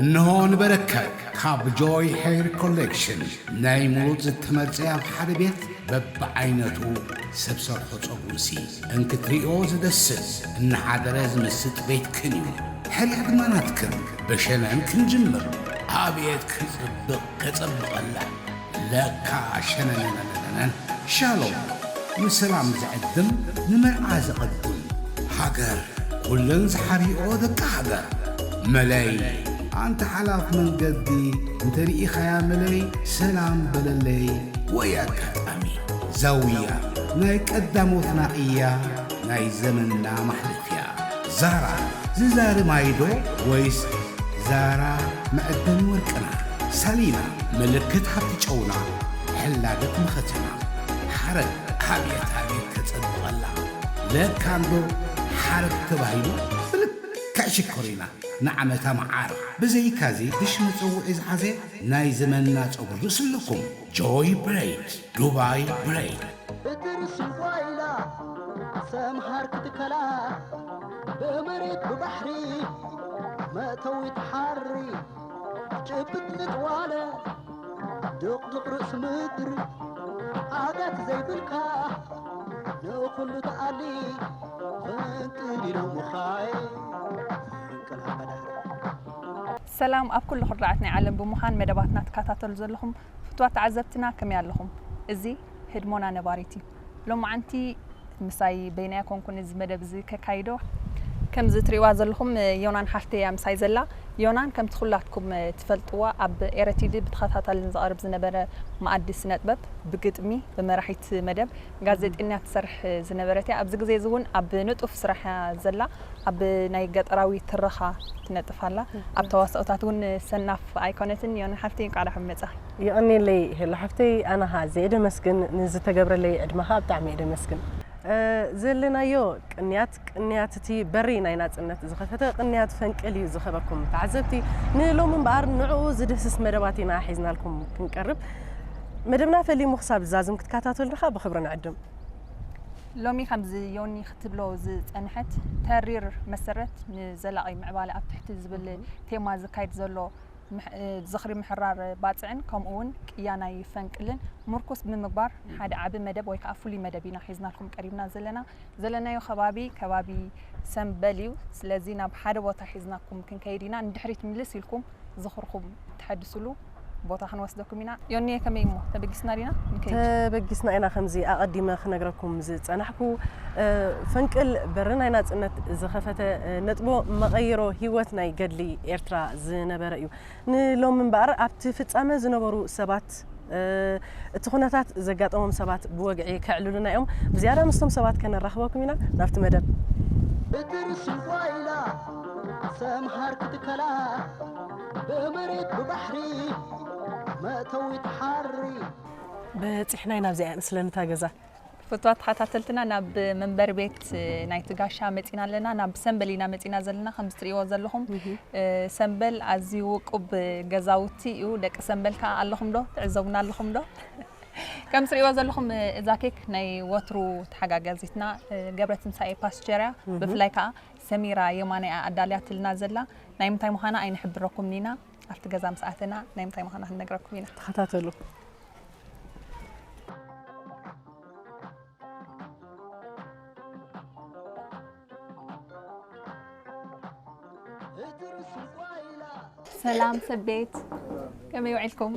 እንሆ ንበረከት ካብ ጆይ ሄር ኮሌክሽን ናይ ሙሉእ ዝተመርጸ ኣብ ሓደ ቤት በብዓይነቱ ሰብ ሰርሖ ጸጉርሲ እንክትሪኦ ዝደስስ እናሓደረ ዝምስጥ ቤትክን እዩ። ሕርያ ድማ ናትክን። ብሸነን ክንጅምር። ኣቤት ክጽብቕ ከጸብቐላ። ለካ ሸነነነነነን። ሻሎም ንሰላም ዝዕድም ንመርዓ ዘቐድም። ሃገር ኩለን ዝሓርኦ ደቂ ሃገር። መለይ ኣንተ ሓላፍ መንገዲ እንተሪኢኻያ መለይ ሰላም በለለይ። ወይ ኣጋጣሚ ዛውያ ናይ ቀዳሞትና እያ ናይ ዘመንና ማሕለፍያ። ዛራ ዝዛሪ ማይዶ ወይስ ዛራ መዕደኒ ወርቅና? ሳሊና ምልክት ሃብቲ ጨውና ሕላገት መኸተና። ሓረግ ኣብየት ኣብየት ከጸብቐላ። ለካ እንዶ ሓረግ ተባሂሉ ብልክዕ ሽኮሪና ንዓመታ መዓር። ብዘይካዚ ብሽ መጸውዒ ዝሓዘ ናይ ዘመንና ጸጉሪ ርእሲ ኣለኩም። ጆይ ብሬድ፣ ዱባይ ብሬድ። እትርስ እንኳ ኢላ ሰምሃር ክትከላ ብመሬት ብባሕሪ መእተዊ ትሓሪ ጭብጥ ልጥዋለ ድቕድቕ ርእሲ ምድሪ ዓጋት ዘይብልካ ንኹሉ ተኣሊ ፈንቅል ኢሎሙኻይ ፈንቅል ሃመዳሪ። ሰላም ኣብ ኩሉ ኩርናዓት ናይ ዓለም ብምዃን መደባትና ትከታተሉ ዘለኹም ፍትዋት ተዓዘብትና ከመይ ኣለኹም? እዚ ህድሞና ነባሪት እዩ። ሎማዓንቲ ምሳይ በይናይ ኣይኮንኩን እዚ መደብ እዚ ከካይዶ። ከምዚ ትሪእዋ ዘለኹም ዮናን ሓፍተይ እያ ምሳይ ዘላ። ዮናን ከምቲ ኩላትኩም ትፈልጥዋ ኣብ ኤረቲዲ ብተኸታታሊ ንዘቕርብ ዝነበረ መኣዲ ስነጥበብ ብግጥሚ ብመራሒት መደብ ጋዜጠኛ ትሰርሕ ዝነበረት እያ። ኣብዚ ግዜ እዚ እውን ኣብ ንጡፍ ስራሕ እያ ዘላ። ኣብ ናይ ገጠራዊ ትረኻ ትነጥፍ ኣላ። ኣብ ተዋስኦታት እውን ሰናፍ ኣይኮነትን። ዮና ሓፍተይ እንቋዕ ደሓን መጻ። የቐንየለይ ሄሎ ሓፍተይ፣ ኣነ ኸዓ ዘየ ደመስግን፣ ንዝተገብረለይ ዕድመ ኸዓ ብጣዕሚ እየ ደመስግን። እ፣ ዘለናዮ ቅንያት፣ ቅንያት እቲ በሪ ናይ ናጽነት ዝኸፈተ ቅንያት ፈንቅል እዩ ዝኸበርኩም ተዓዘብቲ። ንሎሚ እምበኣር ንዕኡ ዝድህስስ መደባት ኢና ሒዝናልኩም ክንቀርብ። መደብና ፈሊሙ ክሳብ ዝዛዝም ክትከታተሉና ኸዓ ብኽብሪ ንዕድም። ሎሚ ከምዚ ዮኒ ክትብሎ ዝጸንሐት ተሪር መሰረት ንዘላቒ ምዕባለ ኣብ ትሕቲ ዝብል ቴማ ዝካየድ ዘሎ ምሕ-፣ ዝኽሪ ምሕራር ባጽዕን ከምኡ እውን ቅያ ናይ ፈንቅልን ምርኩስ ብምግባር ሓደ ዓቢ መደብ ወይ ከዓ ፍሉይ መደብ ኢና ሒዝናልኩም ቀሪብና ዘለና። ዘለናዮ ከባቢ ከባቢ ሰምበል እዩ። ስለዚ ናብ ሓደ ቦታ ሒዝናኩም ክንከይድ ኢና። ንድሕሪት ምልስ ኢልኩም ዝኽርኹም ተሐድስሉ ቦታ ክንወስደኩም ኢና። ዮኒየ ከመይ እሞ ተበጊስና ዲና? ንከይድ። ተበጊስና ኢና። ከምዚ ኣቐዲመ ክነግረኩም ዝጸናሕኩ፣ እ፣ ፈንቅል በሪ ናይ ናጽነት ዝኸፈተ፣ እ፣ ነጥቦ መቐይሮ ህይወት ናይ ገድሊ ኤርትራ ዝነበረ እዩ። ንሎሚ እምበኣር ኣብቲ ፍጻመ ዝነበሩ ሰባት፣ እ፣ እቲ ኩነታት ዘጋጠሞም ሰባት ብወግዒ ከዕልሉና እዮም። ብዝያዳ ምስቶም ሰባት ከነራኽበኩም ኢና። ናብቲ መደብ። እትርስ እንኳ ኢላ ሰምሃር ክትከላ ብመሬት ብባሕሪ መእተዊ ትሓሪ። በጺሕና ኢና ኣብዚኣ እያ መስለኒ እታ ገዛ። ፍቱዋት ተኸታተልትና ናብ መንበሪ ቤት ናይቲ ጋሻ መጺና ኣለና። ናብ ሰምበል ኢና መጺና ዘለና። ከም እትርእይዎ ዘለኹም፣ እ፣ ሰምበል ኣዝዩ ውቁብ ገዛውቲ እዩ። ደቂ ሰምበል ከኣ ኣለኹም ዶ? ትዕዘቡና ኣለኹም ዶ? ከም እትርእይዎ ዘለኹም፣ እዛ ኬክ ናይ ወትሩ ተሓጋጋዚትና፣ እ፣ ገብረትንሳኤ ፓስቸር እያ። ብፍላይ ከኣ ሰሚራ የማነ እያ ኣዳልያትልና ዘላ። ናይ ምንታይ ምዃና ኣይንሕብረኩምን ኢና። ኣብቲ ገዛ ምስ ኣተና ናይ ምንታይ ምዃና ክንነግረኩም ኢና። ተኸታተሉ። ሰላም ሰብ ቤት፣ ከመይ ውዒልኩም?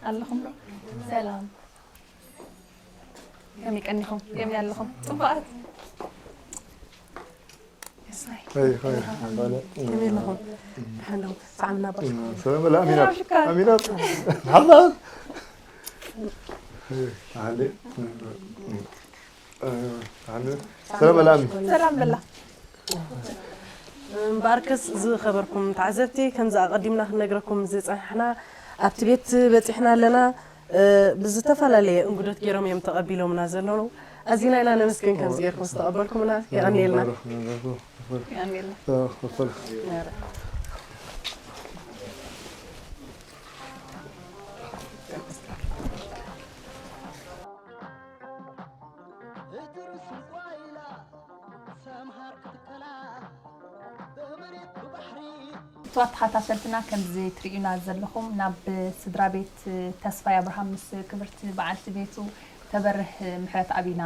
ኣለኹም ዶ? ሰላም። ከመይ ቀኒኹም? ከመይ ኣለኹም? ጽቡቓት። ከመይ ኣለኹም? ደሓን ዶ? ሰዓምና ባሽ። ሰላም በል ኣሚና። ሰላም ሽካር። ኣሚና። ሓላ። ሓንዴ። ሓንዴ። ሰላም በል ኣሚ። ሰላም በላ። እምበኣርከስ ዝኸበርኩም ተዓዘብቲ፣ ከምዚ ኣቐዲምና ክንነግረኩም ዝጸናሕና፣ ኣብቲ ቤት በጺሕና ኣለና። እ፣ ብዝተፈላለየ እንግዶት ገይሮም እዮም ተቐቢሎምና ዘለዉ። ኣዚና ኢና ነመስግን ከምዚ ጌርኩም ዝተቐበልኩምና። የቐንየልና። የቐንየልና። ክቡራት ተኸታተልትና፣ ከምዚ ትርእዩና ዘለኹም ናብ ስድራ ቤት ተስፋይ ኣብርሃም ምስ ክብርቲ በዓልቲ ቤቱ ተበርህ ምሕረትኣብ ኢና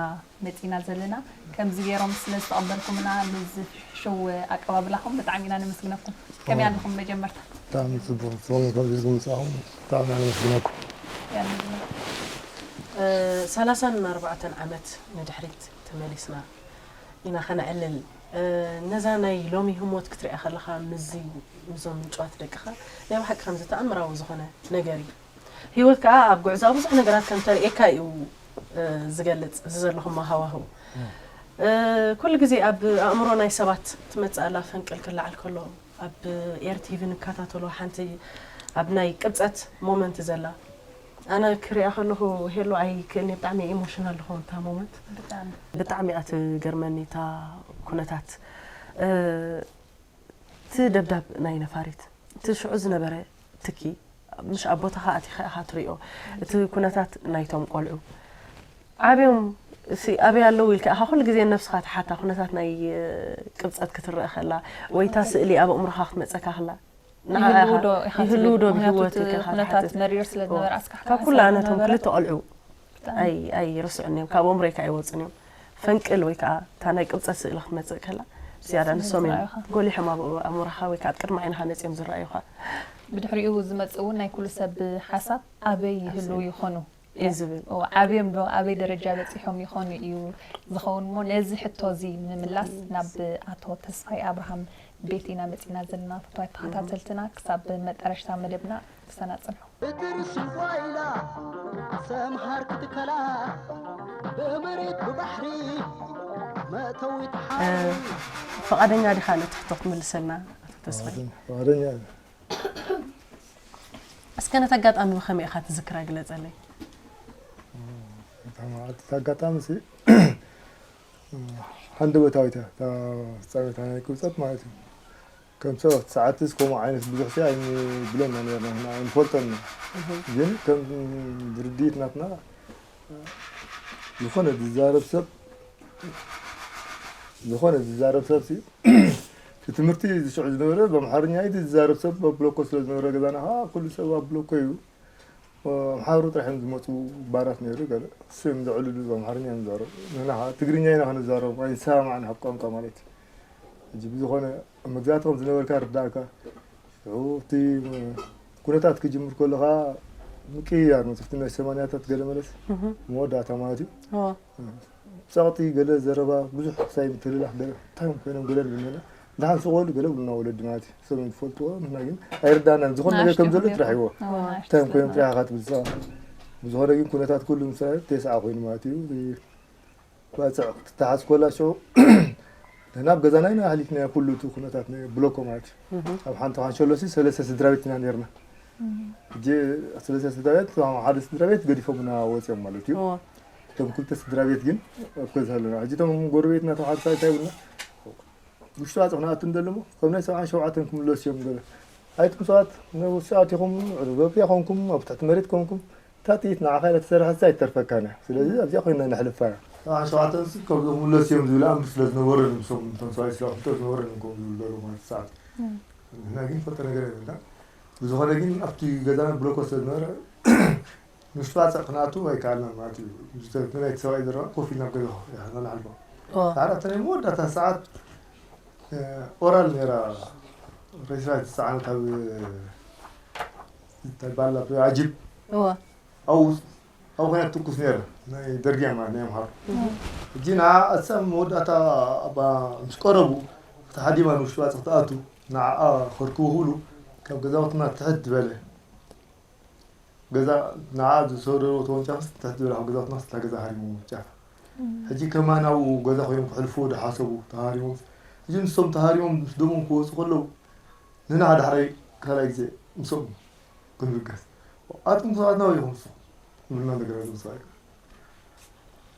መጺና ዘለና። ከምዚ ገይሮም ስለ ዝተቐበልኩምና፣ ንዚ ሕሹው ኣቀባብላኹም ብጣዕሚ ኢና ነመስግነኩም። ከመይ ኣለኹም? መጀመርታ ብጣዕሚ ጽቡቕ፣ ጽቡቕ ከምዚ ዝምጻኹም ብጣዕሚ ነመስግነኩም። ሰላሳን ኣርባዕተን ዓመት ንድሕሪት ተመሊስና ኢና ከነዕልል። ነዛ ናይ ሎሚ ህሞት ክትሪኣ ከለኻ፣ ምስዚ ምስዞም ምንጭዋት ደቅኻ፣ ናይ ብሓቂ ከምዚ ተኣምራዊ ዝኾነ ነገር እዩ። ህይወት ከኣ ኣብ ጉዕዞኣ ብዙሕ ነገራት ከም ተርእየካ እዩ ዝገልጽ፣ እዚ ዘለኹሞ ሃዋህው። ኩሉ ግዜ ኣብ ኣእምሮ ናይ ሰባት ትመጽእ ኣላ፣ ፈንቅል ክለዓል ከሎ ኣብ ኤር ቲቪ ንከታተሎ፣ ሓንቲ ኣብ ናይ ቅብጸት ሞመንት ዘላ። ኣነ ክሪኣ ከለኹ፣ ሄሎ፣ ኣይክእልኒ፣ ብጣዕሚ ኢሞሽናል ዝኾን እታ ሞመንት። ብጣዕሚ እያ ትገርመኒ እታ ኩነታት። እቲ ደብዳብ ናይ ነፋሪት፣ እቲ ሽዑ ዝነበረ ትኪ፣ ምሽ ኣብ ቦታኻ ኣቲኻ ኢኻ ትሪኦ። እቲ ኩነታት ናይቶም ቆልዑ ዓብዮም፣ እሲ ኣበይ ኣለዉ ኢልካ ኢኻ ኩሉ ግዜ ነብስኻ ትሓታ። ኩነታት ናይ ቅብጸት ክትረአ ከላ፣ ወይ እታ ስእሊ ኣብ ኣእምሮኻ ክትመጸካ ከላ፣ ንዓ ይህልዉ ኢኻ ዶ ኢኻ ትብል? ይህልዉ ዶ ምኽንያቱ ብህይወት እቲ ኢልካ ኢኻ ኩነታት ትሓትት። መሪር ስለ ዝነበረ፣ ኣስካሕካሒ ካብ ኩሉ ስለ ኣነቶም ዝነበረ። ክልተ ቆልዑ ብጣዕሚ። ኣይ ኣይርስዑን እዮም፣ ካብ ኣእምሮይ ከኣ ኣይወጹን እዮም። ፈንቅል ወይ ከኣ እታ ናይ ቅብጸት ስእሊ ክትመጽእ ከላ፣ ዝያዳ ስምዒት ንሶም እዮም ዝረኣዩኻ። ጎሊሖም ኣብ ኣእምሮኻ ወይ ከኣ ኣብ ቅድሚ ዓይንኻ መጺኦም ዝረኣዩኻ። ብድሕሪኡ ዝመጽእ እውን ናይ ኩሉ ሰብ ሓሳብ ኣበይ ይህልዉ ይኾኑ? እዩ ዝብል። እዎ፣ ዓብዮም ዶ ኣበይ ደረጃ በጺሖም ይኾኑ እዩ ዝኸውን እሞ፣ ነዚ ሕቶ እዚ ንምምላስ ናብ ኣቶ ተስፋይ ኣብርሃም ቤት ኢና መጺና ዘለና። ፈትዋት ተኸታተልትና፣ ክሳብ መጠረሽታ መደብና ክሰናጽንሑ። ብጥርሲ ጓይላ ሰምሃር ክትከላ ብመሬት ብባሕሪ መእተዊት ሓሪ። ፍቓደኛ ዲኻ ነቲ ሕቶ ክትምልሰልና ኣቶ ተስፋይ? ፍቓደኛ እየ። እስከ ነቲ ኣጋጣሚ ብኸመይ ኢኻ ትዝክራ ግለጸለይ? እታ መዓልቲ፣ እቲ ኣጋጣሚ ሲ፣ ሓንደበታዊት እያ፣ እታ ፍጻሜታ ናይ ቅብጸት ማለት እዩ። ከም ሰባት ሰዓትስ ከምኡ ዓይነት ብዙሕ ሲ ኣይንብለና ነርና፣ ንሕና ኣይንፈልጦን ኢና። እህ። ግን ከም ርድኢት ናትና፣ ዝኾነ ዝዛረብ ሰብ፣ ዝኾነ ዝዛረብ ሰብ ሲ፣ እቲ ትምህርቲ ዝስዕ ዝነበረ ብኣምሓርኛ እዩ ዝዛረብ ሰብ ኣብ ብሎኮ ስለ ዝነበረ፣ ገዛና ከዓ ኩሉ ሰብ ኣብ ብሎኮ እዩ። ኣምሓሩ ጥራሕ እዮም ዝመፁ፣ ባራት ነይሩ፣ ገለ እሱ እዮም ዘዕልሉ፣ ብኣምሓርኛ እዮም ዝዛረቡ። ንሕና ከዓ ትግርኛ ኢና ክንዛረቦም፣ ኣይንሰማማዕን፣ ኣብ ቋንቋ ማለት እዩ። ሕጂ ብዝኾነ ኣብ መግዛእቲ ከም ዝነበርካ ርዳእካ። ሽዑ እቲ ኩነታት ክጅምር ከሎ ከዓ ምቅይያር፣ መፅፍቲ ናይ ሰማንያታት ገለ መለስ እህ። መወዳእታ ማለት እዩ። እዎ። ጸቕጢ፣ ገለ ዘረባ፣ ብዙሕ ክሳይ ምትልላኽ፣ ገለ እንታይ እዮም ኮይኖም ገለ ንብልና። ደሓን ስቕ በሉ ገለ ብሉና ወለዲ ማለት እዩ። ሰብ እዮም ዝፈልጥዎ፣ ንሕና ግን ኣይርዳእናን። ዝኾነ ነገር ንኣሽቱ ከም ዘሎ ይኹን ጥራሕ ይዎ። ይኹን። እዎ፣ እንታይ እዮም ኮይኖም ጥራሕ ኢኻ ትብል ጸቕጢ። ብዝኾነ ግን ኩነታት ኩሉ ምስ ረኣየ ተስዓ ኮይኑ ማለት እዩ። እቲ ባጽዕ ክትተሓዝ ከላ ሽዑ ንሕና ኣብ ገዛና ኢና ኣሕሊፍናዮ ኩሉ እቲ ኩነታት ናይ ብሎኮ ማለት እዩ። እህ። ኣብ ሓንቲ ካንሸሎ ሲ ሰለስተ ስድራ ቤት ኢና ነይርና። እህ። ሕጂ ሰለስተ ስድራ ቤት፣ እቶም ሓደ ስድራ ቤት ገዲፎምና ወፂኦም ማለት እዩ። እዎ። እቶም ክልተ ስድራ ቤት ግን ኣብ ገዛ ኣለና። ሕጂ እቶም ጎረቤትና እቶም ሓደ እንታይ ይብሉና፣ ውሽጢ ኣፅቕ ንኣቱ እንደለሞ ከም ናይ ሰብዓን ሸውዓተን ክምለሱ እዮም ገለ። ኣይትም ሰባት ውሽጢ ኣቲኹም፣ ዕርበብ ይኾንኩም፣ ኣብ ትሕቲ መሬት ኮንኩም፣ እታ ጥይት ንዓኻ ኢላ ተሰሪሐትስ ኣይትተርፈካን እያ። ስለዚ ኣብዚኣ ኮይንና ነሕልፋ ኢና። ሰብዓን ሸውዓተን ሲ ከምዚ ክምለሱ እዮም ዝብል ኣምር ስለ ዝነበረ፣ ንሶም እቶም ሰብኣይ ስለ ኣፍልጦ ዝነበረ እዮም ከምኡ ዝብሉ ዘለዉ ማለት ሰዓት። እም። ንሕና ግን ፈልጦ ነገር የብልና። ብዝኾነ ግን ኣብቲ ገዛና ብሎኮ ስለ ዝነበረ፣ ምሽፋዕ ጸቕናቱ ኣይከኣልናን ማለት እዩ። ምስቲ ናይቲ ሰብኣይ ዘረባ ኮፍ ኢልና ኣብ ገዛ ኢና ነሕልፎ። ኦ። ዳሕራተ ናይ መወዳእታ ሰዓት፣ እ፣ ኦራል ነይራ፣ ሬሳ ዝተጻዕነት ኣብ፣ እንታይ ባላ፣ ኣጂፕ። እወ። ኣብኡ፣ ኣብኡ ኮይና ትትኩስ ነይራ። ናይ ደርጊ እያ ማለት ናይ ኣምሓሩ። እም። ሕጂ ንዓ እሳ መወዳእታ ኣብ፣ ምስ ቀረቡ፣ ተሓዲማ ንውሽጢ ባጽዕ ትኣቱ፣ ንዓኣ ከርክቡ ክብሉ፣ ካብ ገዛውትና ትሕት ዝበለ። ገዛ ንዓ ዝሰደድዎ ተወንጫፍስ ትሕት ዝበለ ካብ ገዛውትና ስታ ገዛ ሃሪሞም ጫፍ። እም። ሕጂ ከማን ኣብኡ ገዛ ኮይኖም ክሕልፍዎ ዝሓሰቡ ተሃሪሞም። ሕጂ ንሶም ተሃሪሞም ምስ ደሞም ክወፁ ከለዉ ንና ዳሕራይ ካልኣይ ግዜ ምስኦም ክንብገስ። ኣቱም ሰባት ናበይ ኢኹም ንስኹም? ይብሉና እንደገና እዞም ሰብኣይ።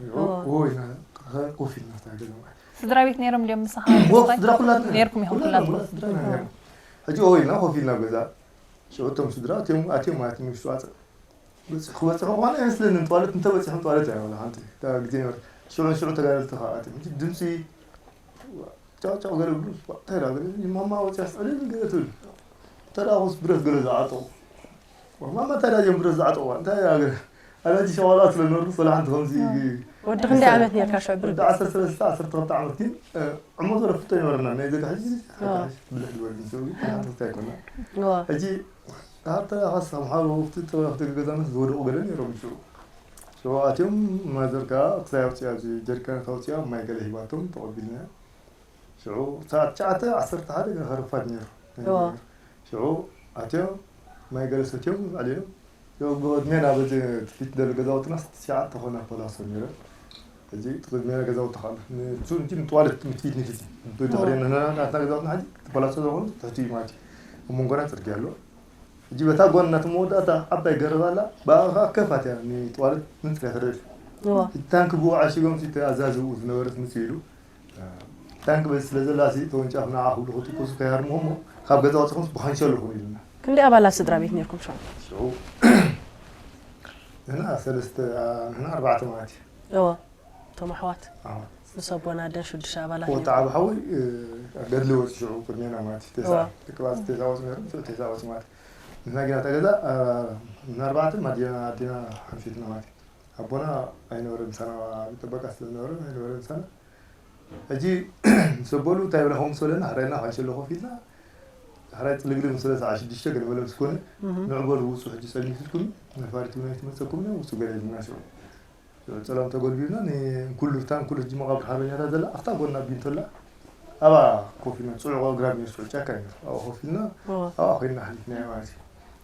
እዎ። እዎ ኢልና ኮፍ ኢልና ኣብታ ገዛ ማለት። ስድራ ቤት ነይሮም ድዮም ምሳኻ? እዎ፣ ተስፋይ? ስድራ ኩላትና። ነይርኩም ኢኹም ኩላትና፣ ኩላትኩም? ኩላ ስድራ ኢና ነይርና። ሕጂ እዎ ኢልና ኮፍ ኢልና ኣብ ገዛ። ሽዑ እቶም ስድራ ኣትዮም፣ ኣትዮም ማለት እዩ፣ ንውሽጢ ባጽዕ። በጺሑ ክበጽሑ ከኾነ ኣይመስለንን፣ ጧለት እንተበጺሖም ጧለት እያ ዋላ ሓንቲ። እታ ግዜ ነበረት። ሽዑ ንሽዑ ተጋደልቲ ከኣ ኣትዮም። ሕጂ ድምጺ ጫው ጫው ገለ ብሉ፣ እንታይ ደኣ ገለ፣ ማማ ወጺኣስ ዕልል ገለ ትብል። ተዳኹስ ብረት ገለ ዝዓጠቑ። ማማ ታዲያ እዮም ብረት ዝዓጠቑዋ። እንታይ ኣገ-፣ ኣላጂ ሸዋላ ስለ ነበርኩ፣ ስለ ሓንቲ ከምዚ ወዲ ክንደይ ዓመት ነርካ ሽዑ ብረት? ወዲ ዓሰርተ ሰለስተ፣ ዓሰርተ ክልተ ዓመት ግን፣ እ፣ ዕሞ ዘረፍቶ ይነበርና። ናይ ዘጋ ሕጂ፣ ሕጂ፣ ሕጂ፣ ብልሕ ዝበል ግን ሰው ግን፣ ሓንቲ እንታይ ኣይኮና። እዋ። ሕጂ፣ ሃብተ ካሳ፣ ምሓሩ ወቅቲ ተባኽቲ ገዛነት ዝወደቑ ገለ ነይሮም ሽዑ። ሽዑ ኣትዮም፣ ማዘር ከኣ ክሳይ ኣውፅያ፣ እዚ ጀሪካን ኣውፅያ፣ ማይ ገለ ሂባቶም፣ ተቐቢልና። ሽዑ ሰዓት ትሽዓተ፣ ዓሰርተ ሓደ ገና ረፋድ ነይሩ። እዋ። ሽዑ ኣትዮም፣ ማይ ገለ ሰትዮም፣ ኣልዮም። ሽዑ ብቕድሜና በዚ ፊት ደለ ገዛውትና ትሽዓተ ኾና ፖላሶ ነይረ። ሕጂ እቲ ቅድሜና ገዛውቲ ኻሉ። ንሱ እንጂ ንጠዋለት ፊት ንፊት። ብድሕሪና እዋ። ናትና ገዛውትና ሕጂ እቲ ፖላሶ ዝኾኑ ትሕቲ እዩ ማለት እዩ። ኣብ መንጎና ጽርግያ ኣሎ። ሕጂ በታ ጓና እቲ መወዳእታ ዓባይ ገረብ ኣላ፣ ብኣኻ ከፋት እያ ንጠዋለት ምንጽር እያ ተደልዩ። እዋ። እቲ ታንክ ብኡ ዓሺጎም እቲ ኣዛዚ ብኡ ዝነበረት ምጽእ ኢሉ፣ ታንክ በዚ ስለ ዘላ ሲ ተወንጫፍ ንዓ ክብሉ ክትኩሱ ከይሃርምኹም እሞ ካብ ገዛ ወጺኹም ብኻንሸሎ ኹኑ ኢሉና። ክንደይ ኣባላት ስድራ ቤት ነርኩም ሽዑ? ሽዑ ንሕና ሰለስተ፣ ኣ፣ ንሕና ኣርባዕተ ማለት እዩ። እወ፣ እቶም ኣሕዋት? ኣዎ። ምስ ኣቦን ኣደን ሽዱሽተ ኣባላት ወጣ ነርኩም። ዓቢ ሓወይ፣ እ፣ ገድሊ ወጺ ሽዑ ቅድሜና ማለት እዩ። ቴሳ፣ እወ። ደቂ ባጽ ቴሳ ወጺ ነይሮም፣ ሽዑ ቴሳ ወጺ ማለት እዩ። ንሕና ጌና እታ ገዛ፣ ኣ፣ ንሕና ኣርባዕተ ኣዴና፣ ኣዴና ሓምሽትና ማለት እዩ። ኣቦና ኣይነበረን ምሳና፣ ኣብ ጥበቃ ስለ ዝነበረ ኣይነበረን ምሳና። ሕጂ ምስ ኣቦሉ እንታይ ብላ ኸም ሰለና፣ ሕራይና ፋሽሎ ኮፍ ኢልና፣ ሕራይ ጽልግልግ ምስ በለ ሰዓት ሽዱሽተ ገለ በለ ምስ ኮነ፣ እህ። ንዑ በሉ ውጹ ሕጂ ጸልሚትልኩም፣ ነፋሪት እውን ኣይትመጸኩም፣ ውጹ ገለ ኢልና ሽዑ። ጸላም ተጎልቢብና፣ ንኩሉ፣ እታ ንኩሉ ሕጂ መቓብር ሓርበኛታት ዘላ፣ ኣብታ ጎና ቢንቶላ፣ ኣብኣ ኮፍ ኢልና፣ ጽዑቕ ኣግራብ ነይሩ፣ ጽዑቕ ጫካ ነይሩ። ኣብኣ ኮፍ ኢልና፣ እዎ። ኣብኣ ኮይንና ኣሕሊፍናዮ ማለት እዩ።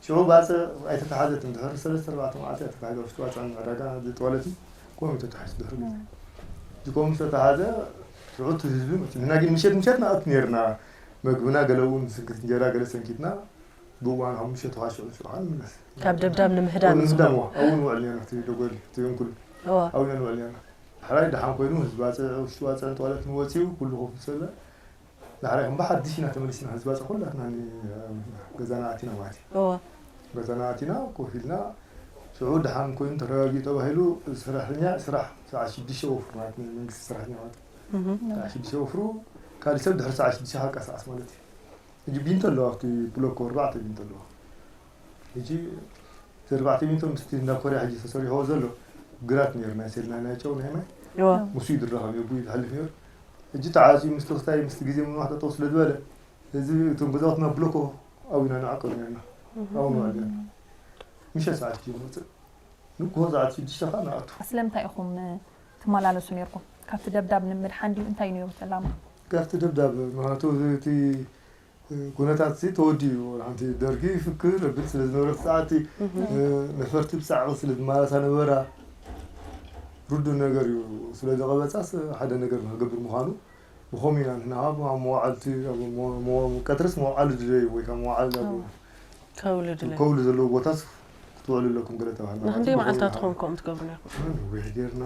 ሽዑ ባጽዕ ኣይተታሓዘትን፣ ድሕሪ ሰለስተ ኣርባዕተ መዓልቲ ኣይተታሓዘ፣ ውሽጢ ባጽዕን ዕዳጋ ዝጠወለትን ኮሚቴ ተታሒዙ ድሕሪ ግዜ። እዎ። እቲ ኮሚቴ ተታሓዘ፣ ሽዑ እቲ ህዝቢ መጺኡ። ንሕና ግን ምሸት ምሸት ንኣቱ ነይርና፣ መግብና ገለ እውን ስንክት እንጀራ ገለ ሰንኪትና፣ ብእዋኑ ካብ ምሸት ኸዓ ሽዑ ሽዑ ኸዓ ንምለስ። ካብ ደብዳብ ንምህዳን ንምህዳን ዝኸውን። እዋ፣ ኣብኡ ንውዕል ነይርና፣ እቲ ደጎል፣ እቲ እንኩሉ። እዋ። ኣብኡ ኢና ንውዕል ነይርና። ሕራይ ደሓን ኮይኑ፣ ህዝቢ ባጽዕ፣ ውሽጢ ባጽዕን ጠወለትን ወጺኡ፣ ኩሉ ኮፍ ምስ በለ፣ ዳሕራይ ከም ብሓድሽ ኢና ተመሊስና፣ ህዝቢ ኣፀ ኩላትና ኒ-፣ ገዛና ኣቲና ማለት እዩ። እወ። ገዛና ኣቲና፣ ኮፍ ኢልና፣ ሽዑ ደሓን ኮይኑ ተረጋጊኡ ተባሂሉ፣ ሰራሕተኛ ስራሕ ሰዓት ሽዱሽተ ወፍሩ ማለት እዩ፣ መንግስቲ ሰራሕተኛ ማለት እዩ። እህ። ሰዓት ሽዱሽተ ወፍሩ፣ ካሊእ ሰብ ድሕሪ ሰዓት ሽዱሽተ ከንቀሳቐስ ማለት እዩ። ሕጂ ቢንቶ ኣለዋ፣ ኣብቲ ብሎኮ ኣርባዕተ ቢንቶ ኣለዋ። ሕጂ እቲ ኣርባዕተ ሚእቲ ምስቲ እንዳ ኮርያ ሕጂ ተሰሪሕዎ ዘሎ ግራት ነይሩ፣ ናይ ሴል ናይ፣ ናይ ጨው ናይ ማይ። እዎ። ምስኡ እዩ ዝራኸብ ነይሩ፣ ብኡ እዩ ዝሓልፍ ነይሩ። ሕጂ ተዓፅዩ ምስ ተኽስታይ ምስቲ ግዜ ምንዋሕ ጠጠው ስለ ዝበለ፣ እዚ እቶም ገዛውትና ብሎኮ ኣብኡ ኢና ንዓቀብ ነርና። እህ። ኣብኡ ንውዕል ነርና። ምሸት ሰዓት እዩ ዝመፅእ። ንግሆ ሰዓት ሽዱሽተ ከዓ ንኣቱ። ስለምንታይ ኢኹም ትመላለሱ ነርኩም? ካብቲ ደብዳብ ንምድሓን ድዩ? እንታይ ነይሩ እቲ ዕላማ? ካብቲ ደብዳብ፣ ምኽንያቱ እቲ ኩነታት ሲ ተወዲኡ፣ ሓንቲ ደርጊ ይፍክር ረብል ስለ ዝነበረ እቲ ሰዓት፣ እህ። እ፣ ነፈርቲ ብጻዕቂ ስለ ዝመላለሳ ነበራ። ርዱእ ነገር እዩ። ስለ ዝቐበጻስ ሓደ ነገር ንክገብር ምዃኑ፣ ብኸምኡ ኢና ንሕና ኣብ መዋዕልቲ፣ ኣብ መ-፣ መ-፣ ቀትርስ መዋዕሊ ድለዩ ወይ ካብ መዋዕሊ ኣብ ኣዎ። ከውሊ ድለዩ። ከውሊ ዘለዎ ቦታስ ክትውዕሉ ኣለኩም ገለ ተባህልና። ንክንደይ መዓልታት ትኸውን ከምኡ ትገብሩ ነርኩም? ነዊሕ ጌርና፣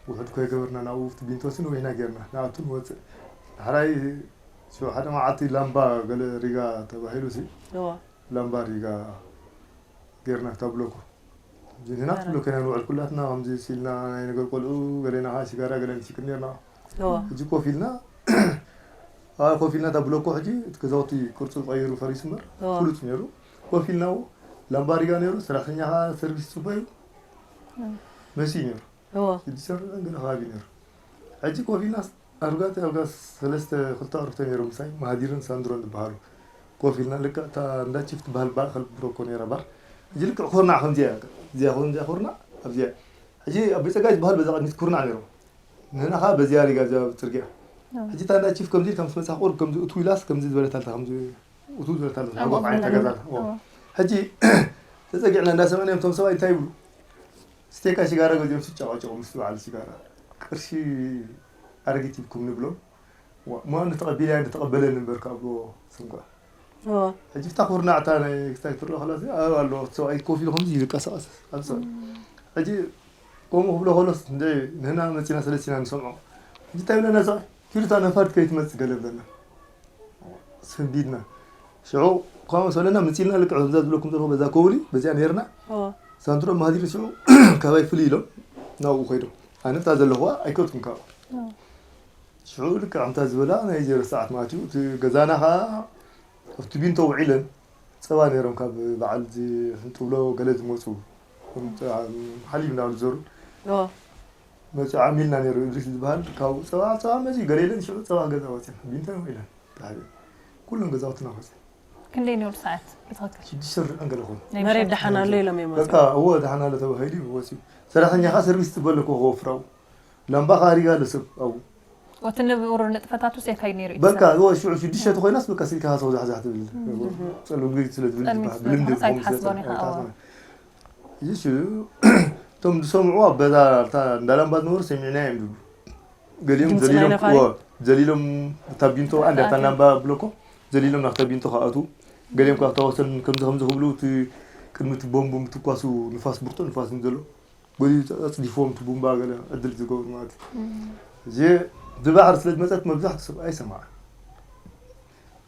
ውሑድ ኮይ ገበርና፣ ናብኡ ኣብቲ ቢንቶሲ ነዊሕና ጌርና፣ ንኣቱ ንወፅእ። ዳሕራይ ሽዑ ሓደ መዓልቲ ላምባ ገለ ሪጋ ተባሂሉ ሲ፣ እዋ። ላምባ ሪጋ ጌርና ክታ ብሎኮ። ንሕና ኣረ። ብሎኮ ኢና ንውዕል ኩላትና፣ ከምዚ ሲልና ናይ ነገር ቆልዑ፣ ገሌና ከዓ ሲጋራ፣ ገሌና ሲክር ኔርና። እዋ። ሕጂ ኮፍ ኢልና፣ ኣብ ኮፍ ኢልና እታ ብሎኮ ሕጂ እቲ ገዛውቲ ቅርጹ ቀይሩ ፈሪሱ እምበር፣ እዋ። ፍሉጥ ኔሩ። ኮፍ ኢልና ኣብኡ ላምባ ሪጋ ኔሩ፣ ሰራሕተኛ ከዓ ሰርቪስ ጽቡቅ እዩ። እዋ። መሲ ኔሩ። እዎ። ሽዱሽተ ርብዕን ገለ ከባቢ ነይሩ። ሕጂ ኮፍ ኢልናስ ኣርጋት፣ ኣርጋት ሰለስተ፣ ክልተ ኣዕሩኽቲ ነይሮም ምሳይ፣ ማሃዲርን ሳንድሮን ዝበሃሉ። ኮፍ ኢልና ልክዕ እታ እንዳ ቺፍ ትበሃል ባር ከልብሮ እኮ ነይራ ባር። ሕጂ ልክዕ ኩርናዕ ከምዚኣ እያ። እዚኣ ከምዚኣ ኩርናዕ፣ ኣብዚኣ። ሕጂ ኣብ ቤት ጸጋይ ዝበሃል በዛ ቅድሚት ኩርናዕ ነይሮም። ንሕና ኸኣ በዚኣ ሪጋ እዚኣ ጽርግያ። ኣዎ። ሕጂ እታ እንዳ ቺፍ ከምዚ ኢልካ ምስ መጻኻ ቁሩብ ከምዚ እትው ኢላስ ከምዚ ዝበለት ኣላ፣ ከምዚ እትው ዝበለት ኣላ፣ ኣብ ሓጎፍ ዓይነት ኣፍደገ ተገዛላ። ኣዎ። ኣዎ። ሕጂ ተጸጊዕና እንዳሰማዕናዮም እቶም ሰብኣይ እንታይ ይብሉ? ስቴካ ሽጋራ ገዚኦም ስጨቃጨቁ ምስ በዓል ሽጋራ። ቅርሺ ኣረጊት ሂብኩም ንብሎም። ዋ፣ እሞ ንተቐቢልያ ንተቐበለኒ እምበር ካብ ስንኳ። እዎ። ሕጂ ፍታ ኩርናዕታ ናይ ክስታይ ትረኦ ከላ፣ ኣብ ኣሎ፣ እቲ ሰብኣይ ኮፍ ኢሉ ከምዚ ይንቀሳቐስ፣ ኣብ ሰብኣይ። እም። ሕጂ ከምኡ ክብሎ ከሎስ፣ እንደ ንሕና መጺና ሰለስቲና ንሰምዖ። ሕጂ እንታይ ብለና ሰብኣይ? ኪዱ እታ ነፋሪት ከይትመጽእ ገለ ብለና። ሰንቢድና። ሽዑ፣ እኳ መሰለና፣ መጺእና ልክዕ ከምዛ ዝብለኩም ዘለኹ በዛ ከውሊ፣ በዚኣ ነይርና። እዎ። ሳንድሮ ማህዲር ሽዑ፣ ካባይ ፍልይ ኢሎም፣ ናብኡ ከይዶም። ኣነ እታ ዘለኹዋ ኣይከድኩን ካብኡ። እዎ። ሽዑ ልክዕ ከምታ ዝበላ፣ ናይ ዜሮ ሰዓት ማለት እዩ። እቲ ገዛና ኸኣ፣ ኣብቲ ቢንቶ ውዒለን ጸባ ነይሮም፣ ካብ በዓል እዚ ሕንጥብሎ ገለ ዝመጹ፣ ከም ጸባ ሓሊብ እናበሉ ዝዘሩ። ኦ። መጺኡ ዓሚልና ነይሩ፣ እድሪስ ዝበሃል። ካብኡ ጸባ፣ ጸባ መጺኡ፣ ገለ ኢለን ሽዑ ጸባ ገዛ ወጺና፣ ቢንቶ ውዒለን። ተሓቢኡ። ኩለን ገዛውትና ወጺና። ክንደይ ነይሩ ሰዓት ብትኽክል? ሽዱሽተ ርብዕን ገለ ኮይኑ። ናይ መሬት ምሸት። ደሓን ኣሎ ኢሎም እዮም በቃ፣ መጺኦም። እወ፣ ደሓን ኣሎ ተባሂሉ እዩ ወጺኡ። ሰራሕተኛ ኸኣ ሰርቪስ ትበሎ እኮ ክወፍር ኣብኡ። ላምባ ኸኣ ኣሪጋ ኣሎ ሰብ ኣብኡ። ወቲ ንብሩ ንጥፈታቱ ሴካይ ነይሩ እዩ በቃ፣ ዝሰርሕ። እወ፣ ሽዑ ሽዱሽተ ተኾይናስ በቃ፣ ስልካ ሰው ዛሕዛሕ ትብል። እም። ጸልም ግዜ ስለ ዝብል ጸልሚት ዝበሃል፣ ስለ ብልምዲ ዝኾነ ዝኾነ ኣይትሓስቦን ዝመጸ ኢኻ፣ ኣይትሓስቦን። እወ። ይሽ፣ እቶም ዝሰምዑ ኣብ በዛ፣ እታ እንዳ ላምባ ዝነበሩ ሰሚዕና እዮም ዝብሉ። ገሊኦም ድምፂ ናይ ዘሊሎም፣ ነፋሪት? እወ፣ ዘሊሎም እታ ቢንቶ፣ ኣንድ እታ ኣትዮም። ላምባ ብሎኮ፣ ዘሊሎም ናብታ ቢንቶ ክኣትዉ። ገሊኦም ካብ ተዋሰን ከምዚ ከምዚ ክብሉ፣ እቲ ቅድሚ እቲ ቦምቡ ምትኳሱ ንፋስ፣ ብርቱዕ ንፋስ እዩ ዘሎ። ገሊኡ ኣጽዲፍዎም፣ እቲ ቡምባ ገለ ዕድል ዝገብሩ ማለት እዩ። እም። እዚ ብባሕሪ ስለ ዝመጸት መብዛሕትኡ ሰብ ኣይሰማዕን።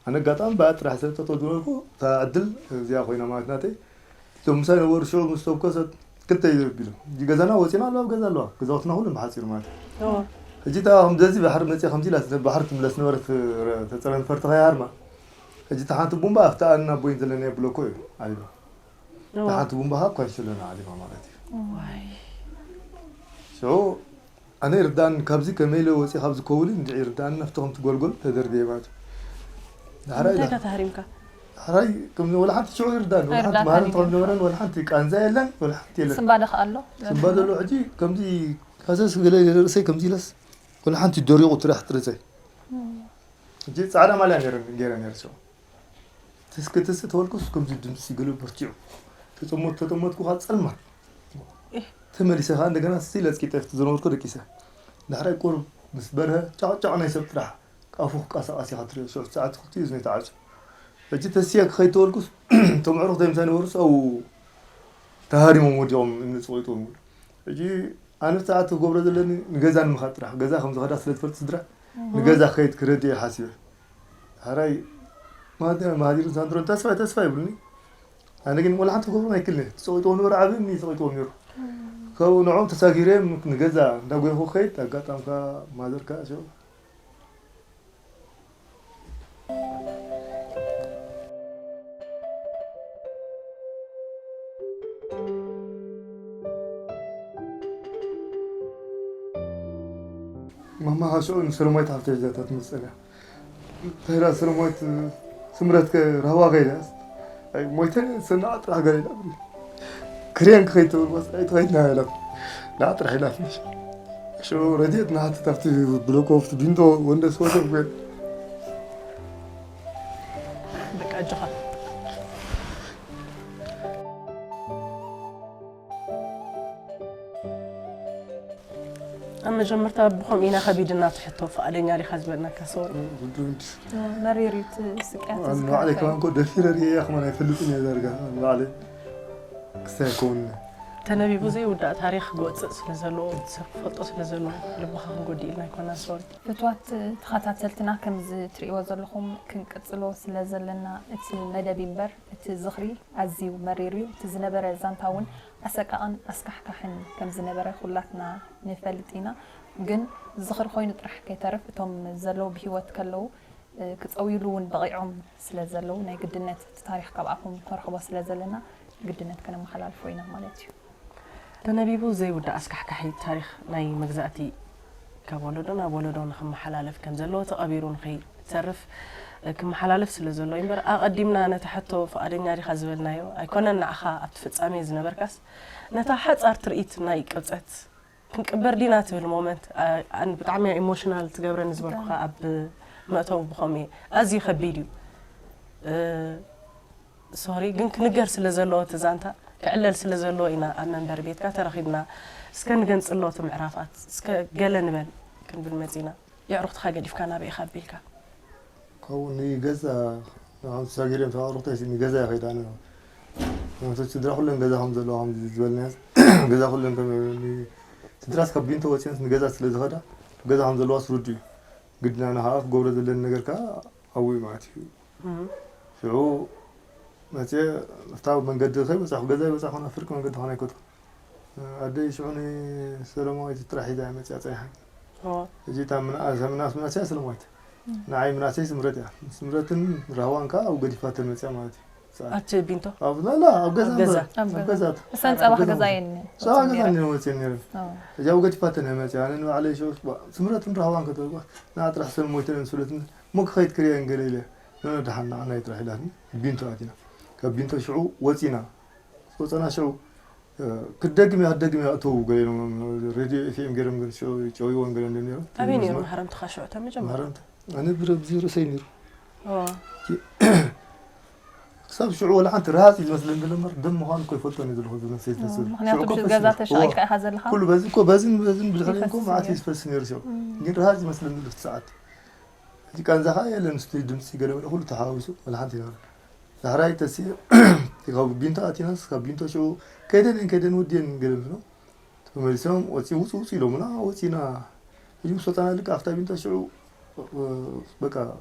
ኣነ ኣጋጣሚ ብኣ ጥራሕ ስለ ጠጠው ዝበልኩ፣ እታ ዕድል እዚኣ ኮይና ማለት ናተይ። እቶም ምሳይ ነበሩ ሽዑ ምስ ተኮሰት ክልተ እዩ ዘቢሎም። እዚ ገዛና ወጺና ኣለዋ፣ ኣብ ገዛ ኣለዋ። ገዛውትና ኩሎም ብሓጺር ማለት እዩ። ኦ። ሕጂ እታ ከምዚ ባሕሪ መጺኣ ከምዚ ኢላ፣ ባሕሪ ትምለስ ነበረት፣ ተጸረ ነፈርቲ ከይሃርማ። ሕጂ እታ ሓንቲ ቡምባ ኣብታ ኣና ቦይን ዘለናዮ ብሎኮ እዩ ዓሊባ። እታ ኦ። ሓንቲ ቡምባ ካብ ኳንሸሎና ዓሊባ ማለት እዩ። ዋይ። ሽዑ ኣነ ይርዳእኒ፣ ካብዚ ከመይ ኢለ ወፂእ ካብዚ ከውሊ እንድዒ ይርዳእኒ፣ ናብቲ ከምቲ ጎልጎል ተደርብየ ማለት እዩ። ዳሕራይ እንታይ ኢላ። ኢኻ ተሃሪምካ? ዳሕራይ ከም ወላ ሓንቲ ሽዑ ይርዳእኒ፣ ወላ ሓንቲ ኣይርዳእካን ማህረም እዩ። ተኸም ነበረን፣ ወላ ሓንቲ ቃንዛ የለን፣ ወላ ሓንቲ የለን። ስንባደ ከ ኣሎ? ስንባደ ኣሎ፣ ሕጂ ከምዚ ካሰስ ገለ ርእሰይ ከምዚ ኢለስ፣ ወላ ሓንቲ ደሪቑ ትራሕ ጥርፀይ። እም። ሕጂ ጻዕዳ ማልያ ነይረ፣ ገይረ ነይረ ሽዑ። ትስክ ትስ ተበልኩስ ከምዚ ድምፂ ገለ በርቲዑ። ተጠመት-፣ ተጠመትኩ፣ ካብ ጸልማት። እህ። ተመሊሰ ከኣ እንደገና ስቲል ኣጽቂጠ ኣብቲ ዝነበርኩ ደቂሰ። ዳሕራይ ቁሩብ ምስ በርሀ ጫቕጫቕ ናይ ሰብ ጥራሕ ኣፉ ክቀሳቐስ ኢኻ ትሪኦ። ሽዑ ሰዓት ክልቲኡ እዝነይ ተዓጽዩ። ሕጂ ተስየ ክኸይድ ተበልኩስ እቶም ኣዕሩኽተይ ምሳይ ነበሩስ ኣብኡ ተሃሪሞም ወዲቖም እምኒ ጸቒጦም። ሕጂ ኣነ ሰዓት ክገብሮ ዘለኒ ንገዛ ንምኻድ ጥራሕ። ገዛ ከም ዝኸዳ ስለ ዝፈልጥ ስድራ እህ። ንገዛ ክኸይድ ክረድእ እየ ሓሲበ። ሕራይ ማሃ-፣ ማሃዲርን ሳንድሮን ተስፋ፣ ተስፋ ይብሉኒ። ኣነ ግን ወላ ሓንቲ ክገብሮም ኣይክልኒ። ተጸቒጥዎ ነበረ፣ ዓቢ እምኒ ተጸቒጥዎም ነይሩ። እም። ካብኡ ንዕኦም ተሳጊረ ንገዛ እንዳጎይኹ ክኸይድ፣ ኣጋጣሚ ከኣ ማዘር ከኣ ሽዑ ማማ ሽዑ ንሰለማዊት ሓፍተይ ሒዛታ ትመጽእ ኣላ። ተራ ሰለማዊት ስምረትከ ራህዋ ከይዳስ? ኣይ፣ ሞይተ ሰናዓ ጥራሕ ገለ ኢላ። ክሬን ክኸይድ ተብል ወጻኢ ተኸይድና ኢላ። ንዓ ጥራሕ ኢላ ትንሽ። ሽዑ ረድኤት ንሓትት ኣብቲ ብሎኮ፣ ኣብቲ ቢንቶ ወንደስ ወደብ ገይሩ። በቃ ኣጆኻ። ኣብ መጀመርታ ብኸምኡ ኢና ከቢድና እቲ ሕቶ፣ ፍቓደኛ ዲኻ ዝበልናካ፣ ሶሪ። ውድብ እንድዩ። መሪር እዩ እቲ ስቅያት እዚ ንባዕለይ ከማን እኮ ደፊረ ርእየያ ከማን ኣይፈልጥን እየ ዳርጋ ንባዕለይ ክስታይ ኣይከውንን። ተነቢቡ ዘይውዳእ ታሪኽ ክወጽእ ስለ ዘለዎ፣ ሰብ ክፈልጦ ስለ ዘለዎ፣ ልብኻ ክንጎድእ ኢልና ኣይኮናን፣ ሶሪ። ፍትዋት ተኸታተልትና፣ ከምዚ ትርእይዎ ዘለኹም ክንቅጽሎ ስለ ዘለና እቲ መደብ እምበር፣ እቲ ዝኽሪ ኣዝዩ መሪር እዩ። እቲ ዝነበረ ዛንታ እውን ኣሰቃቕን ኣስካሕካሕን ከም ዝነበረ ኩላትና ንፈልጥ ኢና። ግን ዝኽሪ ኮይኑ ጥራሕ ከይተርፍ፣ እቶም ዘለዉ ብህይወት ከለዉ፣ እ፣ ክጸውይሉ እውን በቒዖም ስለ ዘለዉ፣ ናይ ግድነት እቲ ታሪኽ ካብኣኹም ከርኽቦ ስለ ዘለና፣ ግድነት ከነመሓላልፎ ኢና ማለት እዩ። ተነቢቡ ዘይውዳእ ኣስካሕካሒ ታሪኽ ናይ መግዛእቲ ካብ ወለዶ ናብ ወለዶ ንኽመሓላለፍ ከም ዘለዎ፣ ተቐቢሩ ንኸይተርፍ ክመሓላለፍ ስለ ዘሎ እዩ እምበር፣ ኣቐዲምና ነቲ ሕቶ ፍቓደኛ ዲኻ ዝበልናዮ ኣይኮነን። ንዓኻ ኣብቲ ፍጻሜ ዝነበርካስ ነታ ሓጻር ትርኢት ናይ ቅብጸት ክንቅበር ዲና ትብል ሞመንት፣ ኣ-፣ ኣን-፣ ብጣዕሚ ኢሞሽናል ትገብረኒ ዝበልኩኻ ብጣዕሚ። ኣብ መእተዊ ብኸምኡ እዩ። ኣዝዩ ከቢድ እዩ። እ፣ ሶሪ፣ ግን ክንገር ስለ ዘለዎ እቲ ዛንታ፣ ክዕለል ስለ ዘለዎ ኢና ኣብ መንበሪ ቤትካ ተረኺብና። እስከ ንገንጽሎ እቲ ምዕራፋት፣ እስከ ገለ ንበል ክንብል መጺና። የዕሩኽትኻ ገዲፍካ ናበይ ኢኻ ኣቢልካ? ካብኡ ንገዛ፣ ንዓም ተሳጊረን ተባዕሩኽተይ ንገዛ ይኸይዳ። ንመንፈስ ስድራ ኩለን ገዛ ከም ዘለዋ ከም ዝበልናዮ፣ ገዛ ኩለን ከም፣ ን-፣ ስድራስ ካብ ቢንቶ ወፂአንስ ንገዛ ስለ ዝኸዳ፣ ገዛ ከም ዘለዋ ስሩድ እዩ። ግድና ንኸዓ ክገብሮ ዘለኒ ነገር ከዓ ኣብኡ እዩ ማለት እዩ። እም። ሽዑ መፅየ፣ ኣብታ መንገዲ ከይበፃኹ፣ ገዛ ይበፃኹ፣ ናብ ፍርቂ መንገዲ ኾነ ኣይኮትኩ። ኣደይ ሽዑ ንሰለማዊት ጥራሕ ሒዛ እያ መፅያ ፀኒሓ። ኦ። እዚ እታ ምንኣ-፣ እታ ምንኣስ ምንኣስ እያ ሰለማዊት። ንዓይ ምናሰይ ስምረት እያ። ስምረትን ራህዋን ከኣ ኣብ ገዲፋተን መጽያ ማለት እዩ። ሰዓት። ኣብቲ ቢንቶ ኣብ ላላ ኣብ ገዛ ኣብ ገዛ። እምበር፣ ኣብ ገዛ። እሰን ጸባሕ ገዛ እየን ጸባ ገዛ ነይረን። እየን ወጽየን ነይረን። ኣዎ። እዚኣ ኣብ ገዲፋተን እየ መጽያ። ኣነ ንባዕለይ ሸው ስምረትን ራህዋን ከተልኳ ንዓ ጥራሕ ሰብ ሞይተን ስደትን እሞ ክኸይድ ክርእየን ገለ ኢለ። ነነ ደሓን ንዓናይ ጥራሕ ኢላትኒ። ቢንቶ ኣቲና። ካብ ቢንቶ ሽዑ ወጺና። ወጸና ሽዑ ክደግም እያ ክደግም እያ እተው ገለ ኢሎም ሬድዮ ኤፍኤም ገይሮም ግን ሽዑ ጨውይወን ገለ እንደ ነይሮም ኣበይ ነይሩ መሃረምትኻ ሽዑ እታ መጀመርያ መሃረምቲ ኣነ ብረብዚ ርእሰይ ነይሩ ኦ፣ ክሳብ ሽዑ ወላ ሓንቲ ረሃፅ እዩ ዝመስለኒ ዘሎ እምበር ደም ምዃኑ እኮ ይፈልጦ እዩ ዘለኹ ዝመስለኝ ዝመስል ምክንያቱ ሽዑ እኮ ገዛ ፈሲሉ። ተሻቒልካ እዋ። ኢኻ ዘለኻ ኩሉ በዚ እኮ በዝን በዝን ብድሕሪ እኮ ይፈስስ መዓት ነይሩ። ይፈስ ነይሩ ሽዑ ግን ረሃፅ ይመስለኒ ዘሎ እቲ ሰዓት እቲ ቃንዛ ከዓ የለን ስቲ ድምፂ ገለ በለ ኩሉ ተሓዋዊሱ ወላ ሓንቲ ይነበረ ዳሕራይ ተሲ ካብ ቢንቶ ኣቲናስ ካብ ቢንቶ ሽዑ ከይደን እየን ከይደን ወዲየን ገለ ምኖ ተመሊሶም ወፂ ውፁ ውፁ ኢሎምና ወፂና ሕጂ ምስ ወፃና ልክ ኣብታ ቢንቶ ሽዑ በቃ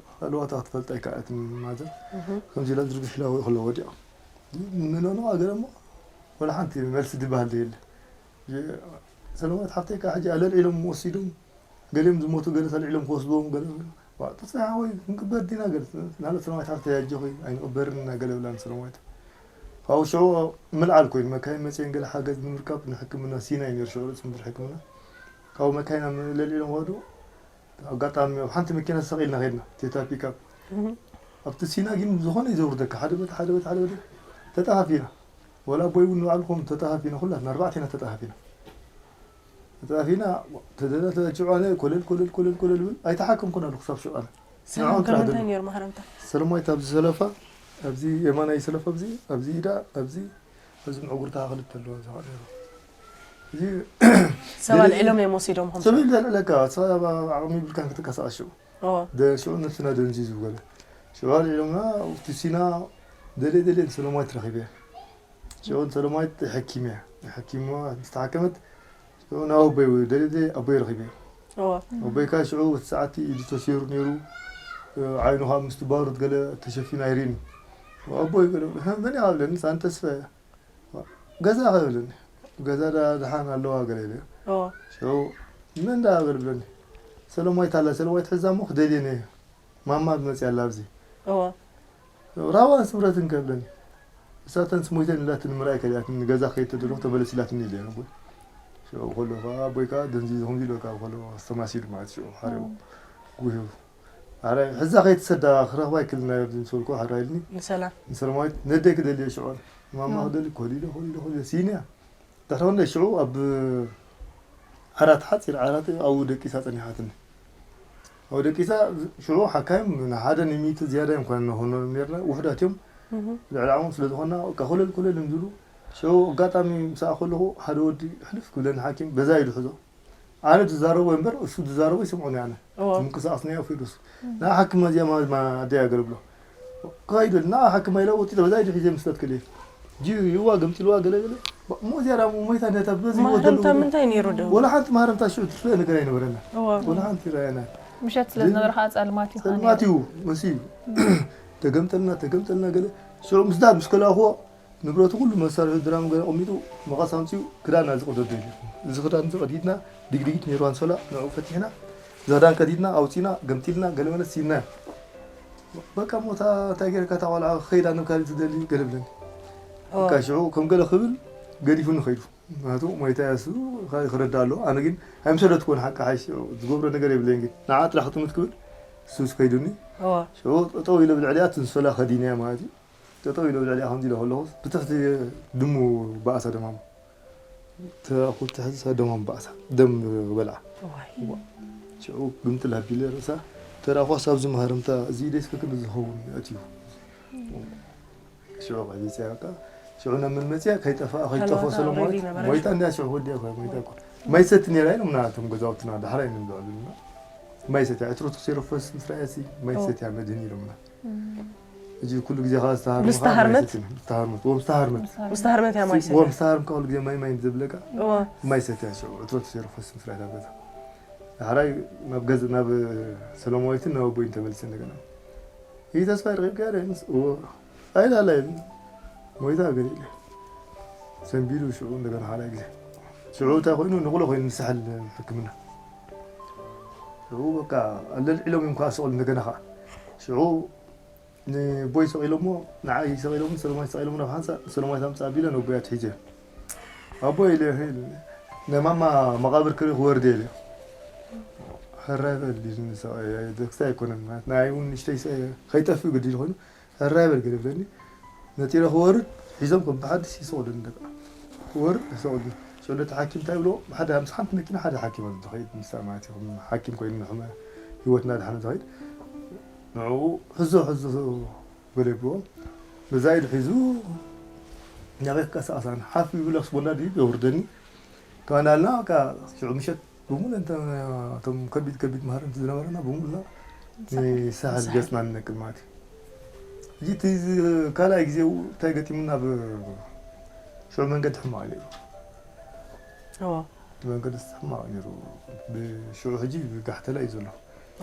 ኣለዋታ ክትፈልጣ ይከኣለት ማዘር ከምዚ ኢላ ዝርግሕ ኢላ ከሎ ወዲያ ምኖ ነው ኣገረ እሞ ወላ ሓንቲ መልሲ ዝበሃል የለ ሰለማት ሓፍተይ ከዓ ሕጂ ኣለልዒሎም ወሲዶም ገሊኦም ዝሞቱ ገለ ተልዒሎም ክወስድዎም ገለ ተፅናሕ ወይ ክንቅበር ዲና ገለ ናለ ሰለማዊት ሓፍተይ ኣጆኺ ኣይንቕበርን ኢና ገለ ብላን ሰለማዊት ካብኡ ሽዑ ምልዓል ኮይኑ መካይን መፅየን ገለ ሓገዝ ንምርካብ ንሕክምና ሲና እዩ ነይሩ ሽዑ ርእሲ ምድሪ ሕክምና ካብኡ መካይን ለልዒሎም ከዱ ኣጋጣሚ ኣብ ሓንቲ መኪና ተሰቒልና ከድና ቴታ ፒካፕ ኣብቲ ሲና ግን ዝኾነ እዩ ዘውርደካ ሓደ በቲ ሓደ በቲ ሓደ በቲ ተጠፋፊና ወላ ኣቦይ እውን ንባዕሉ ከምኡ ተጠፋፊና ኩላትና ኣርባዕቴና ተጠፋፊና ተጠፋፊና ተደለ ተጭዋነ ኮለል ኮለል ኮለል ኮለል ብል ኣይተሓከምኩን ኣሉ ክሳብ ሽዑ ኣነ ንዕኦም ጥራሕ ሰላም እንታይ ደሉ ነይሩ ማህረምታ ሰለማዊት ኣብዚ ሰለፋ ኣብዚ የማናይ ሰለፋ ኣብዚ ኣብዚ ኢዳ ኣብዚ ኣብዚ ምዕጉርታ ክልተ ኣለዋ እዚ ከዓ ነይሩ እዚ ሰብ ኣልዒሎም እዮም ወሲዶም ከም ሰብ ይልዕለካ ሰብ ኣብ ዓቕሚ ይብልካን ክትንቀሳቐስ ሽዑ ኦ ደ- ሽዑ ነብስና ደንዚዙ ገለ ሽዑ ኣልዒሎምና ኣብቲ ሲና ደልየ ደልየ ንሰለማዊት ረኺበ ሽዑ ንሰለማዊት ሕኪም እያ ሕኪምዋ ምስ ተሓከመት ሽዑ ናብ ኣቦይ ደልየ ደልየ ኣቦይ ረኺበ ኦ ኣቦይ ከዓ ሽዑ እቲ ሰዓቲ ኢዱ ተሲሩ ነይሩ ዓይኑ ከዓ ምስቲ ባሩድ ገለ ተሸፊኑ ኣይርእን ኣቦይ ገለ መን ይሃብለኒ ሳን ተስፋ እያ ገዛ ከብለኒ ገዛ ዳ- ደሓን ኣለዋ ገለ ኢለ ኦ ሽዑ መን ዳ ገለ ብለኒ ሰለማዊት ኣላ ሰለማዊት ሕዛ እሞ ክደልየን እየ ማማ መፅያ ኣላ ኣብዚ ኦ ራዋን ስምረትን ከብለኒ እሳተን ስሞይተን ኢላትኒ ምርኣይ ከሊኣትኒ ንገዛ ከይድ ተደለኹ ተመለስ ኢላትኒ ኢለ ነቦይ ሽዑ ከሎ ከዓ ኣቦይ ከዓ ደንዚ ከምዚ ኢሎ ከዓ ከሎ ኣስተማሲሉ ማለት ሽዑ ሓሪቑ ጉሂቡ ኣረ ሕዛ ከይትሰዳ ክረኽባ ይክልና ዝምሰልኩ ሓራ ኢልኒ ንሰላም ንሰለማዊት ነደይ ክደልየ ሽዑ ማማ ክደሊ ኮሊለ ኮሊለ ኮሊለ ሲንያ ድሕሪ ክንደይ ሽዑ ኣብ ዓራት ሓፂር ዓራት ኣብኡ ደቂሳ ፀኒሓትኒ ኣብኡ ደቂሳ ሽዑ ሓካይም ንሓደ ንሚእቲ ዝያዳ እዮም ኮነ ንኾኖ ነርና ውሕዳት እዮም ልዕሊ ዓቕሞም ስለ ዝኾንና በቃ ኮለል ኮለል እዮም ዝብሉ ሽዑ ኣጋጣሚ ምሳኣ ከለኹ ሓደ ወዲ ሕልፍ ክብለኒ ሓኪም በዛ ኢሉ ሕዞ ኣነ ዝዛረቦ እምበር እሱ ዝዛረቦ ይሰምዖ ኣነ እዎ ምንቅስቃስ ናይ ኣፍሪዱስ ንዓ ሓክማ እዚኣ ማለት ኣደይ ኣገልግሎ ክኸይዱ ና ሓክማ ኢለ ወጢ በዛ ኢዱ ሒዘ ምስለት ክልየ ጂ ይዋ ገምጢልዋ ገለ ገለ እሞ እዚኣ ዳ ሞይታ ነታ በዚ ማህረምታ ምንታይ ነይሩ ዶ ወላ ሓንቲ ማህረምታ ሽዑ ትፍለ ነገር ኣይነበረና እዎ ወላ ሓንቲ ይረኣየና ምሸት ስለ ዝነበረ ከዓ ጸልማት እዩ ከዓ ጸልማት እዩ መሲ ተገምጠልና ተገምጠልና ገለ ሽዑ ምስዳ ምስ ከላእኽዎ ንብረቱ ኩሉ መሳርሒ ድራም ገለ ቀሚጡ መቐስ ኣምፅኡ ክዳን ናዚ ቅደዶ ኢሉ እዚ ክዳን እዚ ቀዲድና ድግድጊት ነይሩ ኣንሶላ ንዕኡ ፈቲሕና እዛ ክዳን ቀዲድና ኣውፂና ገምጢልና ገለ መለ ሲና በቃ ሞታ እንታይ ገይርካ እታ ቆልዓ ከይዳ ንብ ካልእ ትደሊ ገለ ብለኒ በቃ ሽዑ ከም ገለ ክብል ገዲፉኒ ከይዱ ምክንያቱ ሞይታ እያ እሱ ክረዳ ኣለዎ ኣነ ግን ኣይምሰለትኩን ሓቂ ሓይሽ ዝገብሮ ነገር የብለይን ግን ንዓ ጥራሕ ክትምት ክብል እሱስ ከይዱኒ እዎ ሽዑ ጠጠው ኢለ ብልዕሊኣ ትንሶላ ከዲንያ ማለት እዩ ጠጠው ኢለ ብልዕሊኣ ከምዚ ኢለ ከለኹ ብትሕቲ ድሙ በኣሳ ደማሙ ተኣኹ ትሕቲ ደማሙ በኣሳ ደም በልዓ እዋይ ሽዑ ግምጥል ኣቢለ ርእሳ ተረኣኳስ ኣብዚ መሃረምታ እዚ ኢደይ እስከ ክንዲ ዝኸውን ኣትዩ ሽዑ ቀሊፅያ በቃ ሽዑ ናብ መን መፅያ ከይጠፍኣ ከይጠፍኦ ከለዋታ ሰለማዊት ሬድዮ ነበረ። ሞይታ እንድያ ሽዑ ወዲያ እኮ ሞይታ እኮ ማይ ሰቲ ነይራ ኢሎምና እቶም ገዛውትና ዳሕራይ እዮም ዝብዕሉና ማይ ሰቲ ዕትሮ ተሰይሩ ፈስ ምስ ረኣያሲ ማይ ኦ። ሰቲ እያ መድህን ኢሎምና እዚ ኩሉ ግዜ ከዓ ዝተሃርሙ ምስ ከዓ ማይ ተሃርመት? ሰቲ ነው። ዝተሃርመት ወም ዝተሃርመት ምስ ተሃርመት እያ ማይ ወም ሰትያ ዝተሃርም ከዓ ኩሉ ግዜ ማይ ማይ ዘብለካ እዎ ማይ ሰትያ ሽዑ ዕትሮ ተሰይሩ ፈስ ምስ ረኣያ ገዛ ዳሕራይ ናብ ገዛ ናብ ሰለማዊትን ናብ ኣቦይን ተመሊሰ እንደገና ይህ ተስፋ ይረኺብካ ደ ምስ እዎ ኣይላላ ይብል ሞይታ ገለ ኢለ ሰንቢዱ ሽዑ እንደገና ካልኣይ ግዜ ሽዑ እንታይ ኮይኑ ንቑሎ ኮይኑ ንሳሕል ሕክምና ሽዑ በቃ ኣለልዒሎም እዮም ከዓ ሰቕሉ እንደገና ከዓ። ሽዑ ንቦይ ሰቒሎሞ፣ ንዓይ ሰቒሎሞ፣ ሰለማይ ሰቒሎሞ ናብ ሓንሳእ፣ ሰለማይ ኣምፅእ ኣቢለ ነቦይ ኣትሒዘ። ኣቦይ ኢለ፣ ናይ ማማ መቓብር ክርኢ ክወርድ እየ ኢለ። ሕራይ በል ኢሉኒ ሰብኣይ፣ ክሳይ ኣይኮነን፣ ማለት ንዓይ እውን ንእሽተይ ሰ-፣ ከይጠፍእ ግዲ ኢሉ ኮይኑ፣ ሕራይ በል ገለ ይብለኒ። ነጢረ ክወርድ፣ ሒዞም ከም ብሓድሽ ይሰቕሉኒ ደቂ። ክወርድ ይሰቕሉኒ። ሽዑ ነቲ ሓኪም እንታይ ይብሎ፣ ብሓደ ምስ ሓንቲ መኪና ሓደ ሓኪም ኣሎ ዝኸይድ፣ ንሳ ማለት እዩ፣ ከም ሓኪም ኮይኑ ንሕመ-፣ ህይወትና ድሓነ ዝኸይድ። ንዕኡ፣ ሕዞ፣ ሕዞ፣ ገለ ይብልዎ። በዛ ኢዱ ሒዙ፣ ናበይ ክቀሳቐሳን ሓፍ ይብሎ፣ ስቦንዳ ድዩ የውርደኒ። ከመናልና፣ በቃ፣ ሽዑ ምሸት ብምሉእ እንተ-፣ እቶም ከቢድ ከቢድ ማህረምቲ ዝነበረና ብምሉእ ንሳሕል ንሳሕል። ገጽና ንነቅል ማለት እዩ። ሕጂ እቲ ዝ-፣ ካልኣይ ግዜ እንታይ ገጢሙና፣ ኣብ ሽዑ መንገዲ ሕማቕ ነይሩ። እዎ። እቲ መንገዲ ሕማቕ ነይሩ። ብሽዑ ሕጂ ብጋሕተላ እዩ ዘሎ።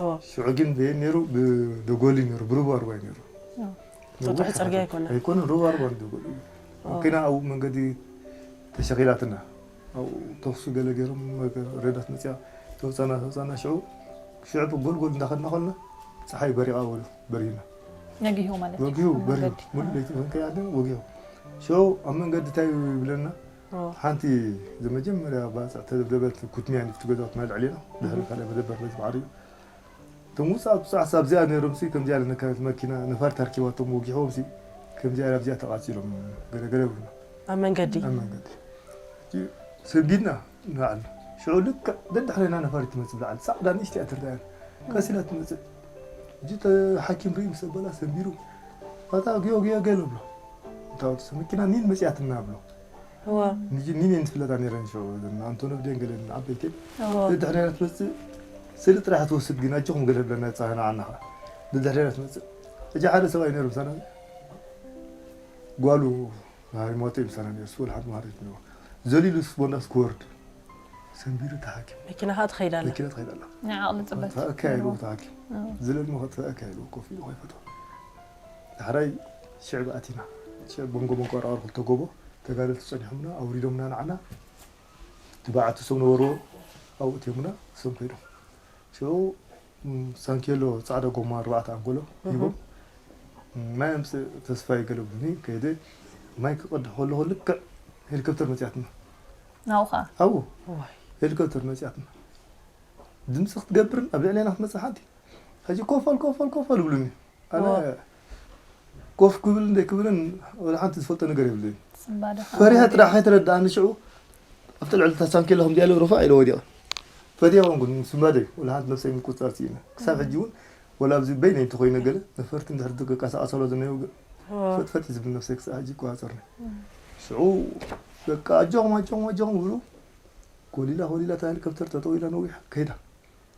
እዎ። ሽዑ ግን ብየን ነይሩ፣ ብደጎሊ ነይሩ፣ ብሩባ ሩባ እዩ ነይሩ። እዎ። ነዊሕ ሰጡሕ ጽርግያ ርሕቀት ኣይኮነን። ኣይኮነን፣ ሩባ ሩባ እዩ ደጎሊ። እዎ። መኪና ኣብኡ መንገዲ ተሸኺላትና። ኣብኡ ተኹሲ ገለ ገይሮም፣ ረዳት መጽያ፣ ተውጻና፣ ተውጻና። ሽዑ፣ ሽዑ ብጎልጎል እንዳኸድና ከለና፣ ጸሓይ በሪቓ ወ-፣ በሪህና። ነጊሁ ማለት እዩ። ወጊሁ፣ በሪሁ። መንገዲ። ሙሉ ለይቲ ክንከይድ ወጊሁ። ሽዑ ኣብ መንገዲ እንታይ ይብለና? ኦ። ሓንቲ ዘመጀመርያ ባጽዕ ተደብደበት ኩትንያ ንፍቲ ገዛውትና ልዕሌና፣ ድሕሪ ካልኣይ መደበር በዚ ባሕሪ እዩ። እቶም ውጻእ ብዙሓት ኣብዚኣ ነይሮምሲ፣ ከምዚኣ ኢለ ነካለት መኪና ነፋሪት ኣርኪባቶም ወጊሖምሲ፣ ከምዚኣ ኢለ ኣብዚኣ ተቓጺሎም ገለ ገለ ይብሉና። ኣብ መንገዲ? ኣብ መንገዲ። ሰንቢድና ንላዕሊ። ሽዑ ልክዕ ደድሕሬና ነፋሪት ትመጽእ ብላዕሊ። ጻዕዳ ንእሽተይ እያ ትረኣየና። ቀስ ኢላ ትመጽእ። ሕጂ እቲ ሓኪም ርኢ ምስ ኣበላ ሰንቢሩ። ኣታ ግዮ ግዮ ገለ ብሎ። እታ መኪና ኒን መጽያትና ብሎ። እዋ። ንጂ-፣ ኒን እየን ዝፍለጣ ነይረን ሽዑ፣ እዘን ኣንቶኖቭ ድየን ገለን ዓበይቲ። እዋ። ደድሕሬና ትመጽእ፣ ስእሊ ጥራሕ ትወስድ ግን፣ ኣጆኹም ገለ ብለና፣ ጻህና ዓና ኸዓ። ደድሕሬና ትመጽእ። ሕጂ ሓደ ሰብኣይ ነይሩ ምሳና፣ ጓሉ ሃሪማቶ እዩ ምሳና ነይሩ፣ ስወል ሓንቲ ማህረት ነይሩ። ዘሊሉ ስቦንዳስ ክወርድ፣ ሰንቢሩ ተሓኪም። መኪና ኸዓ ትኸይድ ኣላ። መኪና ትኸይድ ኣላ። ናይ ዓቕሊ ጽበት። ተኣካይሉ ተሓኪም። እዋ። ዝለል መኸት ተኣካይሉ፣ ኮፍ ኢሉ ኸይፈቶ። ዳሕራይ ሽዕብ ኣቲና። ሽዕብ መንጎ መንጎ ኣርኣር ክልተ ጎቦ፣ ተጋደልቲ ጸኒሖምና፣ ኣውሪዶምና ንዓና። እቲ በዓቲ ሰብ ነበርዎ፣ ኣብኡ እትዮምና፣ እሶም ከይዶም። ሽዑ፣ ም፣ ሳንኬሎ ጻዕዳ ጎማ ኣርባዕተ ኣንጎሎ እህ። ሂቦም፣ ም፣ ማይ ኣምጽእ ተስፋይ ገለ ብሉኒ፣ ከይደ ማይ ክቐድሕ ከለኹ ልክዕ ሄሊኮፕተር መጽያትና። ናብኡ ኸኣ? ኣብኡ። ዋይ። ሄሊኮፕተር መጽያትና። ድምጺ ክትገብርን ኣብ ልዕሌና ክትመጽእ ሓንቲ። ሕጂ ኮፈል፣ ኮፈል፣ ኮፈል ይብሉኒ። ኣነ ዋ። ኮፍ ክብል እንደ ክብልን ወላ ሓንቲ ዝፈልጦ ነገር የብለይን። ጽምባደ ፈሪሐ ጥራሕ ከይተረድኣኒ ሽዑ ኣብቲ ልዕሊ እታ ሳንኬላ ከምዚኣ ኢለ ሩፋዕ ኢለ ወዲቐ። ፈትየ ኮንኩ፣ ስምባደይ ወላ ሓንቲ ነብሰይ ምቁጽጻር ስኢነ። ክሳብ ሕጂ እውን ወላ ኣብዚ በይነይ እንተኾይነ ገለ ነፈርቲ እንድሕር ዝንቀሳቐሳሉ ዝነየው ገ-፣ ዋ። ፈጥፈጥ እዩ ዝብል ነብሰይ ክሳብ ሕጂ ይቆጻጸርኒ። ሽዑ በቃ ኣጆኹም፣ ኣጆኹም፣ ኣጆኹም ይብሉ። ኮሊላ፣ ኮሊላ እታ ሄሊኮፕተር ጠጠው ኢላ ነዊሕ ከይዳ።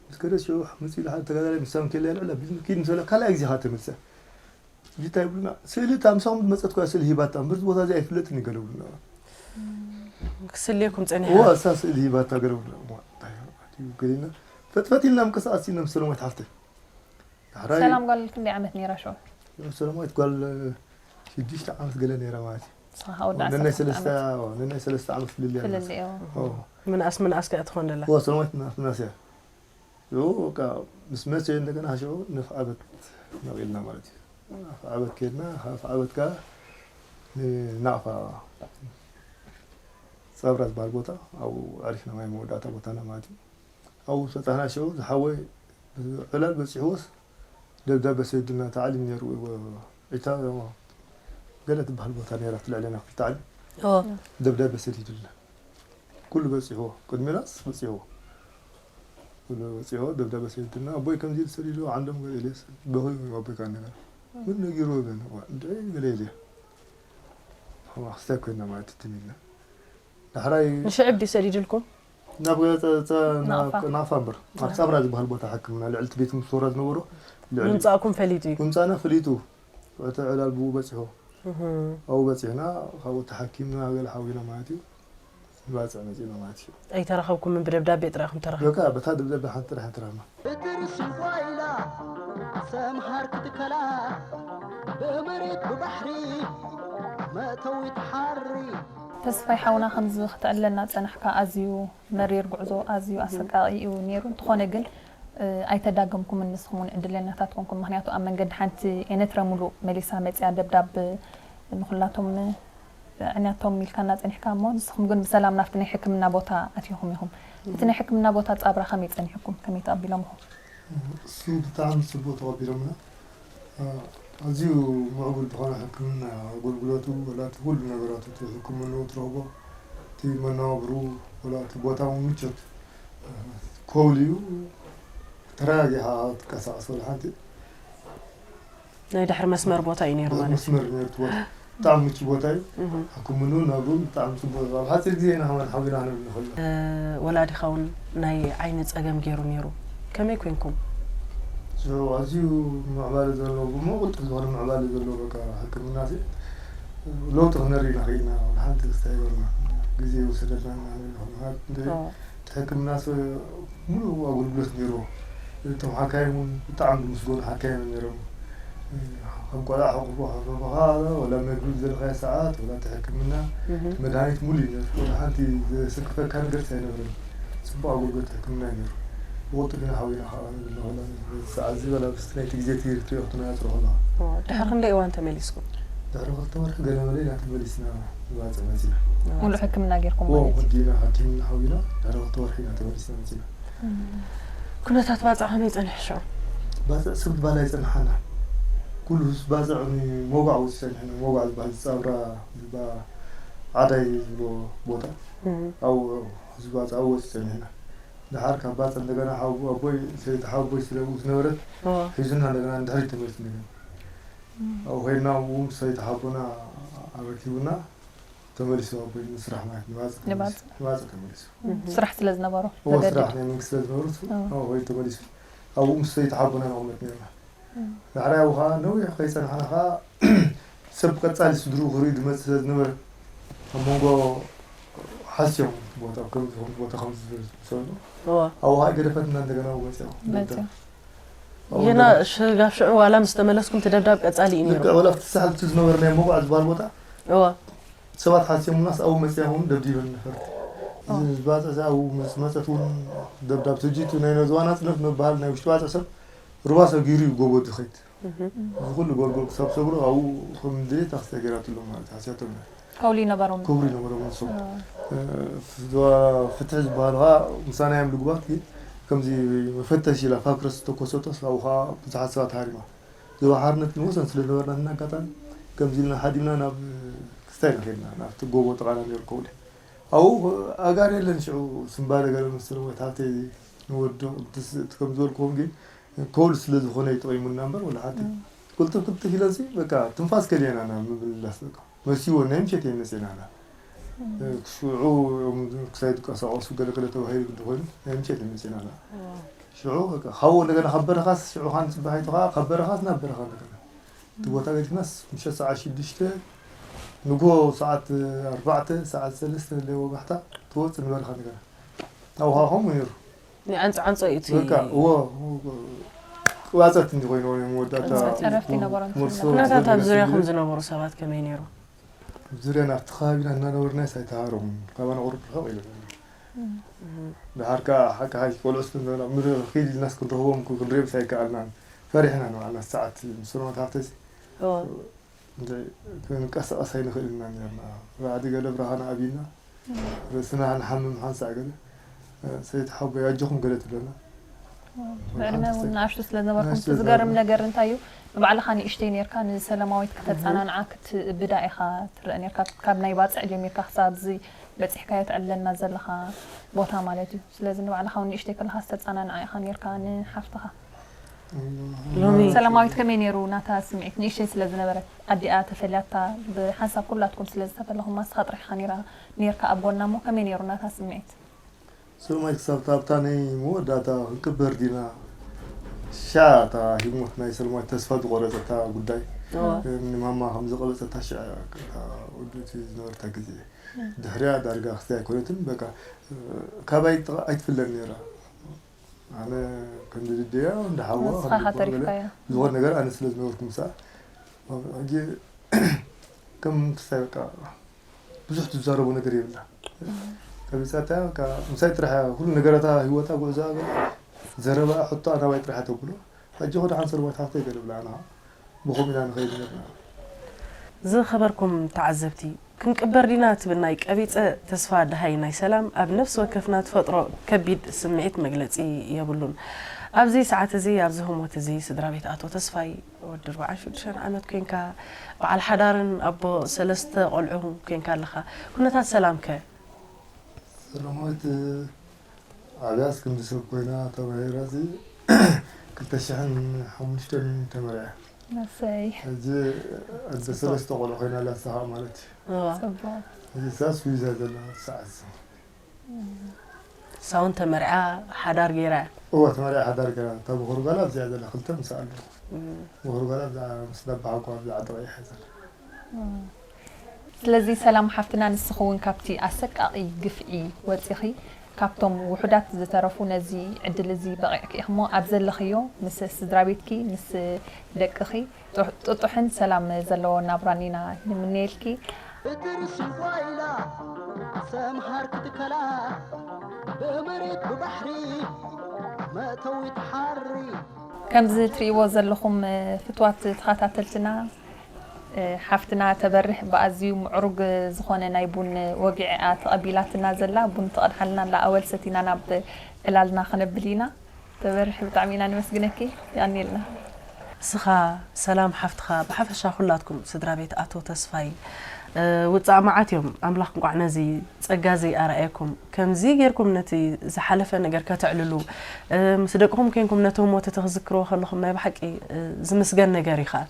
ምስ ከደ ሽዑ መጺኡ ኢሉ ሓደ ተጋዳላይ ምስ ሳንኬላ ልዕል ኣቢሉ ኪድ ምስ በለ ካልኣይ ግዜ ኸኣ ተመልሰ። ሕጂ እንታይ ይብሉና? ስእሊ እታ ምሳኹም ዝመጸት እኮ እያ ስእሊ ሂባታ እምበር፣ እዚ ቦታ እዚ ኣይፍለጥን እዩ ገለ ይብሉና። ክስልየኩም ጸኒሓ። እዋ፣ እሳ ስእሊ ሂባታ ገለ ይብሉና። እዋ፣ እንታይ እዩ ገሊና? ፈጥፈጥ ኢልና ምንቅስቓስ ኢና ምስ ሰለማዊት ሓፍተይ። ዳሕራይ ሰላም ጓል ክንደይ ዓመት ነይራ ሽዑ? ሰለማዊት ጓል ሽዱሽተ ዓመት ገለ ነይራ ማለት እዩ። ንስኻ ወዲ ነናይ ዓሰርተ ሰለስተ ዓመት። ኣዎ፣ ነናይ ሰለስተ ዓመት ፍልልይ ኣለና። ፍልልይ፣ እዎ። እዎ። ምንኣስ ምንኣስ ከኣ ትኾን ደላ? እዎ፣ ሰለማዊት ምንኣስ ምንኣስ እያ። ሽዑ በቃ ምስ መጽኡ እንደገና ሽዑ ነፍዓበት ነቒልና ማለት እዩ። ነፍዓበት ከድና፣ ካብ ነፍዓበት ከኣ ንናቕፋ ጸብራ ዝበሃል ቦታ ኣብኡ ኣዕሪፍና፣ ማይ መወዳእታ ቦታና ማለት እዩ። ኣብኡ በጻሕና ሽዑ ዝሓወይ ዕላል በጺሕዎስ ደብዳበ ሰዲዱልና፣ ታዕሊም ነይሩ፣ ዒታ ገለ ትበሃል ቦታ ነይራ፣ ትልዕለና ክፍሊ ታዕሊም። ኦ። ደብዳበ ሰዲዱልና። ኩሉ በጺሕዎ፣ ቅድሜናስ በጺሕዎ። ኩሉ በጺሕዎ፣ ደብዳበ ሰዲዱልና። ኣቦይ ከምዚ ኢሉ ሰዲዱ፣ ዓንዶም ገለ ኢለስ፣ በኺዩ ኣቦይ ከኣ ነገር። ምን ነጊርዎ በለ፣ ዋ፣ እንታይ ገለ ኢለ። ኸማ ክስታይ ኮይና ማለት ትም ኢልና። ዳሕራይ ንሽዕብ ድዩ ሰዲዱልኩም? ናብ ገ-፣ ጸ-፣ ጸ-፣ ናብ ናቕፋ። ናቕፋ እምበር። ኣብ ጸብራ ዝበሃል ቦታ ሕክምና፣ ልዕሊ እቲ ቤት ምሶራ ዝነበሮ፣ ልዕሊ ምምጻእኩም ፈሊጡ እዩ? ምምጻእና ፈሊጡ። እቲ ዕላል ብኡ በጺሑ። እህ። ኣብኡ በጺሕና፣ ካብኡ ተሓኪምና፣ ገለ ሓዊና ማለት እዩ። ንባጽዕ መጺእና ማለት እዩ። ኣይተራኸብኩምን፣ ብደብዳቤ ጥራይ ኢኹም ተራኸብኩም? በቃ፣ በታ ደብዳቤ ሓንቲ ጥራይ ተራኸብና። እትርሽም ጓይላ ሰምሃር ክትከላ ብመሬት ብባሕሪ መእተዊ ተሓሪ። ተስፋይ ሓውና፣ ከምዚ ክትዕለልና ጸናሕካ፣ ኣዝዩ መሪር ጉዕዞ፣ ኣዝዩ ኣሰቃቒ እዩ ነይሩ። እንተኾነ ግን፣ ኣይተዳገምኩምን፣ ንስኹም እውን ዕድለኛታት ኮንኩም። ምኽንያቱ ኣብ መንገዲ ሓንቲ ኤነትረ ሙሉእ መሊሳ መፅያ ደብዳብ ንኹላቶም ዕንያቶም ኢልካና ፀኒሕካ እሞ፣ ንስኹም ግን ብሰላም ናብቲ ናይ ሕክምና ቦታ ኣቲኹም ኢኹም። እቲ ናይ ሕክምና ቦታ ፃብራ ከመይ ፀኒሕኩም? ከመይ ተቐቢሎምኹም? እሱ ብጣዕሚ ፅቡቅ ተቐቢሎምና። ኣዝዩ ምዕቡል ዝኾነ ሕክምና ኣገልግሎቱ፣ ወላ እቲ ኩሉ ነገራቱ፣ እቲ ሕክምንኡ ትረኽቦ፣ እቲ መነባብርኡ፣ ወላ እቲ ቦታ እውን ምቾት፣ ከውሊ እዩ። ተረጋጊኻ ትንቀሳቐስ ወላ ሓንቲ። ናይ ድሕሪ መስመር ቦታ እዩ ነይሩ ማለት እዩ። መስመር ነርት ቦታ ብጣዕሚ ምቹ ቦታ እዩ። ሕክምንኡ ናብሩ ብጣዕሚ ፅቡቅ። ኣብ ሓፂር ግዜ ኢና ከማን ሓዊና ክንብል ንኽእል። ወላዲኻ እውን ናይ ዓይኒ ፀገም ገይሩ ነይሩ። ከመይ ኮንኩም? ሽዑ ኣዝዩ ምዕባለ ዘለዎ፣ ብሞ ቅልጡፍ ዝኾነ ምዕባለ ዘለዎ በቃ ሕክምና ሲ ለውጢ ክነርኢ ኢና ኽኢልና። ሓንቲ ክስታይ ይበልና ግዜ ይወሰደልና ኢና ንብል። ምኽንያቱ እንተ እቲ ሕክምና ሲ ሙሉእ ኣገልግሎት ነይርዎ። እቶም ሓካይም እውን ብጣዕሚ ዝምስገኑ ሓካይም እዮም ነይሮም። ከም ቆልዓ ሕቑፎ ሓፈፋኻ፣ ወላ መግቢ ዝደለኻዮ ሰዓት፣ ወላ እቲ ሕክምና፣ እቲ መድሃኒት ሙሉእ እዩ ነይሩ። ወላ ሓንቲ ዘስክፈካ ነገር ኣይነበረን። ፅቡቕ ኣገልግሎት ሕክምና እዩ ነይሩ። ብቕልጡፍ ኢና ሓዊና ከዓ ንብል ንኽእል። ሰዓት ዝበላ ምስቲ ናይቲ ግዜ እቲ ርትዮ ክትናያ ፅሩ ከለኻ። ድሕሪ ክንደይ እዋን ተመሊስኩም? ድሕሪ ክልተ ወርሒ ገለ መለ ኢና ተመሊስና። ንባፅዕ መፂና። ሙሉእ ሕክምና ጌርኩም ዎ ማለት እዩ። ወዲና ሓኪምና ሓዊና ድሕሪ ክልተ ወርሒ ኢና ተመሊስና መፂና። ኩነታት ባፅዕ ከመይ ፀኒሑ ሽዑ? ባፅዕ ስብ ባል ኣይፀንሓና። ኩሉ ህዝቢ ባፅዕ መጓዕ ወፂ ፀኒሕና። መጓዕ ዝበሃል ፃብራ ዝባ ዓዳይ ዝብሎ ቦታ ኣብኡ ህዝቢ ባፅዕ ኣብኡ ወፂ ፀኒሕና። ድሓር ካብ ባፅዕ እንደገና ሓው ኣቦይ ሰይቲ ሓወቦይ ስለ ዝነበረት ሒዙና እንደገና ንድሕሪት ተመሊሱ እንደገና ኣብኡ ኮይና እውን ሰይቲ ሓቦና ኣረኪቡና ተመሊሱ ኣቦይ ንስራሕ ማለት ንባፅዕ ተመሊሱ። ንባፅዕ። ንባፅዕ ተመሊሱ። ስራሕ ስለ ዝነበሮ እዎ ተገዲዱ። ስራሕ ናይ መንግስቲ ስለ ዝነበሩ ኣዎ። ኣዎ ወይ ተመሊሱ። ኣብኡ ምስ ሰይቲ ሓቦና ንቕመጥ ነርና። ዳሕራይ ኣብኡ ከዓ ነዊሕ ከይፀናሕና ከዓ ሰብ ቀፃሊ ስድርኡ ክርኢ ዝመፅእ ስለ ዝነበረ ኣብ መንጎ ሓስዮም እቲ ቦታ ከምዚ ከምዚ ቦታ ከምዚ ዝሰሉ እዋ ኣብኡ ከዓ ገደፈትና እንደገና ኣብኡ መፅኦም መፅኦም። ይህና ሽጋብ ሽዑ ዋላ ምስ ተመለስኩም እቲ ደብዳብ ቀፃሊ እዩ ነይሩ። ልክዕ ወላ ኣብቲ ሳሕል እቲ ዝነበረ ናይ መጓዕ ዝበሃል ቦታ እዋ ሰባት ሓስዮምናስ ኣብኡ መፅያ እውን ደብዲበን ነፈርቲ። እዚ ዝባፅዕ ኣብኡ ምስ መፀት እውን ደብዳብ ትጅቱ ናይ ነዝዋ ናፅነት መበሃል ናይ ውሽጢ ባፅዕ ሰብ ሩባ ሰጊሩ እዩ ጎቦ ዝኸይድ። እዚ ኩሉ ጎልጎል ክሳብ ሰግሩ ኣብኡ ከም ድሌት ኣክስታ ገይራትሎም ማለት ሓስያቶም እያ። ከውሊ ነበሮም። ክብሩ ይነበሮም ንሶም። ፍትሒ ዝበሃል ከዓ ምሳና እዮም ልጉባት ግን ከምዚ መፈተሽ ኢላ ፋክረስ ዝተኮሰቶስ ኣብኡ ከዓ ብዙሓት ሰባት ሃሪማ። ዞባ ሓርነት ንወሰን ስለ ዝነበርና እና ኣጋጣሚ ከምዚ ኢልና ሓዲምና ናብ ክስታይ ኢና ከድና ናብቲ ጎቦ ጥቓና ነይሩ ከውሊ። ኣብኡ ኣጋር የለን ሽዑ ስምባደ ገለ መሰለ ወይ ታተይ ንወዶ ቅድስ እቲ ከም ዝበልክዎም ግን ከውሊ ስለ ዝኾነ እዩ ጠቒሙና እምበር ወላ ሓንቲ ቅልጥፍ ቅልጥፍ ኢለንሲ በቃ ትንፋስ ከልየና ኢና ምምልላስ በቃ መሲዎ ናይ ምሸት እየን መፅኤናና። ሽዑ እዮም ክሳይ ዝንቀሳቐሱ ገለ ገለ ተባሂሉ ግዲ ኮይኑ ናይ ምሸት እየን መፅኤናና። ሽዑ በቃ ካብኡ እንደገና ካብ በረኻስ ሽዑ ካን ፅባሒቱ ከዓ ካብ በረኻስ ናብ በረኻ እንደገና እቲ ቦታ ገዲፍናስ ምሸት ሰዓት ሽዱሽተ ንግሆ ሰዓት ኣርባዕተ ሰዓት ሰለስተ ለይ ወጋሕታ ትወፅእ ንበረኻ እንደገና ኣብኡ ከዓ ከምኡ ነይሩ። ንዓንፃ ዓንፃ እዩ እቲ በቃ እዎ ቅባፀት እንዲ ኮይንዎ እዮም መወዳእታ ዕረፍቲ ይነበሮም። መርሶ ኩነታት ኣብ ዘገለገለ ዙሪያኹም ስለ ዝነበሩ ሰባት ከመይ ነይሩ? ኣብ ዙርያ ናብቲ ከባቢና እናነበርና ኣይተሃረሙ ካባና ቁሩብ ርሕቕ ኢሎም እዮም። ድሓር ከዓ ሓቂ ሓቂ ቆልዑ ስለ ምር ኪድ ኢልናስ ክንረኽቦም ክንሪኦም ኣይከኣልናን ፈሪሕና ንባዕልና ሰዓት ምስ ሮማት ሃፍተሲ እዎ ክንቀሳቐስ ኣይንኽእል ኢና ነርና ራዕዲ ገለ ብርሃን ኣብና ርእስና ንሓምም ሓንሳእ ገለ ሰይቲ ሓቦይ ኣጆኹም ገለ ትብለና ብዕድመ እውን ንኣሽቱ ስለ ዝነበርኩም እቲ ዝገርም ነገር እንታይ እዩ ንባዕልኻ ንእሽተይ ነርካ ንሰላማዊት ከተፀናንዓ ክትእብዳ ኢኻ ትረአ ነርካ ካብ ናይ ባፅዕ ጀሚርካ ክሳብ እዚ በፂሕካዮ ትዕልለና ዘለኻ ቦታ ማለት እዩ ስለዚ ንባዕልኻ እውን ንእሽተይ ከለኻ ዝተፀናንዓ ኢኻ ነርካ ንሓፍትኻ ሎሚ ሰላማዊት ከመይ ነይሩ ናታ ስምዒት ንእሽተይ ስለ ዝነበረት ኣዲኣ ተፈልያታ ብሓንሳብ ኩላትኩም ስለ ዝተፈለኹም ማስኻ ጥራሕ ኢኻ ነይራ ነርካ ኣብ ጎና እሞ ከመይ ነይሩ ናታ ስምዒት ሰማይ ክሳብ ኣብታ ናይ መወዳእታ ክንቅበር ዲና ሻ እታ ሂሞት ናይ ሰለማዊት ተስፋ ዝቆረፀታ ጉዳይ ንማማ ከም ዝቀበፀታ ሻ ወዲ እቲ ዝነበረታ ግዜ ድሕሪያ ዳርጋ ክስታይ ኣይኮነትን በቃ ካባይ ኣይትፍለን ነይራ ኣነ ከም ድድያ እንዳ ሓዋ ንስኻ ኢኻ ተሪፍካያ ዝኾነ ነገር ኣነ ስለ ዝነበርኩ ምሳ ሕጂ ከም ክስታይ በቃ ብዙሕ ትዛረቦ ነገር የብላ ከቢፃታ ምሳይ ጥራሕ ኩሉ ነገራታ ህይወታ ጉዕዛ ዘረባ ሕቶ ኣናባይ ጥራሕ ተብሎ፣ ሕጂ ኸ ደሓን ሰለማዊት ሓፍተይ ገለ ብላ፣ ኣና ብኸም ኢና ንኸይድ ነርና። ዝኸበርኩም ተዓዘብቲ፣ ክንቅበር ዲና ትብል ናይ ቀቢጸ ተስፋ ደሃይ ናይ ሰላም ኣብ ነፍሲ ወከፍና ትፈጥሮ ከቢድ ስምዒት መግለጺ የብሉን። ኣብዚ ሰዓት እዚ ኣብዚ ህሞት እዚ ስድራ ቤት ኣቶ ተስፋይ ወዲ ኣርባዓን ሽዱሽተን ዓመት ኮንካ በዓል ሓዳርን ኣቦ ሰለስተ ቆልዑ ኮንካ ኣለኻ። ኩነታት ሰላም ከ? ሰላማዊት ዓብያስ ክንዲ ሰብ ኮይና ተባሂራ እዚ ክልተ ሽሕን ሓሙሽተን ተመርዕያ። መሰይ ሕጂ ኣደ ሰለስተ ቆልዑ ኮይና ኣላ ንሳ ማለት እዩ። እዋ። ጽቡቅ። ሕጂ እሳ ስዊዝ እያ ዘላ ሰዓት እዚ። እሳ እውን ተመርዓ ሓዳር ገይራ እያ። እወ ተመርዕያ ሓዳር ገይራ። እታ በኹሪ ጓላ ኣብዚኣ ዘላ ክልተ ምሳ ኣለዉ። በኹሪ ጓላ ኣብዛ ምስ ነባሓጓ ኣብዛ ዓዲ ቀይሕ እያ ዘላ። ስለዚ ሰላም ሓፍትና፣ ንስኺ እውን ካብቲ ኣሰቃቒ ግፍዒ ወጺኺ ካብቶም ውሑዳት ዝተረፉ ነዚ ዕድል እዚ በቒዕኪ ኢኺ እሞ፣ ኣብ ዘለኽዮ ምስ ስድራ ቤትኪ ምስ ደቅኺ ጥጡሕን ሰላም ዘለዎ ናብራን ኢና ንምነየልኪ። ብጥርሲ ጓይላ ሰምሃር ክትከላ ብመሬት ብባሕሪ መእተዊ ትሓሪ። ከምዚ ትርእይዎ ዘለኹም ፍትዋት ተኸታተልትና፣ ሓፍትና ተበርህ ብኣዝዩ ምዕሩግ ዝኾነ ናይ ቡን ወግዒ እያ ተቐቢላትና ዘላ። ቡን ትቐድሓልና ኣላ። ኣወል ሰቲና ናብ ዕላልና ክነብል ኢና። ተበርህ ብጣዕሚ ኢና ነመስግነኪ። የቐንየልና። እስኻ ሰላም ሓፍትኻ ብሓፈሻ ኩላትኩም ስድራ ቤት ኣቶ ተስፋይ ውፃእ መዓት እዮም። ኣምላኽ እንቋዕ ነዚ ጸጋ እዚ ኣርኣየኩም። ከምዚ ጌርኩም ነቲ ዝሓለፈ ነገር ከተዕልሉ ምስ ደቅኹም ኮንኩም ነቲ ህሞት እቲ ክዝክርዎ ከለኹም ናይ ብሓቂ ዝምስገን ነገር እዩ ኸኣ።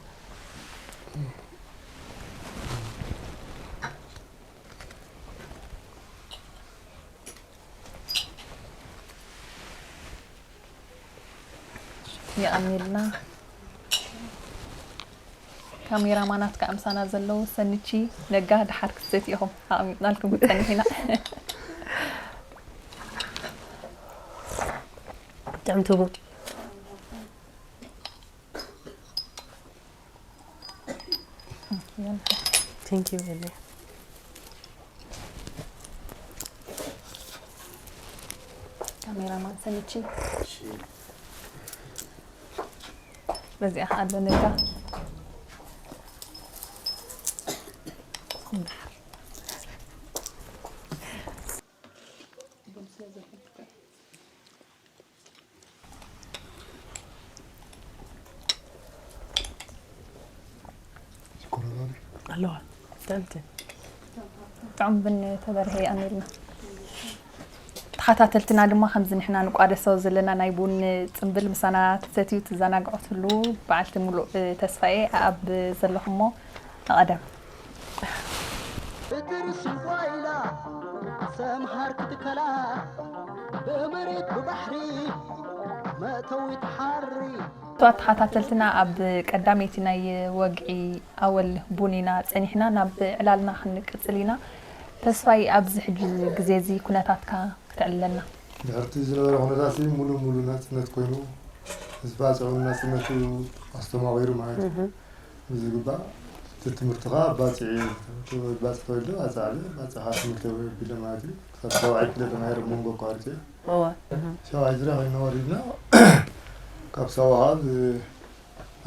የቐንየልና። ካሜራማናት ከኣ ምሳና ዘለዉ ሰንቺ ነጋ ድሓር ክትሰቲ ኢኹም ኣቐሚጥናልኩም ክንጸንሕ ኢና። ጥዕምቲ ቡን። Thank you, Lily. ካሜራማን ሰንቺ በዚኣ ከዓ ኣሎ ነጋ። ኣለዋ። ጥዕምቲ። ጥዑም ብን ተበርሀ የቐንየልና። ተኸታተልትና ድማ ከምዚ ንሕና ንቋደሶ ዘለና ናይ ቡን ጽምብል ምሳና ትሰትዩ ትዘናግዑ ትህልዉ በዓልቲ ሙሉእ ተስፋ እየ። ኣብ ዘለኹሞ ንቐደም። ብጥርሲ ጓይላ ሰምሃር ክትከላ ብመሬት ብባሕሪ መእተዊ ትሓሪ። እቶም ተኸታተልትና ኣብ ቀዳመይቲ ናይ ወግዒ ኣወል ቡን ኢና ጸኒሕና፣ ናብ ዕላልና ክንቅጽል ኢና። ተስፋይ ኣብዚ ሕጂ ግዜ እዚ ኩነታትካ ክተዕልለና። ድሕርቲ ዝነበረ ኩነታት ሙሉ ሙሉ ናጽነት ኮይኑ ህዝቢ ኣጽዕቡ ናጽነቱ ኣስተማቒሩ ማለት እዩ። ብዝግባእ እቲ ትምህርትኻ ኣባጽዕ እዩ። ባጽዕ ተወልደ ባጽዕ ኣለ ባጽዕኻ ትምህርቲ ቢለ ማለት እዩ። ክሳብ ሻውዓይ ክፍለ ተማሂረ መንጎ ኣቋሪፀ። እወ ሻውዓይ ዝራ ኮይና ወሪድና ካብ ሳዋ ከዓ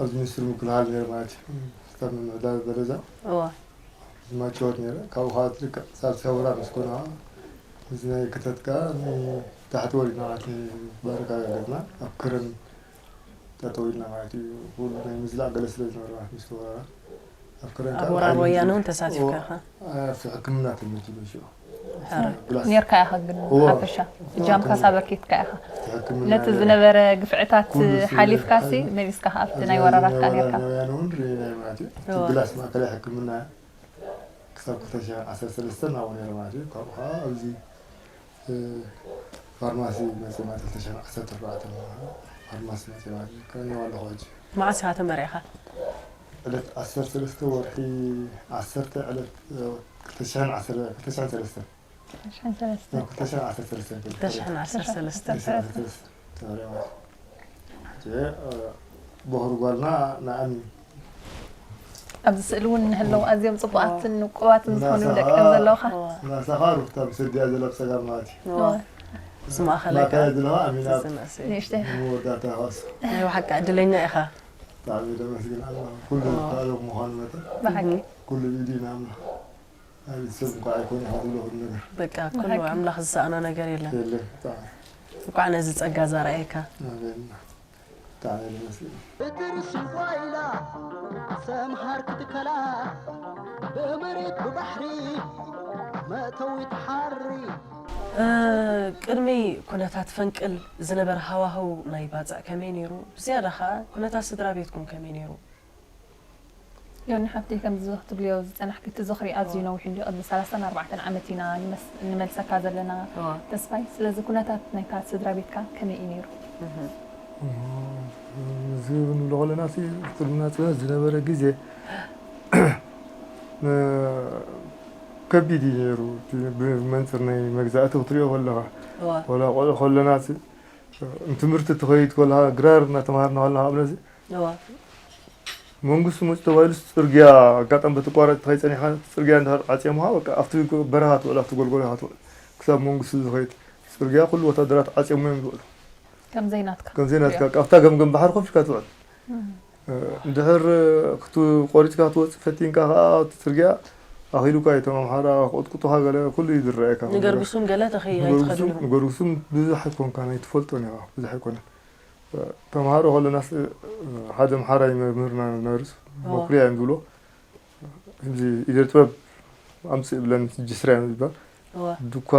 ኣብዚ ሚኒስትሪ ምክልኻል ነይረ ማለት እዩ። ክሳብ ምምሕዳር ደረጃ እወ ዝማቸወት ነይረ። ካብኡ ከዓ ልክዕ ክሳብ ሰውራ ምስ ኮና ምስ ናይ ክተት ከዓ ንታሕቲ ወሪድና ማለት እዩ። ባረካ ገለትና ኣብ ክረም ጠጠው ኢልና ማለት እዩ። ኩሉ ናይ ምዝላእ ገለ ስለ ዝነበረ ማለት ምስቲ ወራራ ኣብ ክረን ኣብ ወራር ወያነ እውን ተሳቲፍካ ኢኻ። ኣብቲ ሕክምና ተመዲበ ሽዑ ሕረ ብላስ ኔርካ ኢኻ ግን እዎ። ሓፈሻ እጃምካ ሳበርኪትካ ኢኻ እቲ ሕክምና ነቲ ነበረ። ዝነበረ ግፍዕታት ኩሉ ስለ ሓሊፍካሲ ሓዚ- መሊስካ ከኣ ኣብቲ ኣብዚ ናይ ወራራካ ናይ ኔርካ ወራር ወያነ እውን ርኢናዮ ማለት እዩ። እቲ እዎ። ብላስ ማእከላይ ሕክምና ክሳብ ክልተ ሽሕን ዓሰርተ ሰለስተን ኣብኡ ነይረ ማለት እዩ። ካብኡ ከዓ ኣብዚ እ፣ ፋርማሲ መፅእ ማለት ክልተ ሽሕን ዓሰርተ ኣርባዕተ ፋርማሲ መፅእ ማለት እዩ። ከነየው ኣለኹ ሕጂ መዓስ ኢኻ ተመሪዕኻ? ዕለት ዓሰርተ ሰለስተ ወርሒ ዓሰርተ ዕለት እ፣ ክልተ ሽሕን ዓሰርተ ክልተ ሽሕን ሰለስተን ሽሕን ሰለስተ ክልተ ሽሕን ዓሰርተ ሰለስተን ክልተ ሽሕን ዓሰርተ ሰለስተ ተመሪዕዋ። ሕጂ እ፣ በኹሪ ጓልና ንኣን ኣብዚ ስእሊ እውን ንህለው ኣዝዮም ፅቡቃትን ውቁባትን ዝኾኑ ደቂ ዘለውካ ናሳኻ ሩፍታ ብሰዲያ ዘላ ብፀጋም ማለት እዩ። እወ። ዝማእኸለካ ማእከላይ ዝለዋ ኣሚና ዝናእሲ ንእሽተይ ንመወዳእታ ይኸስ ናይ ብሓቂ ዕድለኛ ኢኻ። ብጣዕሚ ደመስግን ኣለኹ። ኩሉ ዋ። ካልኦም ምዃኑ መጠን ብሓቂ ኩሉ ኢዱ ኢና ኣምላኽ። ኣብ ሰብ እንኳ ኣይኮነ ይኸውን ነገር በቃ ኩሉ ብሓቂ። ኣምላኽ ዝሰኣኖ ነገር የለን። የለን። ብጣዕሚ እንኳዕ ነዚ ጸጋ ዘርኣየካ። ኣሜን። ብጣዕሚ ደመስግን። ብጥርሲ ጓይላ ሰምሃር ክትከላ ብመሬት ብባሕሪ መእተዊ ትሓሪ እ፣ ቅድሚ ኩነታት ፈንቅል ዝነበረ ሃዋህው ናይ ባጽዕ ከመይ ነይሩ? ብዝያዳ ኸኣ ኩነታት ስድራ ቤትኩም ከመይ ነይሩ? ዮኒ ሓፍተይ ከምዚ ክትብልዮ ዝጸናሕኪ እቲ ዝኽሪ ኣዝዩ ነዊሕ እንድዩ። ቅድሚ ሰላሳን ኣርባዕተን ዓመት ኢና ንመስ- ንመልሰካ ዘለና እዋ። ተስፋይ። ስለዚ ኩነታት ናይታ ስድራ ቤትካ ከመይ እዩ ነይሩ? እህ። እዚ ክንብሎ ከለና እቲ ቅድሚ ናጽነት ዝነበረ ግዜ እ፣ ከቢድ እዩ ነይሩ። እቲ ብመንጽር ናይ መግዛእቲ ክትሪኦ ከለኻ እዋ። ወላ ቆልዑ ከለና እቲ ንትምህርቲ ትኸይድ ከለኻ ግራር እናተምሃርና ከለኻ ኣብነዚ እዋ። መንግስቲ መፅእ ተባሂሉ ፅርግያ ኣጋጣሚ በቲ ቋረጥ ትኸይድ ፀኒሕካ እቲ ፅርግያ እንድሕር ዓፅዮምኻ በቃ ኣብቲ በረኻ ትውዕል ኣብቲ ጎልጎል ኢኻ ትውዕል ክሳብ መንግስቲ ዝኸይድ ፅርግያ ኩሉ ወታደራት ዓፅዮሞ እዮም ዝውዕሉ ከም ዘይናትካ ከም ዘይናትካ ኣብታ ገምገም ባሕሪ ኮፍ ኢልካ ትውዕል እንድሕር ክቱ ቆሪፅካ ክትወፅእ ፈቲንካ ከዓ እቲ ፅርግያ ኣኺሉካ እዩ እቶም ኣምሓራ ክቕጥቅጡኻ ገለ ኩሉ እዩ ዝረኣየካ ንገርጉሱም ገለ ተኸይ ኣይትኸድሉ ንገርጉሱም ብዙሕ ኣይኮንካን ኣይትፈልጦን ኢኻ ብዙሕ ኣይኮነን ተምሃሮ ከለናስ ሓደ ኣምሓራይ መምህርና ዝነበርስ መኩርያ እዮም ዝብሎ ከምዚ ኢደ ጥበብ ኣምፅእ ብለን ጅስርያ ዝባል እዋ። ዱኳ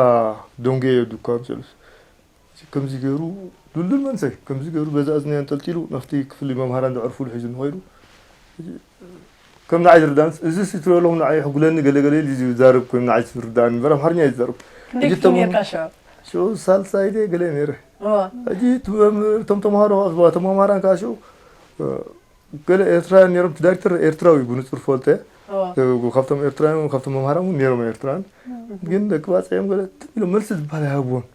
ዶንጌ ዱኳ ኣምፅእሉስ ከምዚ ገይሩ ዱልዱል መንሰይ ከምዚ ገይሩ በዛ እዝኒ ኣንጠልጢሉ ናብቲ ክፍሊ መምሃራን ዘዕርፉሉ ሒዙ ንኸይዱ ከም ንዓይ ዝርዳእንስ እዚ ሲ ትሪኦ ኣለኹም ንዓይ ይሕጉለኒ ገለገለ ኢሉ እዩ ዝዛረብ ኮይኑ ንዓይ ዝርዳእኒ እምበር ኣምሓርኛ እዩ ዝዛረብ ክንደይ ሕጂ ክፍሊ እቶም- ነርካ ሽዑ? ሽዑ ሳልሳይ ድየ ገለ ነይረ እዋ። ሕጂ እቲ መምህር እቶም ተምሃሮ እቶም መምሃራን ከዓ ሽዑ ገለ ኤርትራውያን ነይሮም እቲ ዳይሬክተር ኤርትራዊ እዩ ብንፁር ፈልጠ እዋ። ካብቶም ኤርትራውያን ካብቶም መምሃራን እውን ነይሮም ኤርትራውያን ግን ደቂ ባፅዕ እዮም ገለ ትም ኢሎም መልሲ ዝበሃል ኣይሃብዎን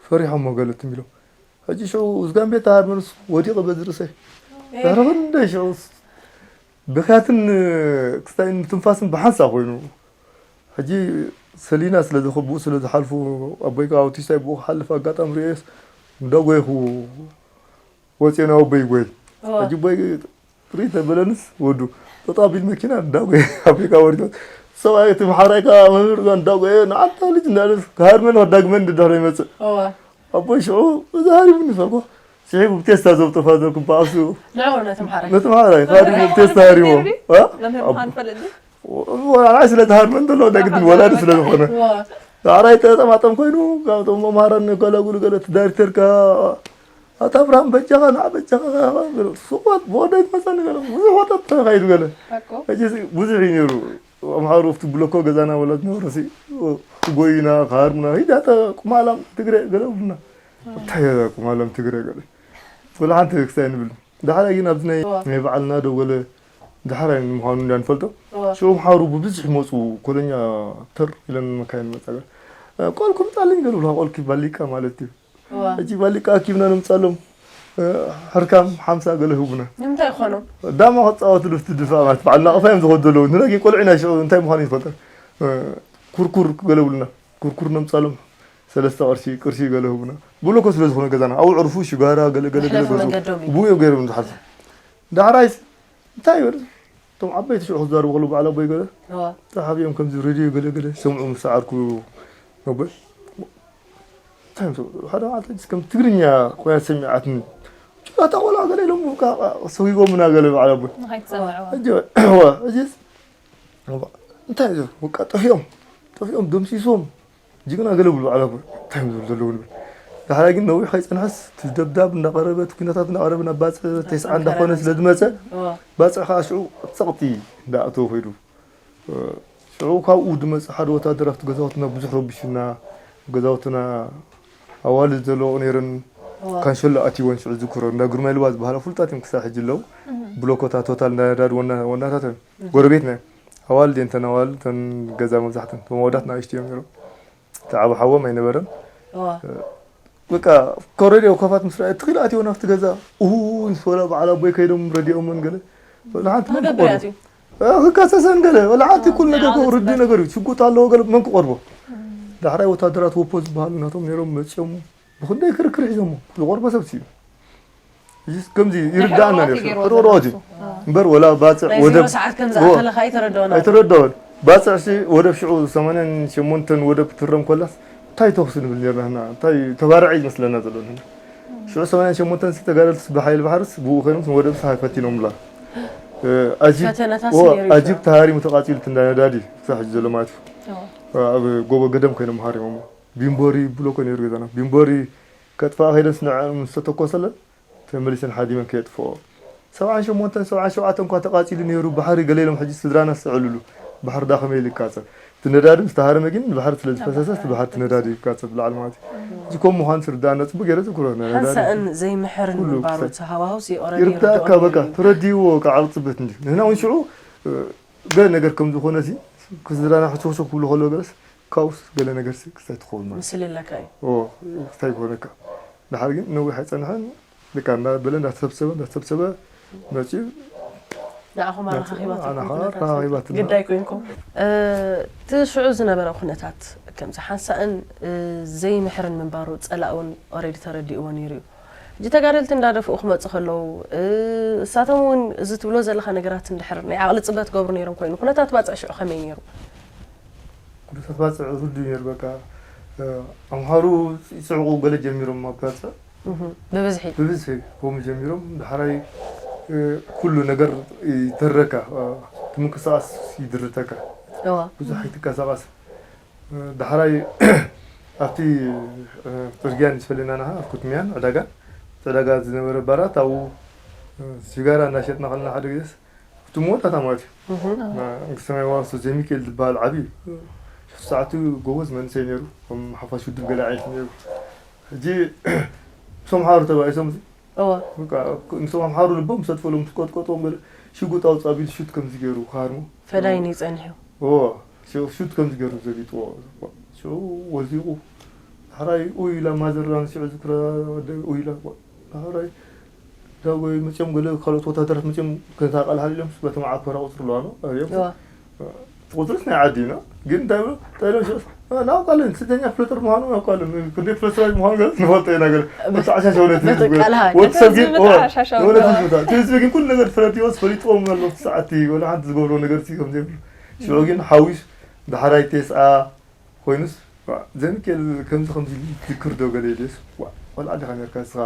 ፈሪሖሞ ገለ ትም ኢሎም ሕጂ ሽዑ እዝጋም ቤት ተሃርመንስ ወዲቐ በዚ ርእሰይ ድሕሪ ክንደይ ሽዑ ብኽያትን ክስታይ ትንፋስን ብሓንሳ ኮይኑ ሕጂ ሰሊና ስለ ዝኸብኡ ስለ ዝሓልፉ ኣቦይ ከዓ ኣውቲስታይ ብኡ ክሓልፍ ኣጋጣሚ ርእየስ እንዳጎይኹ ወፅየ ናብ ኣቦይ ጎይ እዋ። ሕጂ ኣቦይ ርኢ ተበለንስ ወዱ ጠጣቢል መኪና እንዳጎየ ኣቦይ ከዓ ወሪዱ ሰብኣይ እቲ መሓራይ ከዓ መምህር ጋር እንዳጎየ ንዓንታ ልጅ እንዳለስ ክሃርመን ወዳግመን ድድሕረ ይመፅእ እዋ። ኣቦይ ሽዑ እዚ ሃሪሙኒ ፈልኮ ስሒቡ ብቴስታ ዘብጦ ፋዘር ክበኣሱ ንዑ ነቲ መሓራይ ነቲ መሓራይ ካሪሞ ብቴስታ ሃሪሞ መምህር ምዃን ፈልጥ ወላዓይ ስለ ዝሃርመ እንተሎ ወዳ ግድን ወላዲ ስለ ዝኾነ እዋ። ዳዕራይ ጠጠማጠም ኮይኑ ካብቶም መምሃራን ገለጉሉ ገለ እቲ ዳይሬክተርካ ኣታ ኣብርሃም በጃኻ ንዓ በጃኻ ሱቋት ብወዳይ ትመፀኒ ገለ ብዙሕ ወጣት ተኻይዱ ገለ ሓቁ ሕጂ ብዙሕ እዩ ነይሩ ኣምሓሩ ኣብቲ ብሎኮ ገዛና ወላ ዝነበረ ክጎዩና ክሃርሙና ሂድ ኣታ ቁማላም ትግረ ገለ ብሉና እንታይ እያ ቁማላም ትግረ ገለ ወላ ሓንቲ ክስታይ ንብል ዳሕራይ ግን ኣብዚ ናይ ናይ በዓልና ዶ ገለ ዳሕራይ ንምዃኑ እንዳ ንፈልጦ እዋ። ሽዑ ኣምሓሩ ብብዝሒ መፁ ኮለኛ ተር ኢለን መካይን መፃ ገለ ቆልኩ ምፃለኝ ገለ ብላ ቆልኪ ባሊቃ ማለት እዩ እዋ። ሕጂ ባሊቃ ኣኪብና ንምፃሎም ሕርካም ሓምሳ ገለ ህቡና ንምንታይ ይኾኖም? ዳማ ክፃወትሉ ኣብቲ ድፋዕ ማለት በዓል ናቕፋ እዮም ዝኸዱ ዘለዉ ንነጊ ቆልዑ ኢና ሽዑ እንታይ ምዃኑ ይፈልጠ ኩርኩር ገለ ብሉና ኩርኩር ነምፃሎም ሰለስተ ቅርሺ ቅርሺ ገለ ህቡና ብሎኮ ስለ ዝኾነ ገዛና ኣብኡ ዕርፉ ሽጋራ ገለ ገለ ገለ መሕለፊ ገዝኡ መንገዶም እዩ። ብኡ እዮም ገይሮም ዝሓልፉ ዳሕራይስ እንታይ ይበል እቶም ዓበይቲ ሽዑ ክዛረቡ ከለዉ በዓል ኣቦይ ገለ እዋ። ተሓቢኦም ከምዚ ሬድዮ ገለ ገለ ሰምዑ ምስ ሰዓርኩ ነቦይ እንታይ እዮም ዝብሉ? ሓደ መዓልቲ ሕጂስ ከም ትግርኛ ኮይና ተሰሚዓትኒ ጭዋታ ቆልዓ ገለ ኢሎም በቃ ሰጒጎምና ገለ በዓል ኣቦይ ንኸይትሰምዕዎ ሕጂ እዋ ሕጂስ እንታይ እዩ ዝብሉ? በቃ ጠፊኦም ጠፊኦም ደምሲሶም ጅግና ገለ ብሉ በዓል ኣቦይ እንታይ እዮም ዝብሉ ዘለዉ ንብል ዳሕራይ ግን ነዊሕ ከይፀንሐስ እቲ ደብዳብ እንዳቐረበ እቲ ኩነታት እንዳቐረበ ናብ ባፅዕ ተስዓ እንዳኾነ ስለ ዝመፀ እዋ። ባፅዕ ከዓ ሽዑ ፀቕጢ እንዳኣተወ ከይዱ ሽዑ ካብኡ ዝመፅእ ሓደ ወታደር ኣብቲ ገዛውትና ብዙሕ ረቢሹና ገዛውትና ኣዋልድ ዘለዎ ነይረን እዋ። ካንሸሎ ኣትይወን ሽዑ ዝክሮ እንዳ ግርማይ ልባ ዝበሃላ ፍሉጣት እዮም ክሳብ ሕጂ ኣለዉ ብሎኮታት ሆታል እንዳ ነዳዲ ወና- ወናታት እዮም ጎረቤትና እዮም ኣዋልድ እየን ተን ኣዋልድ ተን ገዛ መብዛሕተን እቶም ኣወዳት ንኣሽቱ እዮም ነይሮም እቲ ዓብ ሓዎም ኣይነበረን እዋ። በቃ ኮረድዮ ኮፋት ምስ ረኣየ ትኽኢሉ ኣትይወን ኣብቲ ገዛ እሁ ምስ በላ በዓል ኣቦይ ከይዶም ረዲኦመን ገለ ወላ ሓንቲ መን ክገብር ክቆርቦ ኣትዩ። እ፣ ክካሰሰን ገለ ወላ ሓንቲ ኩል ነገር ንዓመት ርዲ በ- ነገር እዩ ሽጉጥ ኣለዎ ገለ መን ክቆርቦ ዳሕራይ ወታደራት ወፖ ዝበሃሉ ናቶም ነይሮም መፅኦም ብኽንደይ ክርክር ሒዞሞ ዝቆርበ ሰብ ስኢኑ። እዚስ ከምዚ ይርዳእና ሕርቕርቕቲ ነይሩ። ገይርዎ ሕርቕርቕቲ ዘሎ እምበር ወላ ባፅዕ ናይ ወደብ ዜሮ ሰዓት ከም ዎ- ዝኣኸለካ ኣይተረድኦና። ኣይተረድኦን። ባፅዕ ሲ ወደብ ሽዑ ሰማንያን ሸሞንተን ወደብ ክትረም ኮላስ እንታይ ተኹሲ ንብል ነርና ህና እንታይ ተባርዐ ይመስለና ዘሎ ንሕና። ሽዑ ሰማንያን ሸሞንተን ሲ ተጋደልትስ ብሓይል ባሕርስ ብኡ ኮይኖም ወደብ ሲ ፈቲኖምላ። ኣጂብ ፈተነታት ዎ- ነይሩ እዩ። ኣጂብ ተሃሪሙ ተቃፂሉ እቲ እንዳ ነዳዲ ክሳብ ሕጂ ዘሎ ማለት እዩ። እዎ። ኣብ ጎቦ ገደም ኮይኖም ሃሪሞሞ ቢምቦሪ ብሎ እኮ ነይሩ ገዛና ቢምቦሪ ከጥፋእ ከይደን ስንዐ ምስ ተተኮሰለን ተመሊሰን ሓዲመን ከየጥፍኦ ሰብዓን ሸሞንተን ሰብዓን ሸውዓተን እኳ ተቃፂሉ ነይሩ ባሕሪ ገለ ኢሎም ሕጂ ስድራና ዝስዕልሉ ባሕሪ ዳ ከመይ ኢሉ ይቃፀል እቲ ነዳዲ ምስ ተሃረመ ግን ንባሕሪ ስለ ዝፈሰሰ እቲ ባሕሪ እቲ ነዳዲ ይቃፀል ብላዕሊ ማለት እዩ እዚ ከም ምኳኑ ስርዳእና ፅቡቅ ገይረ ዝክሮ ነዳዲ ሓንሳእን ዘይምሕርን ኩሉ ምንባሩ ክሳይ- እቲ ሃዋህውስ ይርዳእካ ይቆረድካ በቃ ተረዲእዎ ከዓ ዓቕፅበት እንዲ ንሕና እውን ሽዑ እ፣ ገለ ነገር ከም ዝኾነ ሲ ክስድራና ሕስኽስኽ ክብሉ ከለዉ ገለስ ካብኡስ ገለ ነገር ሲ ክስታይ ትኸውን ማለት ምስልለካ እዩ ኦ ክስታይ ክኾነካ ድሓር ግን ነዊሕ ኣይፀንሐን በቃ እንዳበለ እንዳተሰብሰበ እንዳተሰብሰበ መፂኡ ንኣኹም ኣረኻኺባትኩም ኣናኻ ኩነታት ኣረኻኺባትና። ግዳይ ኮይንኩም እ፣ እቲ ሽዑ ዝነበረ ኩነታት ከምዚ ሓንሳእን እ፣ ዘይምሕርን ምንባሩ ፀላእ እውን ኦሬዲ ተረዲእዎ ነይሩ እዩ ሕጂ ተጋደልቲ እንዳደፍኡ ክመፁ ከለዉ እ፣ እሳቶም እውን እዚ ትብሎ ዘለካ ነገራት እንድሕር ናይ ዓቕሊ ፅበት ገብሩ ነይሮም ኮይኑ ኩነታት ባፅዕ ሽዑ ከመይ ነይሩ ኩነታት ባፅዕ ርዱ ነይሩ በቃ እ፣ ኣምሓሩ ይፅዕቑ ገለ ጀሚሮም ኣብ ባፅዕ እህ፣ ብብዝሒ ብብዝሒ ከምኡ ጀሚሮም ዳሕራይ እ፣ ኩሉ ነገር ይተረካ እ፣ እቲ ምንቅስቃስ ይድርተካ እዋ ብዙሕ ኣይትንቀሳቀስ እ፣ ዳሕራይ ኣብቲ እ፣ ፅርግያ ዝፈለና ናሃ ኣብ ኩትሚያን ዕዳጋ እቲ ዕዳጋ ዝነበረ ባራት ኣብኡ እ፣ ሲጋራ እናሸጥና ከለና ሓደ ግዜስ እቲ መወዳእታ ማለት እዩ እህ፣ መንግስተ ሰማይ ዋርሶ ዘሚካኤል ዝበሃል ዓብዪ ሰዓቱ ጎበዝ መንእሰይ ነይሩ ከም ሓፋሽ ውድብ ገለ ዓይነት ነይሩ ሕጂ እቶም ሓሩ ተባኢሶም እዋ በቃ፣ ንሶም ኣምሓሩ ልቦም ሰጥፈሎም ትቆጥቀጦም ገለ ሽጉጥ ኣውፃ ቢል ሹት ከምዚ ገይሩ ክሃርሙ ፈዳይን እዩ ፀኒሑ እዎ ሽዑ ሹት ከምዚ ገይሩ ዘቢጥዎ ሽዑ ወዚቑ ዳሕራይ ኡይ ኢላ ማዘር ኣንስዑ ዝክረ ኡይ ኢላ ዳሕራይ ዳጎይ መፅኦም ገለ ካልኦት ወታደራት መፅኦም ከታ ቃል ሓሊሎም በቶም ዓኮራ ቁፅሪ ኣለዋ ነው እዮም እዋ ቁፅርስ ናይ ዓዲ ኢና ግን እንታይ ብሎ እንታይ ኢሎም ሽዑ ናውቃለን ስደኛ ፍለጥር ምዃኑ ናውቃለን ክንደይ ፍለጥራይ ምዃኑ ገለ ንፈልጦ ኢና ገለ መተዓሻሸ እውነት ነጠቃልሃ ወዲ ሰብ ግን ህዝቢ መተዓሻሸ እውነት እውነት። ህዝብታት እቲ ህዝቢ ግን ኩሉ ነገር ተረዲዎ ፈሊጥዎም ኣሎ ሰዓቲ ወላ ሓንቲ ዝገብሮ ነገር ሲ ከምዘይብሉ ሽዑ ግን ሓዊስ ዳሕራይ ቴስዓ ኮይኑስ ዘሚኬል ከምዚ ከምዚ ዝክር ዶ ገለ ኢሉስ ቆልዓ ዲኻ ነርካ ንስኻ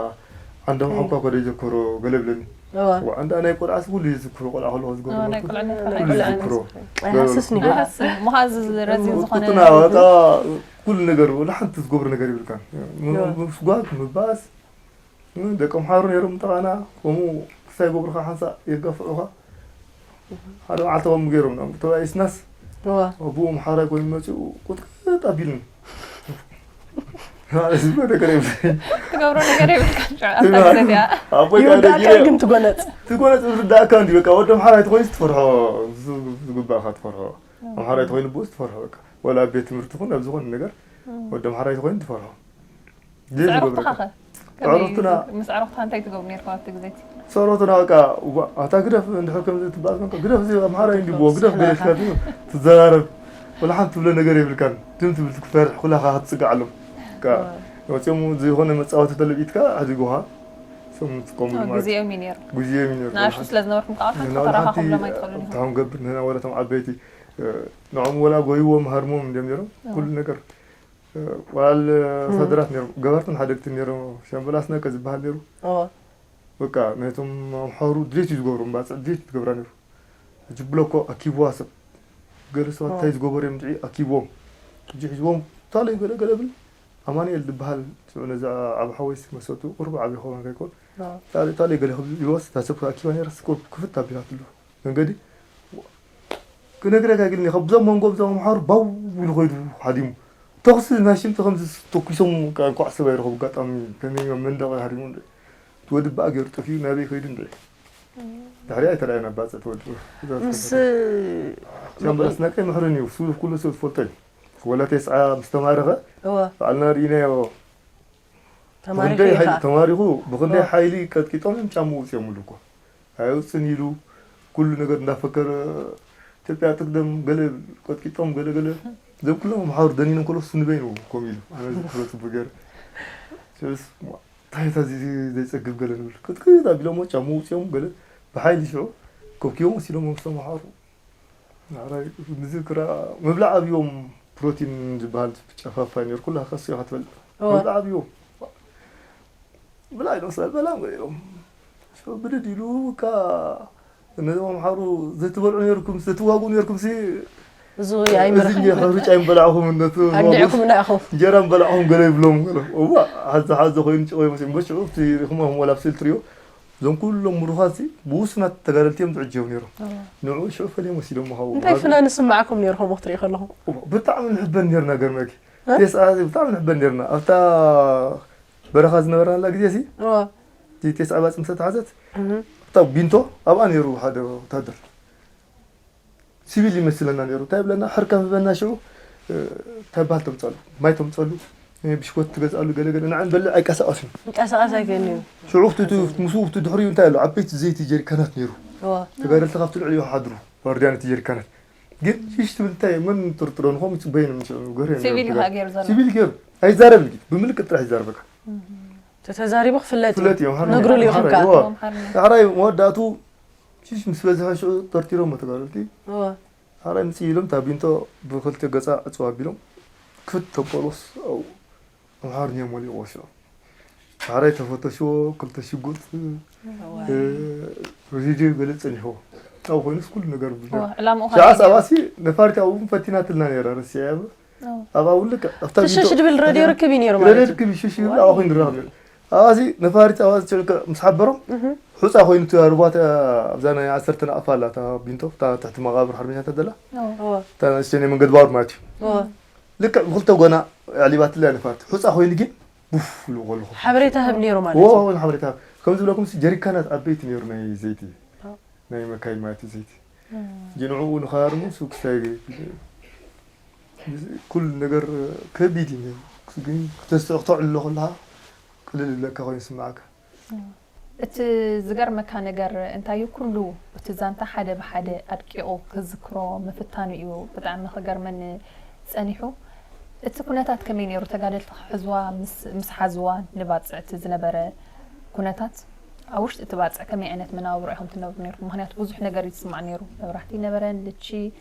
ዓንዶም ሓውካ ኮደ ይዘክሮ ገለ ብለኒ እዋ ዋ እንዳ ናይ ቆልዓስ ኩሉ ይዝክሮ ቆልዓ ከለኹ ዝገብሮ ናይ ነበርኩ። ቆልዕነት ናይ ኩሉ ቆልዕነት ይዝክሮ ኣይሃስስን እዩ ኣይሃስስን ምዃን እዚ ረዚን ዝኾነ ቁጥና ወጣ ኩሉ ነገር ወላ ሓንቲ ዝገብሮ ነገር ይብልካን እዋ ምስጓግ ምባስ ደቂ ኣምሓሩ ነይሮም ጠቓና ከምኡ ክሳይ ጎብርካ ሓንሳእ የጋፍዑኻ ሓደ መዓልቲ ከምኡ ገይሮም ተባኢስናስ እዋ ኣቦኡ ኣምሓራይ ኮይኑ መፂኡ ቁጥቅጥ ኣቢሉኒ ማለት ዝብሎ ነገር የብለይን ትገብሮ ነገር የብልካን ሽዑ ኣብታ ግዜ እዚኣ ኣቦይ ይወዳእካ ዳጊረ ግን ትጎነፅ ትጎነፅ ዝርዳእካ እንዲ በቃ ወዲ ኣምሓራይ ተኮይኑ ትፈርሖ ዝግባእካ ትፈርሖ ኣምሓራይ ተኮይኑ ብኡስ ትፈርሖ በቃ ወላ ኣብ ቤት ትምህርቲ ኩን ኣብ ዝኾነ ነገር ወዲ ኣምሓራይ ተኮይኑ ትፈርሖ ምስ ኣዕሩኽትኻ ኸ ኣዕሩኽትና ምስ ኣዕሩኽትኻ እንታይ ትገብሩ ነርኩም ኣብቲ ግዜ እቲ ሰሮትና በቃ ዋ፣ ኣታ ግደፍ እንድሕር ከምዚ ትበሃል ኮንካ ግደፍ እዚ ኣምሓራይ እንዲ ብዎ ግደፍ ገለሽካ ትዘራረብ ወላ ሓንቲ ትብሎ ነገር የብልካን ድም ትብል ክትፈርሕ ኩላኻ ክትፅጋዕ ኣሎም በቃ ወፂኦም ዝኾነ መፃወቲ ተለቢጥካ ኣሕዲጉኻ ሰም ትጥቀሙሉ ማለት ግዜኦም እዩ ነይሩ ግዜኦም እዩ ነይሩ ንኣሽቱ ስለ ዝነበርኩም ከዓ ንሕና ተራኻ ወላ ሓንቲ ክብሎም ኣይትኽእሉን ኢኹም እንታይ ክንገብር ንሕና ወላ እቶም ዓበይቲ ንዖም ወላ ጎይዎም ሃርሞም እንዲም ነይሮም ኩሉ ነገር ዋል ወታደራት ነይሮም ገባርትን ሓደግትን ነይሮም ሻምበል ኣስናቀ ዝበሃል ነይሩ እዋ በቃ ነቶም ኣምሓሩ ድሌት እዩ ዝገብሮም ባፅዕ ድሌት እዩ ዝገብራ ነይሩ ሕጂ ብሎ እኮ ኣኪብዋ ሰብ ገለ ሰባት እንታይ ዝገበሩ እዮም ድዒ ኣኪብዎም ሕጂ ሒዝዎም ታለይ ገለ ገለ ብል ኣማንኤል ዝበሃል ሽዑ ነዚ ዓብ ሓወይስ መሰቱ ቁሩብ ዓብ ይኸውን ከይኮን ታለይ ታለይ ገለ ክብል ኢልዋስ እታ ሰብ ኣኪባ ነይራ ስኮ ክፍት ኣቢላትሉ መንገዲ ክነግረካ ግን ካብ ብዞም መንጎ ብዞም ኣምሓሩ ባው ኢሉ ኮይዱ ሓዲሙ ተኩሲ ናይ ሽምቲ ከምዚ ተኩሶም እንኳዕ ሰብ ኣይረኸቡ ኣጋጣሚ ከመይ መንደቕ ሃዲሙ ንርኢ እቲ ወዲ በኣ ገይሩ ጠፊኡ ናበይ ከይዱ ንርኢ ድሕሪ ኣይተረኣየና ባፅዕ ተወዲ ምስ ሻምበል ኣስናቀ ይምሕርን እዩ እሱ ኩሉ ሰብ ዝፈልጦ እዩ ወላ ተስዓ ምስ ተማረኸ እወ ባዕልና ርኢናዮ ተማሪኹ ብኽንደይ እዩ ሓይሊ ከዓ ተማሪኹ ብኽንደይ ኦ። ሓይሊ ቀጥቂጦም እዮም ጫምኡ ውፅኦምሉ እኮ ኣይውፅን ኢሉ ኩሉ ነገር እንዳፈከረ ኢትዮጵያ ትቅደም ገለ ቀጥቂጦም ገለ ገለ እዞም ኩሎም ኣምሓሩ ደኒኖም ከሎ እሱ ንበይኑ ከምኡ ኢሉ ኣነ ዝክሮ ፅቡቅ ገይረ ሽዑስ እንታይ እታ እዚ ዘይጸግብ ገለ ንብል። ክትክት ኣቢሎሞ ጫማ ውጽኦም ገለ ብሓይሊ ሽዑ ከብክዮም ወሲዶም ምስ ተመሓሩ። ንዓራይ ንዝክራ ምብላዕ ኣብዮም ፕሮቲን ዝበሃል ጨፋፋይ ነይሩ። ኩላ ከስ ኢኻ ትበልዕ። እወ። ምብላዕ ኣብዮም። ብላዕ ኢሎም ስለ በላም ኢሎም። ሽዑ ብድድ ኢሉ እካ ነዞም ኣምሓሩ ዘትበልዑ ነይርኩም፣ ዘትዋጉ ነይርኩም ሲ እዚ እዚ ኣይምርሕን። ሕሩጭ ኣይምበላዕኹም እነቱ ኣግዲዕኩም ንኣኹም። እንጀራ ምበላዕኹም ገለ ይብሎም ገለ። እዋ ሓዚ ሓዚ ኮይኑ ጭቆ ይመስል። እምበር ሽዑ እቲ ርኢኹም ወላ ኣብ ስእሊ ትሪኦ እዞም ኩሎም ምሩኻት ሲ ብውሱናት ተጋደልቲ እዮም ዝዕጀቡ ነይሮም። እዋ። ንዑ ሽዑ ፈልዮም ወሲዶም ምሃቡ። እንታይ ፍናን ዝስምዓኩም ነይሩ ከምኡ ክትሪኢ ከለኹም? እዋ ብጣዕሚ ንሕበን ነይርና ገርመኪ። እ? ቴስዓ ብጣዕሚ ንሕበን ነይርና። ኣብታ በረኻ ዝነበርናላ ግዜ ሲ እዋ። እቲ ቴስዓ ባጽ ምስ ተታሕዘት እህ። እታ ቢንቶ ኣብኣ ነይሩ ሓደ ወታደር። ሲቪል ይመስለና ነይሩ። እንታይ ይብለና? ሕር ከም ዝበና ሽዑ፣ እ፣ እንታይ በሃል ተምጸሉ? ማይ ተምጸሉ፣ እ፣ ብሽኮት ትገዝኣሉ ገለ ገለ። ንዓ ንበልዕ ኣይቀሳቐስን። ምንቀሳቐስ ኣይክእልን እዩ። ሽዑ ኣብቲ፣ ኣብቲ፣ ምስኡ ኣብቲ ድሕሪኡ እንታይ ኣሎ? ዓበይቲ ዘይቲ ጀሪካናት ነይሩ። እዋ። ተጋደልቲ ካብቲ ልዕሊኡ ይሓድሩ። ዋርድያ ነቲ ጀሪካናት። ግን ሽሽ ትብል እንታይ? መን ጥርጥሮ ንኸም ይጽበይን ምሽ-፣ ገርም ሲቪል ነይሩ። ይሃ ገይሩ ዘሎ። ሲቪል ገይሩ። ኣይዛረብን ግን። ብምልክት ጥራሕ ይዛረበካ። ተተዛሪቡ ክፍለጥ እዩ። ፍለጥ እዮም። ሓራይ ነግሩ ልኢኹም ሓራይ፣ ከኣ። እዎ። እዎም ሓርነት። ሓራይ መወዳእቱ ሽሽ ምስ በዝሐ ሽዑ ጠርጢሮም ተጋደልቲ። እዎ። ሓራይ ምጽእ ኢሎም እታ ቢንቶ ብክልተ ገጻ ዕጽዋ ኣቢሎም ክፍት ተበሎስ ኣብኡ ኣምሓርኛ ሞሊቑዎ ሽዑ። ሓራይ ተፈተሽዎ፣ ክልተ ሽጉጥ፣ እዋይ። እ፣ ሬድዮ ገለ ጸኒሕዎ። ኣብኡ ኮይኑስ ኩሉ ነገር ብለ። እዎ፣ ዕላምኡ ሽዓ ካልእ እዩ። ሰባሲ ነፋሪት ኣብኡ እውን ፈቲናትልና ነይራ፣ ረሲዐ እያ። እዎ። ኣብኣ እውን ልክዕ ኣብታ ሽሽ ቢንቶ ድብል ሬድዮ ርክብ እዩ ነይሩ ማለት ሬድዮ እዩ። ርክብ እዩ፣ ሽሽ ይብል፣ ዋይ። ኣብኣ ኮይኑ ንራኸብ ነይሩ። ኣብኣሲ ነፋሪት ኣብኣ ዝጭርቅ ምስ ሓበሮም፣ እህ። ሑጻ ኮይኑ እቲ ሩባ ተ-፣ ኣብዛ ናይ ዓሰርተ ናቕፋ ኣላ፣ እታ ቢንቶ፣ እታ ትሕቲ መቓብር ሓርበኛታት ዘላ። እዎ። እዎ። እታ ንእሽተይ ናይ መንገዲ ባቡር ማለት እዩ። እዎ። ልክዕ ብክልተ ጎና ኣዕሊባትላ ነፋሪት። ሑጻ ኮይኑ ግን ቡፍ ኢሉ ከለኹ። ሓበሬታ ህብ ነይሩ ማለት እዎ፣ እዩ። እዎ፣ ሓበሬታ። ከም ዝብለኩም ሲ ጀሪካናት ዓበይቲ ነይሩ ናይ ዘይቲ። እዎ። ናይ መካይን ማለት እዩ ዘይቲ። እም። ሕጂ ንዕኡ ንኸሃርሙ ሱቅ ክሳይ ኩሉ ነገር ከቢድ እዩ ነይሩ። ግን ክተስተዕ-፣ ክተዕልሎ ከለኻ ቅልል ይብለካ ኮይኑ ይስምዓካ። እም። እቲ ዝገርመካ ነገር እንታይ እዩ? ኩሉ እቲ ዛንታ ሓደ ብሓደ ኣድቂቑ ክዝክሮ ምፍታኑ እዩ ብጣዕሚ ክገርመኒ ጸኒሑ። እቲ ኩነታት ከመይ ነይሩ? ተጋደልቲ ክሕዝዋ ምስ፣ ምስ ሓዝዋ ንባጽዕ እቲ ዝነበረ ኩነታት፣ ኣብ ውሽጢ እቲ ባጽዕ ከመይ ዓይነት መነባብሮ ኢኹም ትነብሩ ነይርኩም? ምኽንያቱ ብዙሕ ነገር እዩ ዝስማዕ ነይሩ። መብራህቲ ኣይነበረን፣ ልቺ፣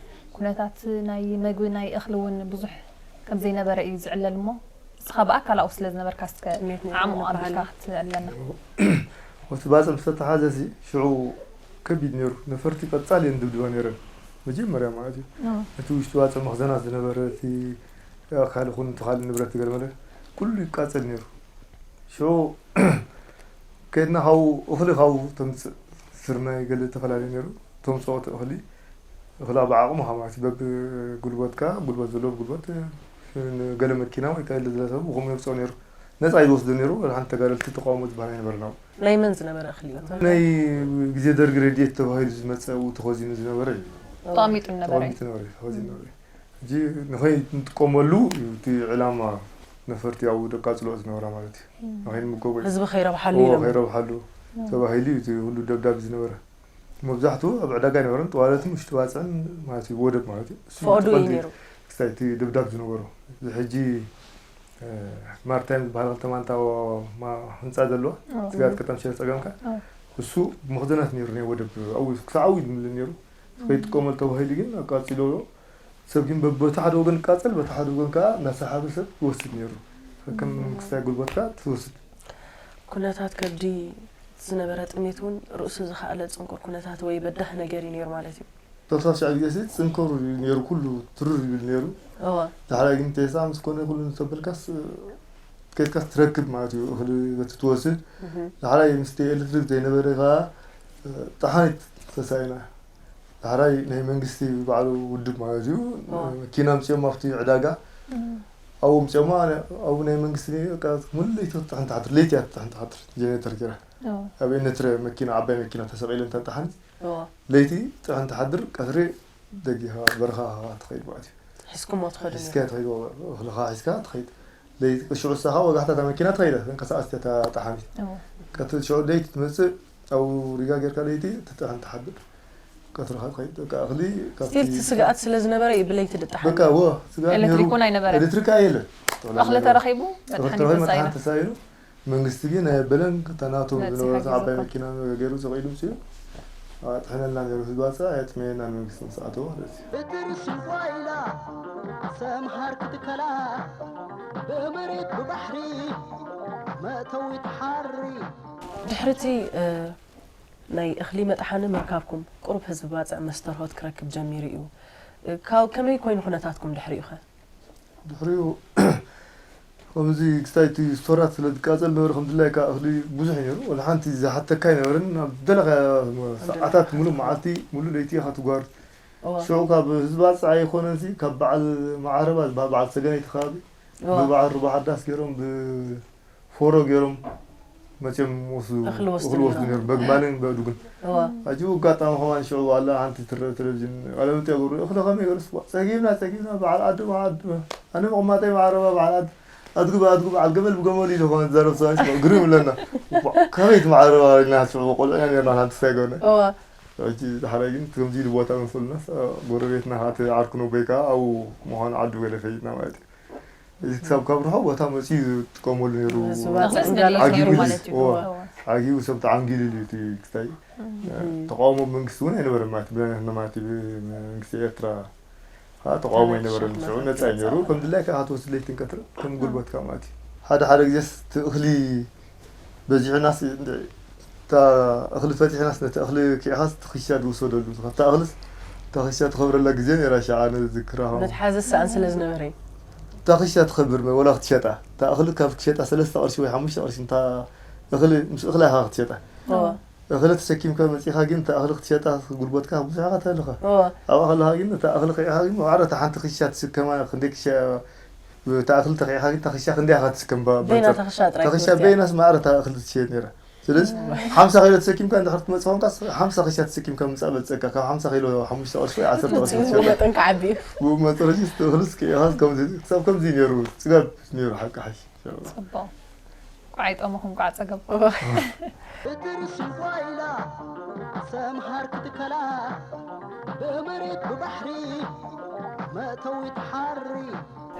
ኩነታት ናይ መግቢ፣ ናይ እኽሊ እውን ብዙሕ ከም ዘይነበረ እዩ ዝዕለል እሞ፣ ንስኻ ብኣካል ኣብኡ ስለ ዝነበርካ እስከ ስሜት ናይ ዓሙቕ ኣበሃህላ። ኣቢልካ ክትዕለና። እቲ ባጽዕ ምስ ተተሓዘ ሲ ሽዑ ከቢድ ነይሩ። ነፈርቲ ቀጻሊ እየን ድብድባ ነይረን። መጀመርያ ማለት እዩ። ኣዎ። እቲ ውሽጢ ባጽዕ መኽዘናት ዝነበረ፣ እቲ ኣካል ይኹን እቲ ካልእ ንብረት ገለ መለ ኩሉ ይቃጸል ነይሩ። ሽዑ ከድና ካብኡ እኽሊ ካብኡ ተምጽእ፣ ስርናይ ገለ ዝተፈላለየ ነይሩ። ተምጽኦ እቲ እኽሊ፣ እኽላ ብዓቕምኻ ማለት እዩ። በብጉልበትካ፣ ጉልበት ዘለዎ ብጉልበት፣ ገለ መኪና ወይ ከለ ዝለ ሰብ ብኸምኡ የምጽኦ ነይሩ። ነጻ እዩ ዝወስዶ ነይሩ። ወላ ሓንቲ ተጋደልቲ ተቃውሞ ዝበሃል ኣይነበረን ኣብኡ። ናይ መን ዝነበረ እኽሊ እዩ? ናይ ግዜ ደርጊ ረድኤት ተባሂሉ ዝመጸ ኣብኡ ተኸዚኑ ዝነበረ እዩ። ተቐሚጡ ዝነበረ እዩ። ተቐሚጡ ነበረ፣ ተኸዚኑ ነበረ። ሕጂ ንኸይንጥቀመሉ እዩ እቲ ዕላማ ነፈርቲ ኣብኡ ደቃጽልኦ ዝነበራ ማለት እዩ። እም። ንኸይንምገቦ እዩ። ህዝቢ ከይረብሓሉ እዎ፣ ኢሎም። ከይረብሓሉ እም። ተባሂሉ እዩ እቲ ኩሉ ደብዳብ ዝነበረ። መብዛሕትኡ ኣብ ዕዳጋ ኣይነበረን፣ ጠዋለትን ውሽጢ ባጽዕን ማለት እዩ፣ ወደብ ማለት እዩ። እሱ ፈቐዶ እዩ ጥቕልቲ ነይሩ። ክስታይ እቲ ደብዳብ ዝነበሮ። እዚ ሕጂ፣ እ፣ ማርታይም ዝበሃል ክልተ ማንታ ማ-፣ ህንጻ ዘለዋ፣ እዎ፣ ስጋት እዎ። ከተማ ሽረ ጸገምካ። እዎ። እሱ መኽዘናት ነይሩ ናይ ወደብ፣ ኣብኡ ክሳዕ ኣብኡ ይምልን ነይሩ። እም። ከይጥቀመሉ ተባሂሉ ግን ኣቃጺሎ። ሰብ ግን በ-፣ በቲ ሓደ ወገን ይቃጸል፣ በቲ ሓደ ወገን ከኣ እናሰሓበ ሰብ ይወስድ ነይሩ። ከም እም። ክስታይ ጉልበትካ ትወስድ። ኩነታት ከብዲ ዝነበረ ጥሜት እውን ርእሱ ዝኸኣለ ጽንኩር ኩነታት ወይ በዳህ ነገር እዩ ነይሩ ማለት እዩ። ተወሳኺ ሻዕብያ ሲ ጽንኩር እዩ ነይሩ፣ ኩሉ ትርር ይብል ነይሩ። እወ። ዳሕራይ ግን ቴሳ ምስ ኮነ ኩሉ እንተበልካስ፣ ከድካስ ትረክብ ማለት እዩ። እኽሊ በቲ ትወስድ። እህ። ዳሕራይ ምስቲ ኤሌክትሪክ ዘይነበረ ከኣ፣ ጠሓኒት ተሳኢና። ዳሕራይ ናይ መንግስቲ ባዕሉ ውድብ ማለት እዩ። እወ። መኪና ኣምጺኦም ኣብቲ ዕዳጋ። እም። ኣብኡ ኣምጺኦማ፣ ኣብኡ ናይ መንግስቲ በቃ ሙሉእ ትጥሕን ትሓድር፣ ለይቲ እያ ትጥሕን ትሓድር፣ ጀነሬተር ገይራ። እወ። ኣብ ኤነትረ መኪና፣ ዓባይ መኪና ተሰቒለን እተን ጠሓኒት። እወ። ለይቲ ጥሕን ትሓድር፣ ቀትሪ ደጊኻ በረኻ ኢኻ ትኸይድ ማለት እዩ። ሒዝኩሞ ትኸዱ ሒዝካ ነይርኩም? ትኸይድ፣ እኽልኻ ሒዝካ ትኸይድ። ለይቲ ሽዑ ንሳኻ ወጋሕታ እታ መኪና ትኸይድ እያ፣ ተንቀሳቐሲት እያ እታ ጠሓኒት። እወ። ቀትሪ ሽዑ ለይቲ ትመጽእ፣ ኣብኡ ሪጋ ጌርካ ለይቲ ትጥሕን ትሓድር። ቀትርኻ ትኸይድ፣ በቃ እኽሊ ካብቲ ስቲል እቲ ስግኣት ስለ ዝነበረ እዩ ብለይቲ ድጠሓን። በቃ፣ እወ፣ ስግኣት ኤሌክትሪክ ነይሩ። እውን ኣይነበረን። ኤሌክትሪክ ኣየለን። እኽሊ ተረኺቡ፣ እኽሊ መጥሓኒት ተረኺቡ፣ ተሳኢኑ። መጥሓኒት ተሳኢኑ። መንግስቲ ግን ኣየበለን። እታ ናቶም መጺኻ ዝነበረት ዓባይ ጌርካ። መኪና ገይሩ ተቐኢሉ ምስኡ ኣጥሕነልና ነይሩ። ህዝቢ ኣፅዕ ኣየጥመየናን መንግስቲ ምስ ኣተወ ማለት እዩ። ብትርሲ ጓይላ ሰምሃር ክትከላ ብመሬት ብባሕሪ መእተዊ ትሓሪ ድሕርቲ ናይ እኽሊ መጥሓኒ ምርካብኩም ቁሩብ ህዝቢ ባፅዕ መስተርሆት ክረክብ ጀሚሩ እዩ። ካብ ከመይ ኮይኑ ኩነታትኩም ድሕሪኡ ኸ? ድሕሪኡ ከምዚ ክስታይ እቲ ስቶራት ስለ ዝቃፀል ነበረ ከም ድላይካ እኽሊ ብዙሕ ነይሩ። ወላ ሓንቲ ዝሓተካ ኣይነበረን። ኣብ ደለኻ ሰዓታት ሙሉእ መዓልቲ ሙሉእ ለይቲ ኢኻ ትጓር። እዋ። ሽዑ ካብ ህዝቢ ኣፅዕ ኣይኮነን ሲ ካብ በዓል መዓረባ ዝበሃል በዓል ሰገነይቲ ከባቢ እዋ። ብበዓል ሩባ ሓዳስ ገይሮም ብፎሮ ገይሮም መፅዮም ወስዱ እኽሊ ወስዱ እኽሊ ወስዱ ነይሮም። ነይሩ በግማልን በእዱግን። እዋ። ሕጂ ኣጋጣሚ ከማን ሽዑ ዋላ ሓንቲ ትረአ ቴሌቪዥን ቃለ መጠይቕ ገብሩ እኽሊ ከመይ ገይሩ ስዋ ፀጊብና ፀጊብና በዓል ዓዲ በዓል ዓዲ ኣነ መቐማጠይ መዓረባ በዓል ዓዲ ኣድጉ ብኣድጉ በዓል ገመል ብገመሉ ኢሉ ዝኾነ ዝዛረብ ሰብኣይ ሽዑ ግርም ይብለና። እኳ ከመይ እቲ መዓረባ ኢልና ሽዑ ቆልዑ ኢና ነርና ሓንቲ ሳይጎነ እዋ። ሕጂ ዳሕራይ ግን ከምዚ ኢሉ ቦታ መሰሉና ጎረቤትና እቲ ዓርኩ ነቦይ ከዓ ኣብኡ ምዃኑ ዓዱ ገለ ፈይጥና ማለት እዩ። እዚ ክሳብ ካብ ርሑቕ ቦታ መፅኡ ዝጥቀመሉ ነይሩ። እዚ እኽሊ ባፅዕ ስለ እንዳለ ዘይነይሩ ዓጊቡ ማለት እዩ። እዎ። እዎ። ዓጊቡ ሰብ ተዓንጊሉ ኢሉ እቲ ክስታይ ተቃውሞ መንግስቲ እውን ኣይነበረን ማለት ብናይና ማለት እዩ። መንግስቲ ኤርትራ ከዓ ተቃውሞ ኣይነበረን። ሽዑ ነፃ እዩ ነይሩ። ከም ድላይካ ክትወስድ ለይትን ቀትርን ከም ጉልበትካ ማለት እዩ። ሓደ ሓደ ግዜስ እቲ እኽሊ በዚሑናስ እንድዒ እታ እኽሊ ፈቲሕናስ ነቲ እኽሊ ኪዕኻስ ትኽሻ ዝውሰደሉ ካብታ እኽልስ እታ ኽሻ ትኸብረላ ግዜ ነይራ ሸዓ ነዝክራ። መትሓዚ ሰኣን ስለ ዝነበረ እዩ። እታ ኽሻ ትኸብር መ- ወላ ክትሸጣ እታ እኽሊ ካብ ክትሸጣ ሰለስተ ቅርሺ ወይ ሓሙሽተ ቅርሺ እንታ እኽሊ ምስ እኽላ ኢኻ ክትሸጣ። እዋ። እኽሊ ተሰኪምካ መፂኻ ግን እታ እኽሊ ክትሸጣ ጉልበትካ ብዙሕ ኢኻ ትህልኻ። እዋ። ኣብኣ ከለኻ ግን እታ እኽሊ ኺዕኻ ግን ማዕረ እታ ሓንቲ ኽሻ ትስከማ ክንደይ ክሻ እታ እኽሊ ተኺዕኻ ግን እታ ኽሻ ክንደይ ኢኻ ትስከም ባ- በይና በንጻር- ተኽሻ ጥራይ እታ ኽሻ ትወስድ እያ። በይናስ ማዕረ እታ እኽሊ ትሸየጥ ነይራ። ስለዚ ሓምሳ ኪሎ ተሰኪምካ እንድሕር ክትመጽእ ኮንካስ ሓምሳ ኽሻ ተሰኪምካ ምጻእ በጸካ ካብ ሓምሳ ኪሎ ሓሙሽተ ቅርሺ ወይ ዓሰርተ ቅርሺ ውፅኡ ትሸየጥ። መጠን ክዓቢ እዩ። ብኡ መጠን ሕጂ እቲ እኽልስ ኪዕኻስ ከምዚ ክሳብ ከምዚ ነይሩ ጽጋብ ነይሩ ሓቂ ሓሽ። ፅቡቕ። ቋዓይ ጦምኹም ቋዕ ፀገብኩም። ብትርሲ ጓይላ ሰምሃር ክትከላ ብመሬት ብባሕሪ መእተዊ ትሓሪ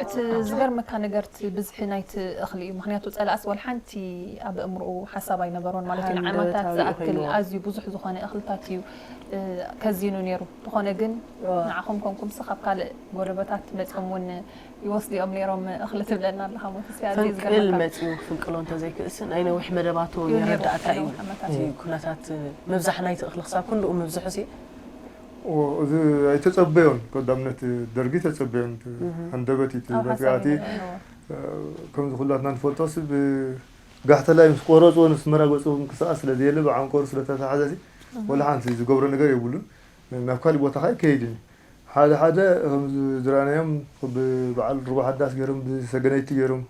እቲ ዝገርመካ ነገር እቲ ብዝሒ ናይቲ እኽሊ እዩ። ምክንያቱ ፀላእስ ወላ ሓንቲ ኣብ እምርኡ ሓሳብ ኣይነበሮን ማለት እዩ። ንዓመታት ሃንደበታዊ ዝኣክል ኮይንዎ። ኣዝዩ ብዙሕ ዝኾነ እኽልታት እዩ እ፣ ከዚኑ ነይሩ። ዝኾነ ግን እዋ። ንዓኹም ኮንኩምሲ ካብ ካልእ ጎደበታት መፅኦም እውን ይወስድኦም ነይሮም እኽሊ ትብለና ኣለኻ። ሞት እስኪ ኣዝዩ ፈንቅል ዝገርመካ መፅኡ ክፍንቅሎ እንተዘይክእልሲ ናይ ነዊሕ መደባቱ እዩ ነይሩ። የረዳእካ እዩ። ነዊሕ ዓመታት እቲ ኩነታት ምብዛሕ ናይቲ እኽሊ ክሳብ ክንድኡ ምብዝሑሲ ኦ፣ እዚ ኣይተጸበዮን። ቀዳምነት ደርጊ ተጸበዮን። ሃንደበት እዩ እቲ ኣብ ሓሳብ መጥቃዕቲ። ይነበረ። ከምዚ ኩላትና ንፈልጦ ስብ ጋሕተላይ ምስ ቆረፅዎ ንስመራ ገፁ ክንቀሳቐስ ስለ ዘየለ ብዓንቆሩ ስለ ተተሓዘ ሲ ወላ ሓንቲ ዝገብሮ ነገር የብሉን። ናብ ካሊእ ቦታ ከዓ ይከይድን እዩ። ሓደ ሓደ ከምዚ ዝረኣናዮም ብበዓል ሩባ ሓዳስ ገይሮም ብሰገነይቲ ገይሮም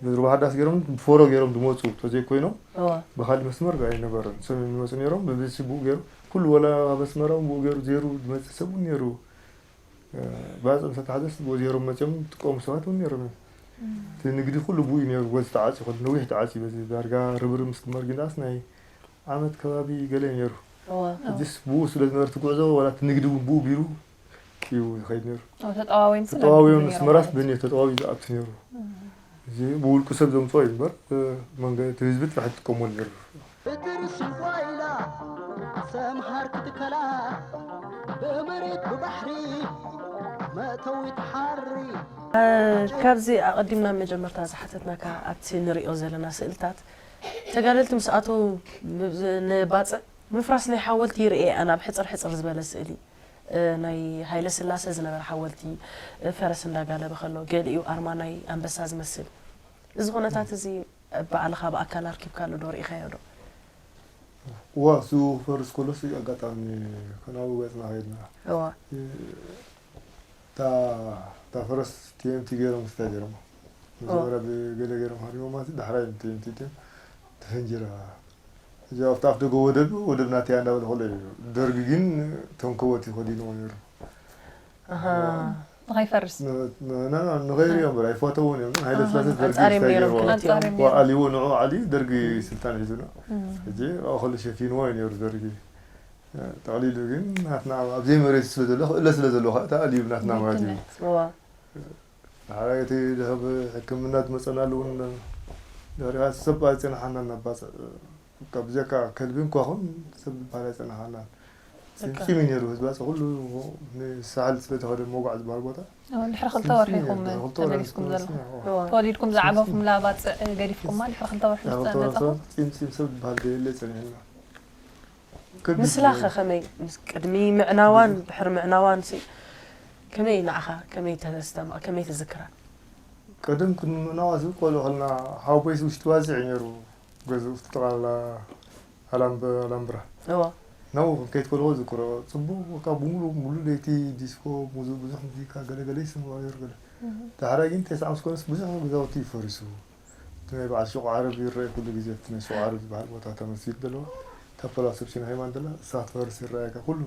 ብሩባ ሓዳስ ገይሮም ብፎሮ ገይሮም ዝመፁ ተዘይኮይኖም እዋ። ብካሊእ መስመር ኣይነበረን። ሰሜን ዝመፁ ነይሮም ብብሲ ብኡ ገይሩ ኩሉ ወላ ኣብ ኣስመራ እውን ብኡ ገይሩ ዘይሩ ዝመፅእ ሰብ እውን ነይሩ። ባፅዕ ምስ ኣተሓዘስ ብኡ ዘይሮም መፅኦም ዝጥቀሙ ሰባት እውን ነይሮም እዮም። እቲ ንግዲ ኩሉ ብኡ እዩ ነይሩ። ጎዚ ተዓፂ ከሎ ነዊሕ ተዓፂ በዚ ዳርጋ ርብርብ ምስ ግበር ግን ደኣስ ናይ ዓመት ከባቢ ገለ እዩ ነይሩ። እዋ። እዚስ ብኡ ስለ ዝነበረ እቲ ጉዕዞ ወላ እቲ ንግዲ እውን ብኡ ቢሩ እዩ ዝኸይድ ነይሩ። ኣብ ተጠዋዊን ስለ ተጠዋዊዮን ነይሩ ኣስመራስ ማለት በኒ ተጠዋዊ ዝኣቱ ነይሩ። እዚ ብውልቁ ሰብ ዘምፅኦ እዩ እምበር መንገ- እቲ ህዝቢ ጥራሕ ይጥቀመሉ ነይሩ። ብትርሲ ጓይላ ሰምሃር ክትከላ ብመሬት ብባሕሪ መእተዊ ትሓሪ ካብዚ ኣቐዲምና መጀመርታ ዝሓተትናካ ኣብቲ ንሪኦ ዘለና ስእልታት ተጋደልቲ ምስ ኣተው ንባፅዕ ምፍራስ ናይ ሓወልቲ ይርኤ ኣነ ኣብ ሕፅር ሕፅር ዝበለ ስእሊ እ፣ ናይ ሃይለ ስላሰ ዝነበረ ሓወልቲ እ፣ ፈረስ እንዳጋለበ ከሎ ገሊኡ ኣርማ ናይ ኣንበሳ ዝመስል እዚ ኩነታት እዚ ባዕልኻ ብኣካል ኣርኪብካሉ ዶ ርኢኻዮ ዶ? እዋ እሱ ክፈርስ ከሎስ ኣጋጣሚ ከናቡ ገፅና ከይድና እዋ እታ እታ ፈረስ ቲኤምቲ ገይሮም ስታ ገይሮም መጀመርያ ብገለ ገይሮም ሃሪቦም ማለት ዳሕራይ ቲኤምቲ ቲኤም ተፈንጂራ እዚ ኣብቲ ኣፍ ደገ ወደብ ወደብ ናተያ እንዳበለ ከሎ እዩ ደርጊ ግን ተንከወት ይኸዲንዎ ነይሩ ኣሃ ንኸይፈርስ ንኸይሪኦ እምበር ኣይፈተውን እዮም ሃይለ ስላሴ ደርጊ ኣንጻር እዮም ነይሮም ስታይል ክልቲኦም። ኣንጻር እዮም ነይሮም። ኣሊዎ ንዑ ዓሊ ደርጊ ስልጣን ሒዙና እዚ ኣኸሉ ሸፊንዎ እዩ ነይሩ ደርጊ ጠቕሊሉ ግን ናትና ኣብዘይ መሬት ስለ ዘሎ ክእለ ስለ ዘሎ ከዓ ተኣልዩ ናትና ማለት እዩ ምክንያት እዋ ሓራይቲ ድሕብ ሕክምና ዝመፀናሉ እውን ድሕሪኻ ሰብ ኣይጸናሓናን ናብ ባጽዕ። በቃ ብዘካ ከልቢ እንኳ ኹን ሰብ ዝበሃል ኣይጸናሓናን። ጽምጺም እዩ ነይሩ። ህዝቢ ባጽዕ ኩሉ ንሳሕል ስለ ተኸደ መውጋዕ ዝበሃል ቦታ። ድሕሪ ክልተ ወርሒ ኢኹም ተመሊስኩም ዘለኹም። ተወሊድኩም ዝዓበኹምላ ባጽዕ ገዲፍኩማ ድሕሪ ክልተ ወርሒ ምስ ተመጻኹም። ጽምጺም ሰብ ዝበሃል ዘየለ ጸኒሕና። ምስላኸ ከመይ ቅድሚ ምዕናዋን ድሕሪ ምዕናዋን ሲ ከመይ ንዓኻ ከመይ ተስተማ ከመይ ትዝክራ? ቀደም ቅድሚ ምዕናዋ ሲ ቆልዑ ከለና ሓወቦይ ውሽጢ ባጽዕ እዩ ነይሩ። ገዝኡ ውሽጢ ጠቕላላ ኣላምበ ኣላምብራ። እዋ። ናብኡ ከይድ ከለኹ ዝክሮ ጽቡቕ በቃ ብምሉእ ሙሉእ ለይቲ ዲስኮ ሙዙ ብዙሕ ሙዚቃ ገለ ገለ ይስምዑ ነይሩ ገለ። ዳሕራይ ግን ተስዓ ምስ ኮነስ ብዙሕ ገዛውቲ እዩ ፈሪሱ። እቲ ናይ በዓል ሹቕ ዓረብ ይረአ ኩሉ ግዜ፣ እቲ ናይ ሹቕ ዓረብ ዝበሃል ቦታ፣ እታ መስጊድ ዘለዋ፣ እታ ፖላስ ኦፕሽን ሃይማን ዘላ፣ እሳ ክትፈርስ ይረኣየካ፣ ኩሉ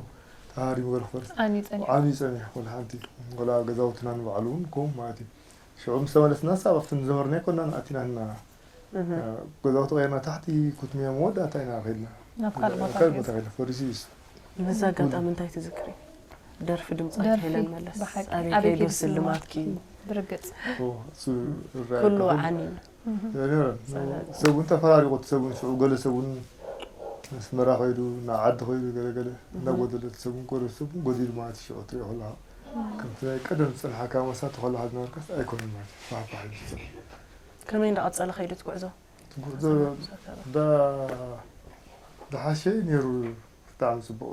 ተሃሪሙ ገለ ክፈርስ። ዓንዩ ጸኒሑ። ዓንዩ ጸኒሑ፣ ኩሉ ሓንቲ። ወላ ገዛውትና ንባዕሉ እውን ከምኡ ማለት እዩ። ሽዑ ምስ ተመለስና፣ ሳብ ኣብቲ ንዘመርናዮ ኮና ኣቲናና። ገዛውቲ ቀይርና፣ ታሕቲ ኩትምያ መወዳእታ ኢና ከይድና። ናብ ካልእ ቦታ ካልእ ከይድ። ቦታ ከይድና፣ ፈሪሱ እዩ እሱ። ነዚ ኣጋጣሚ እንታይ ትዝክሪ? ደርፊ ድምጻዊት ደርፊ፣ ሄለን መለስ ብሓቂ። ኣበይ ኣበይ ከይዱ ከይዱ ስልማትኪ? ስልማትኪ? ብርግጽ። ኦ፣ እሱ ይረኣየካ ኩሉ ኩሉ። ዓንዩ። እህ። ይረአ። ጸላኢ። ሰቡን ተፈራሪቑ፣ እቲ ሰቡን ሽዑ ገለ ሰቡን ኣስመራ ኸይዱ፣ ናብ ዓዲ ኸይዱ፣ ገለ ገለ እህ። እናጎደለ፣ እቲ ሰቡን ጎደለ፣ ሰቡን ጎዲሉ ማለት እዩ፣ ሽዑ ትሪኦ ከለኻ። ከምቲ ናይ ቀደም ዝጸንሓካ መሳቲ ከለኻ ዝነበርካስ ኣይኮነን ማለት እዩ። ፋሕ ፋሕ ኢሉ ዝጸንሕ። ከመይ እንዳቐጸለ ኸይዱ እቲ ጉዕዞ? እቲ ጉዕዞ ዳ-፣ ዳሓሸ እዩ ነይሩ፣ ብጣዕሚ ጽቡቕ።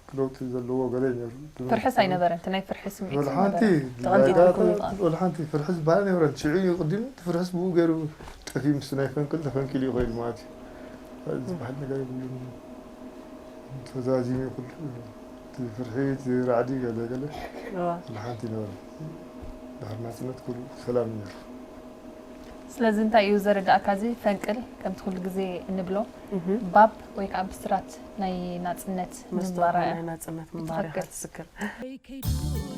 ለውጢ ዘለዎ ገለ እዩ ነይሩ። ፍርሕስ ኣይነበረን፣ እቲ ናይ ፍርሒ ስምዒት ወላ ሓንቲ ኣይነበረን። ተቐንጢጥኩም ይጠቕም። ወላ ሓንቲ ፍርሒ ዝበሃል ኣይነበረን። ሽዑ እዩ ቅድም እቲ ፍርሕስ ብኡ ገይሩ ጠፊኡ፣ ምስ ናይ ፈንቅል ተፈንቂሉ እዩ ከይዱ ማለት እዩ። ካልእ ዝበሃል ነገር የብሉን። ተዛዚሙ እዩ ኩሉ። እቲ ፍርሒ፣ እቲ ራዕዲ ገለ ገለ እዋ። ወላ ሓንቲ ኣይነበረን። ድሕሪ ናጽነት ኩሉ ሰላም እዩ ነይሩ። ስለዚ እንታይ እዩ ዘረዳእካ እዚ ፈንቅል? ከምቲ ኩሉ ግዜ እንብሎ እህ። ባብ ወይ ከዓ ብስራት ናይ ናጽነት መስተውዓል ምንባራ እያ። ናይ ናጽነት ምንባር ኢኻ ትኽክል። ትዝክር። ኣበይ ከይዱ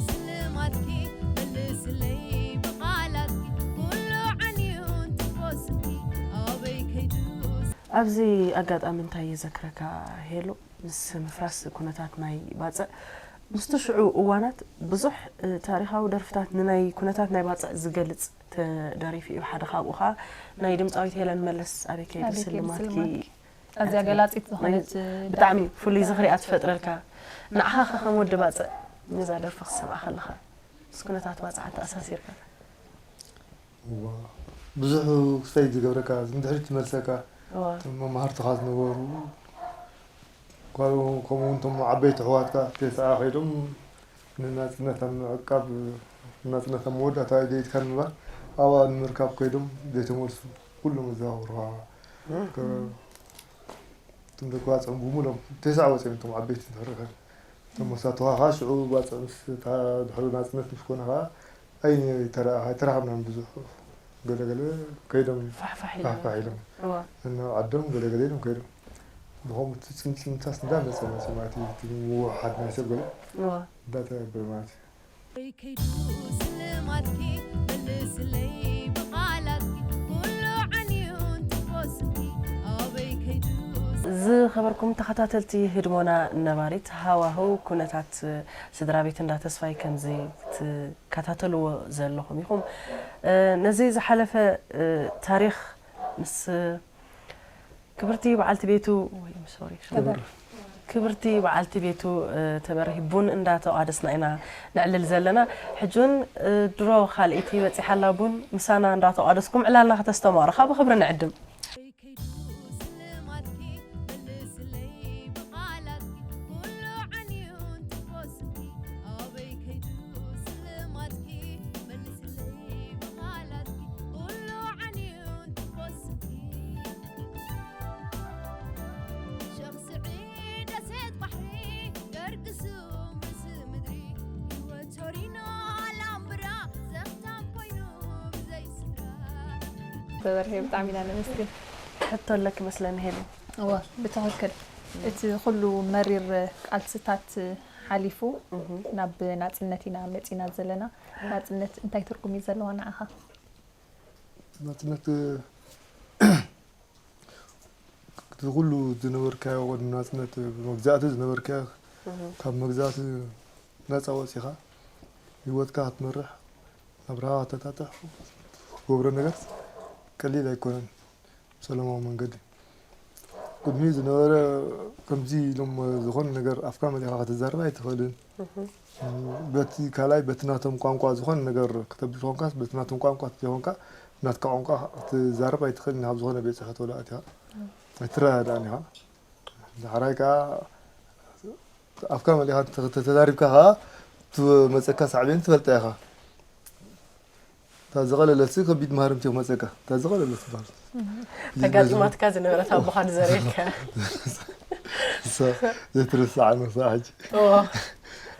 ስልማትኪ? መልስለይ ብቓላትኪ። ኩሉ ዓንዩ እንትርፎ ስምኪ። ኣበይ ከይዱ? ኣብዚ ኣጋጣሚ እንታይ ይዘክረካ ሄሉ? ምስ ምፍራስ ኩነታት ናይ ባጽዕ፣ ምስቲ ሽዑ እዋናት ብዙሕ፣ እ፣ ታሪኻዊ ደርፍታት ንናይ ኩነታት ናይ ባጽዕ ዝገልጽ ተደሪፉ እዩ። ሓደ ካብኡ ኸኣ ናይ ድምጻዊት ሄለን መለስ ኣበይ ከይዱ ኣበይ ከይዱ ስልማትኪ? ስልማትኪ? ኣዝያ ገላጺት ናይ ዝኾነት፣ እ፣ ብጣዕሚ ፍሉይ ዝኽሪ እያ ትፈጥረልካ። ንዓኻ ኸ ከም ወዲ ባጽዕ ነዛ ደርፊ ክትሰምዓ ከለኻ ምስ ኩነታት ባጽዕ ኣተኣሳሲርካ? እዋ፣ ብዙሕ ክስተይ ዝገብረካ፣ ንድሕሪት ዝመልሰካ፣ እዋ። እቶም መማህርትኻ ዝነበሩ፣ ጓል-፣ ከምኡ እውን እቶም ዓበይቲ ኣሕዋትካ፣ ተስዓ ከይዶም ንናጽነት ኣብ ምዕቃብ፣ ንናጽነት ኣብ መወዳእታ ደይትካ ንምባል፣ ኣብኣ ንምርካብ ከይዶም ዘይተመልሱ፣ ኩሎም ዘዛወሩኻ፣ እም። ከ-፣ እቶም ደቂ ባጽዕ ብምሎም፣ ተስዓ ወጺኦም እቶም ዓበይቲ ድሕሪ ከ-፣ እቶም መሳቱኻ ኸኣ ሽዑ ባጽዕ ምስ እታ ድሕሪ ናጽነት ምስ ኮነ ኸኣ፣ ኣይተረኣኻ-፣ ኣይተራኸብናን ብዙሕ። ገለ ገለ ከይዶም ፋሕፋሕ ኢሎም። ፋሕፋሕ ኢሎም። እዋ። ናብ ዓዶም ገለ ገለ ኢሎም ከይዶም። ብኸምኡ እቲ ጽምጽምታስ እንዳመጸ መጺኡ ማለት እዩ። እቲ ምውሕሓድ ናይ ሰብ ገለ እዋ። እንዳተገበረ ማለት እዩ። ኣበይ ከይዱ ስልማትኪ? መልስለይ ብቓላትኪ። ኩሉ ዓንዩ እንትርፎ ስምኪ። ኣበይ ከይዱ? ዝኸበርኩም ተኸታተልቲ ህድሞና ነባሪት ሃዋህው ኩነታት ስድራ ቤት እንዳ ተስፋይ ከምዚ ትከታተልዎ ዘለኹም ኢኹም። እ፣ ነዚ ዝሓለፈ፣ እ፣ ታሪኽ ምስ ክብርቲ በዓልቲ ቤቱ፣ ወይ፣ ሶሪ፣ ተበር-፣ ክብርቲ በዓልቲ ቤቱ፣ እ፣ ተበርሂ ቡን እንዳተቋደስና ኢና ነዕልል ዘለና። ሕጂ እውን፣ እ፣ ድሮ ካልኣይቲ በጺሓ ኣላ ቡን፣ ምሳና እንዳተቋደስኩም ዕላልና ከተስተማቕሩኻ ብኽብሪ ንዕድም። ኣበይ ከይዱ ስልማትኪ? መልስለይ ብቓላትኪ። ኩሉ ዓንዩ እንትርፎ ስምኪ። ኣበይ ከይዱ ስልማትኪ? መልስለይ ብቓላትኪ። ኩሉ ዓንዩ እንትርፎ ስምኪ። ሸኽ ስዒድ ደሴት ባሕሪ፣ ገርግሱ ምስ ምድሪ፣ ህይወት ቶሪኖ ላምብራ፣ ዘኽታም ኮይኑ ብዘይ ስድራ። ተበርሄ፣ ብጣዕሚ ኢና ነመስግን። ሕቶ ኣለኪ መስለኒ ሄሉ። እወ፣ ብትኽክል። እቲ ኩሉ መሪር ቃልስታት ሓሊፉ እህ። ናብ ናጽነት ኢና መጺና ዘለና። ናጽነት እንታይ ትርጉም እዩ ዘለዋ ንዓኻ? ናጽነት፣ እቲ ኩሉ ዝነበርካዮ፣ ቅድሚ ናጽነት ብመግዛእቲ ዝነበርካዮ፣ እህ። ካብ መግዛእቲ ነጻ ወጺኻ፣ ህይወትካ ክትመርሕ፣ ናብራኻ ከተጣጥሕ፣ ክትገብሮ ነገር፣ ቀሊል ኣይኮነን። ሰላማዊ መንገዲ ቅድሚኡ ዝነበረ ከምዚ ኢሎም ዝኾነ ነገር ኣፍካ መሊኻ ክትዛረብ ኣይትኽእልን። በቲ ካልኣይ በቲ ናቶም ቋንቋ ዝኾነ ነገር ክተብል ኮንካስ በቲ ናቶም ቋንቋ ተዘይኮንካ ናትካ ቋንቋ ክትዛረብ ኣይትኽእልን። ኣብ ዝኾነ ቤት ጽሕፈት ወላ ኣቲኻ ኣይትረዳዳእን ኢኻ። ዳሕራይ ከዓ ኣፍካ መሊኻ እንተ-፣ እንተ-፣ ተዛሪብካ ከዓ እቲ መፀካ ሳዕቤን ትፈልጣ ኢኻ። እታ ዝቐለለትሲ ከቢድ ማህርምቲ መፀካ። እታ ዝቐለለት ትበሃል። ተጋጢማትካ ዝነበረት ኣቦኻ ንዘርእየካ። እሳ ዘይትረሳዕ ነሳ ሕጂ። እዎ።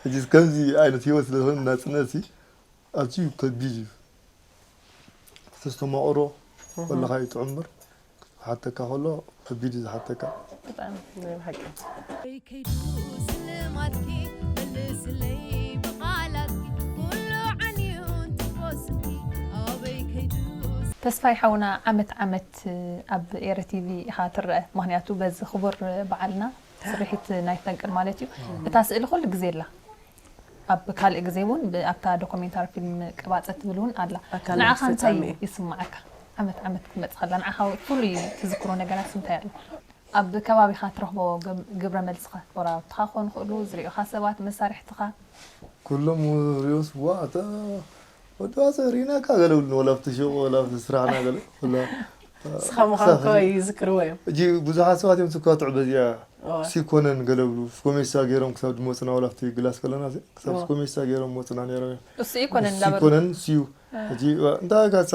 ሕጂ ከምዚ ዓይነት ህይወት ስለዝኾነ ናፅነትሲ ኣዝዩ ከቢድ እዩ። ተስተማቕሮ ከለኻ እዩ ጥዑም እምበር፣ ክሓተካ ከሎ ከቢድ እዩ ዝሓተካ። ብጣዕሚ ናይ ብሓቂ። ኣበይ ከይዱ ስልማትኪ መልስለይ ብቓላትኪ፣ ኩሉ ዓንዩ እንትቦስኪ ኣበይ ከይዱ። ተስፋይ ሓውና፣ ዓመት ዓመት ኣብ ኤረ ቲቪ ኢኻ ትረአ። ምኽንያቱ በዚ ክቡር በዓልና ስርሒት ናይ ፈንቅል ማለት እዩ። እታ ስእሊ ኩሉ ግዜ ኣላ። ኣብ ካልእ ግዜ እውን ብ-፣ ኣብታ ዶኩሜንታሪ ፊልም ቅባጸ ትብል እውን ኣላ። ኣካል ንዓኻ እንታይ ፍጻሜ እዩ። ይስምዓካ? ዓመት ዓመት ክትመጽእ ከላ ንዓኻ ፍሉይ ትዝክሮ ነገራት እንታይ ኣሎ? ኣብ ከባቢኻ ትረኽቦ ግብ-፣ ግብረ መልስኻ፣ ጎረባብትኻ ክኾኑ ይኽእሉ፣ ዝሪኡኻ ሰባት፣ መሳርሕትኻ? ኩሎም ሪኦስ፣ ዋ፣ እታ ወዲ ባጸ ሪእናካ ገለ ብሉኒ፣ ወላ ኣብቲ ሹቕ፣ ወላ ኣብቲ ስራሕና ገለ፣ ወላ ንስኻ ምዃንካ ክሳብ ሕጂ ይዝክርዎ እዮም። ሕጂ ብዙሓት ሰባት እዮም ዝካትዑ በዚኣ። እዋ። ሲኮነን ገለ ብሉ፣ ስኮሜሳ ገይሮም ክሳብ ድመጹና፣ ወላ ኣብቲ ግላስ ከለና፣ ክሳብ እዋ። ስኮሜሳ ገይሮም መጹና ነይሮም እዮም። እሱ ይኮነን እንዳበሉ። ሲኮነን፣ ስዩ። ሕጂ፣ እንታይ ጋጻ፣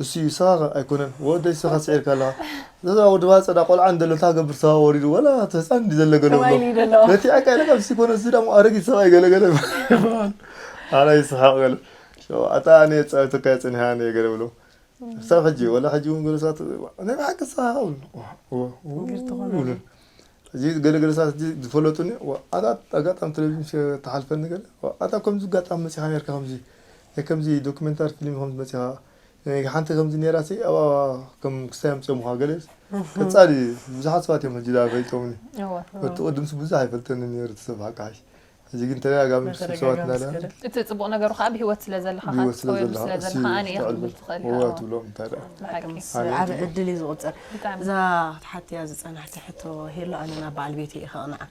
እሱ እዩ፣ ስኻ ኣይኮነን። ወደይ ስኻ ስዒርካ ኣለኻ። እዛ ወዲ ባጸ ዳ ቆልዓ እንደሎ፣ እንታይ ገብር፣ ስኻ ወሪዱ፣ ወላ እቲ ህጻን እንዲ ዘለ ገለ ብሎ። ተባሂሉ እዩ ዘሎ። ነቲ ዓቃ ኢለ ካብ ሲኮነን፣ እዚ ደሞ ኣረጊት ሰብኣይ ገለ ገለ ይበሃል። ኣነ ይስሓቕ ገለ። ሸው፣ ኣታ ኣነ የጻወተካ፣ የጽንሓ፣ ኣነ ገለ ብሎ። ክሳብ ሕጂ፣ ወላ ሕጂ እውን ገለ ሰባት፣ "ናይ ብሓቂ ንስኻ ኢኻ?" እብሉ። "እወ፣ እወ፣ እወ" ገይሩ ተኾነ። ይብሉን። ሕጂ ገለ ገለ ሰባት ሕጂ ዝፈለጡኒ፣ "ዋ፣ ኣታ ኣጋጣሚ ቴሌቪዥን ሸ-፣ ተሓልፈኒ ገለ፣ ዋ፣ ኣታ ከምዚ ኣጋጣሚ መጺኻ ነርካ ከምዚ፣ ናይ ከምዚ ዶክመንታሪ ፊልም ከምዚ መጺኻ፣ ናይ ሓንቲ ከምዚ ነይራሲ፣ ኣብኣ ከም ክስታይ ኣምጺኦምኻ" ገለ። ቀጻሊ ብዙሓት ሰባት እዮም ሕጂ ደኣ ፈሊጦምኒ። እወ። በቲ ቅድምሲ ብዙሕ ኣይፈልጠንን ነይሩ፣ እቲ ሰብ ሓቂ ሓይሽ። ሕጂ ግን ተደጋጋሚ ምስ ሰባት በተደጋጋሚ እናዳ ምስ ገለ። እቲ ጽቡቕ ነገሩ ከኣ ብህይወት ስለ ዘለኻ፣ ብህይወት ስለ ብህይወት ዘለኻ፣ ስለ እሱ ዘለኻ ኣነ እየ ተዕልሉ። ክትብል ትኽእል ኢኻ። እወ ትብሎም እንታይ ደኣ። ብሓቂ። ምስ ኣነ ዓቢ ትብሎ። ዕድል እዩ ዝቑጸር። ብጣዕሚ። እዛ ክትሓትያ ዝጸናሕቲ ሕቶ ሄሎ፣ ኣነ ናብ በዓል ቤተይ እየ ከቕንዓ።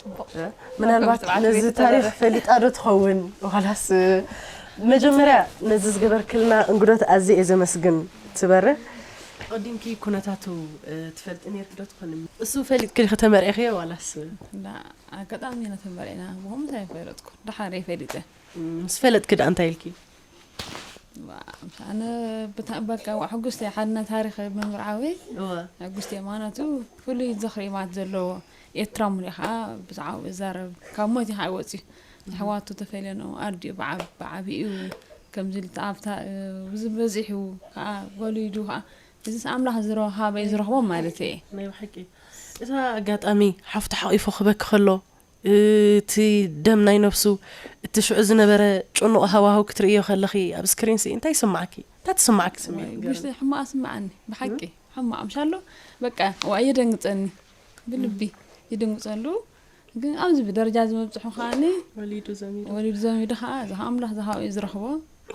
ጽቡቕ። እ? ምናልባት ካብ በዓል ነዚ ቤት ታሪኽ ተደረኸ። ፈሊጣ ዶ ትኸውን? ዋላስ መጀመርያ ነዚ ዝገበርክልና እንግዶት ኣዝየ እየ ዘመስግን ትበርህ። ኣቐዲምኪ ኩነታቱ፣ እ፣ ትፈልጢ ነይርኪ ዶ ትኾኒ? እሱ ፈሊጥኪ ዲኺ ተመርዒኽዮ ዋላስ? እንዳ ኣጋጣሚ ኢና ተመርዒና፣ ብኸምኡ እንታይ ፈለጥኩ፣ ደሓር እየ ፈሊጠ። እም፣ ምስ ፈለጥኪ ደኣ እንታይ ኢልኪ? ዋ፣ ኣነ ብታ-፣ በቃ፣ ዋ፣ ሕጉስቲ እየ፣ ሓደ ናይ ታሪኽ ምምርዓወይ እወ። ሕጉስቲ እየ፣ ምኽንያቱ ፍሉይ ዝኽሪ ማለት ዘለዎ ኤርትራዊ ሙሉእ ከዓ ብዛዕባኡ ይዛረብ፣ ካብ ሞት እዩ ከዓ ወፂኡ። ኣሕዋቱ ተፈልየን ኣዲኡ ብዓብ-፣ ብዓቢኡ ከምዚ ኢሉ ተኣፍታ-፣ ብዚ በዚሑ ከዓ ወሊዱ ከዓ፣ እዚስ ኣምላኽ ዝረኸበ እዩ ዝረኽቦ ማለት እየ። ናይ ብሓቂ። እታ ኣጋጣሚ ሓፍቱ ሓቒፉ ክበኪ ከሎ፣ እቲ ደም ናይ ነብሱ፣ እቲ ሽዑ ዝነበረ ጭኑቕ ሃዋህው ክትርእዮ ከለኺ ኣብ ስክሪንሲ እንታይ ይስምዓኪ? እንታይ ትስምዓኪ ስምዒት? ወይ፣ ብሽቲ ሕማቕ ስምዓኒ፣ ብሓቂ። እ? ሕማቕ ምሻሎ፣ በቃ፣ ዋ፣ የደንግጸኒ። ብልቢ ይድንግጸሉ። ግን ኣብዚ ብደረጃ እዚ መብጽሑ ከኣኒ ወሊዱ ዘሚሩ። ወሊዱ ዘሚሩ ከኣ፣ እዚ ከኣ ኣምላኽ ዝሃቦ እዩ ዝረኽቦ።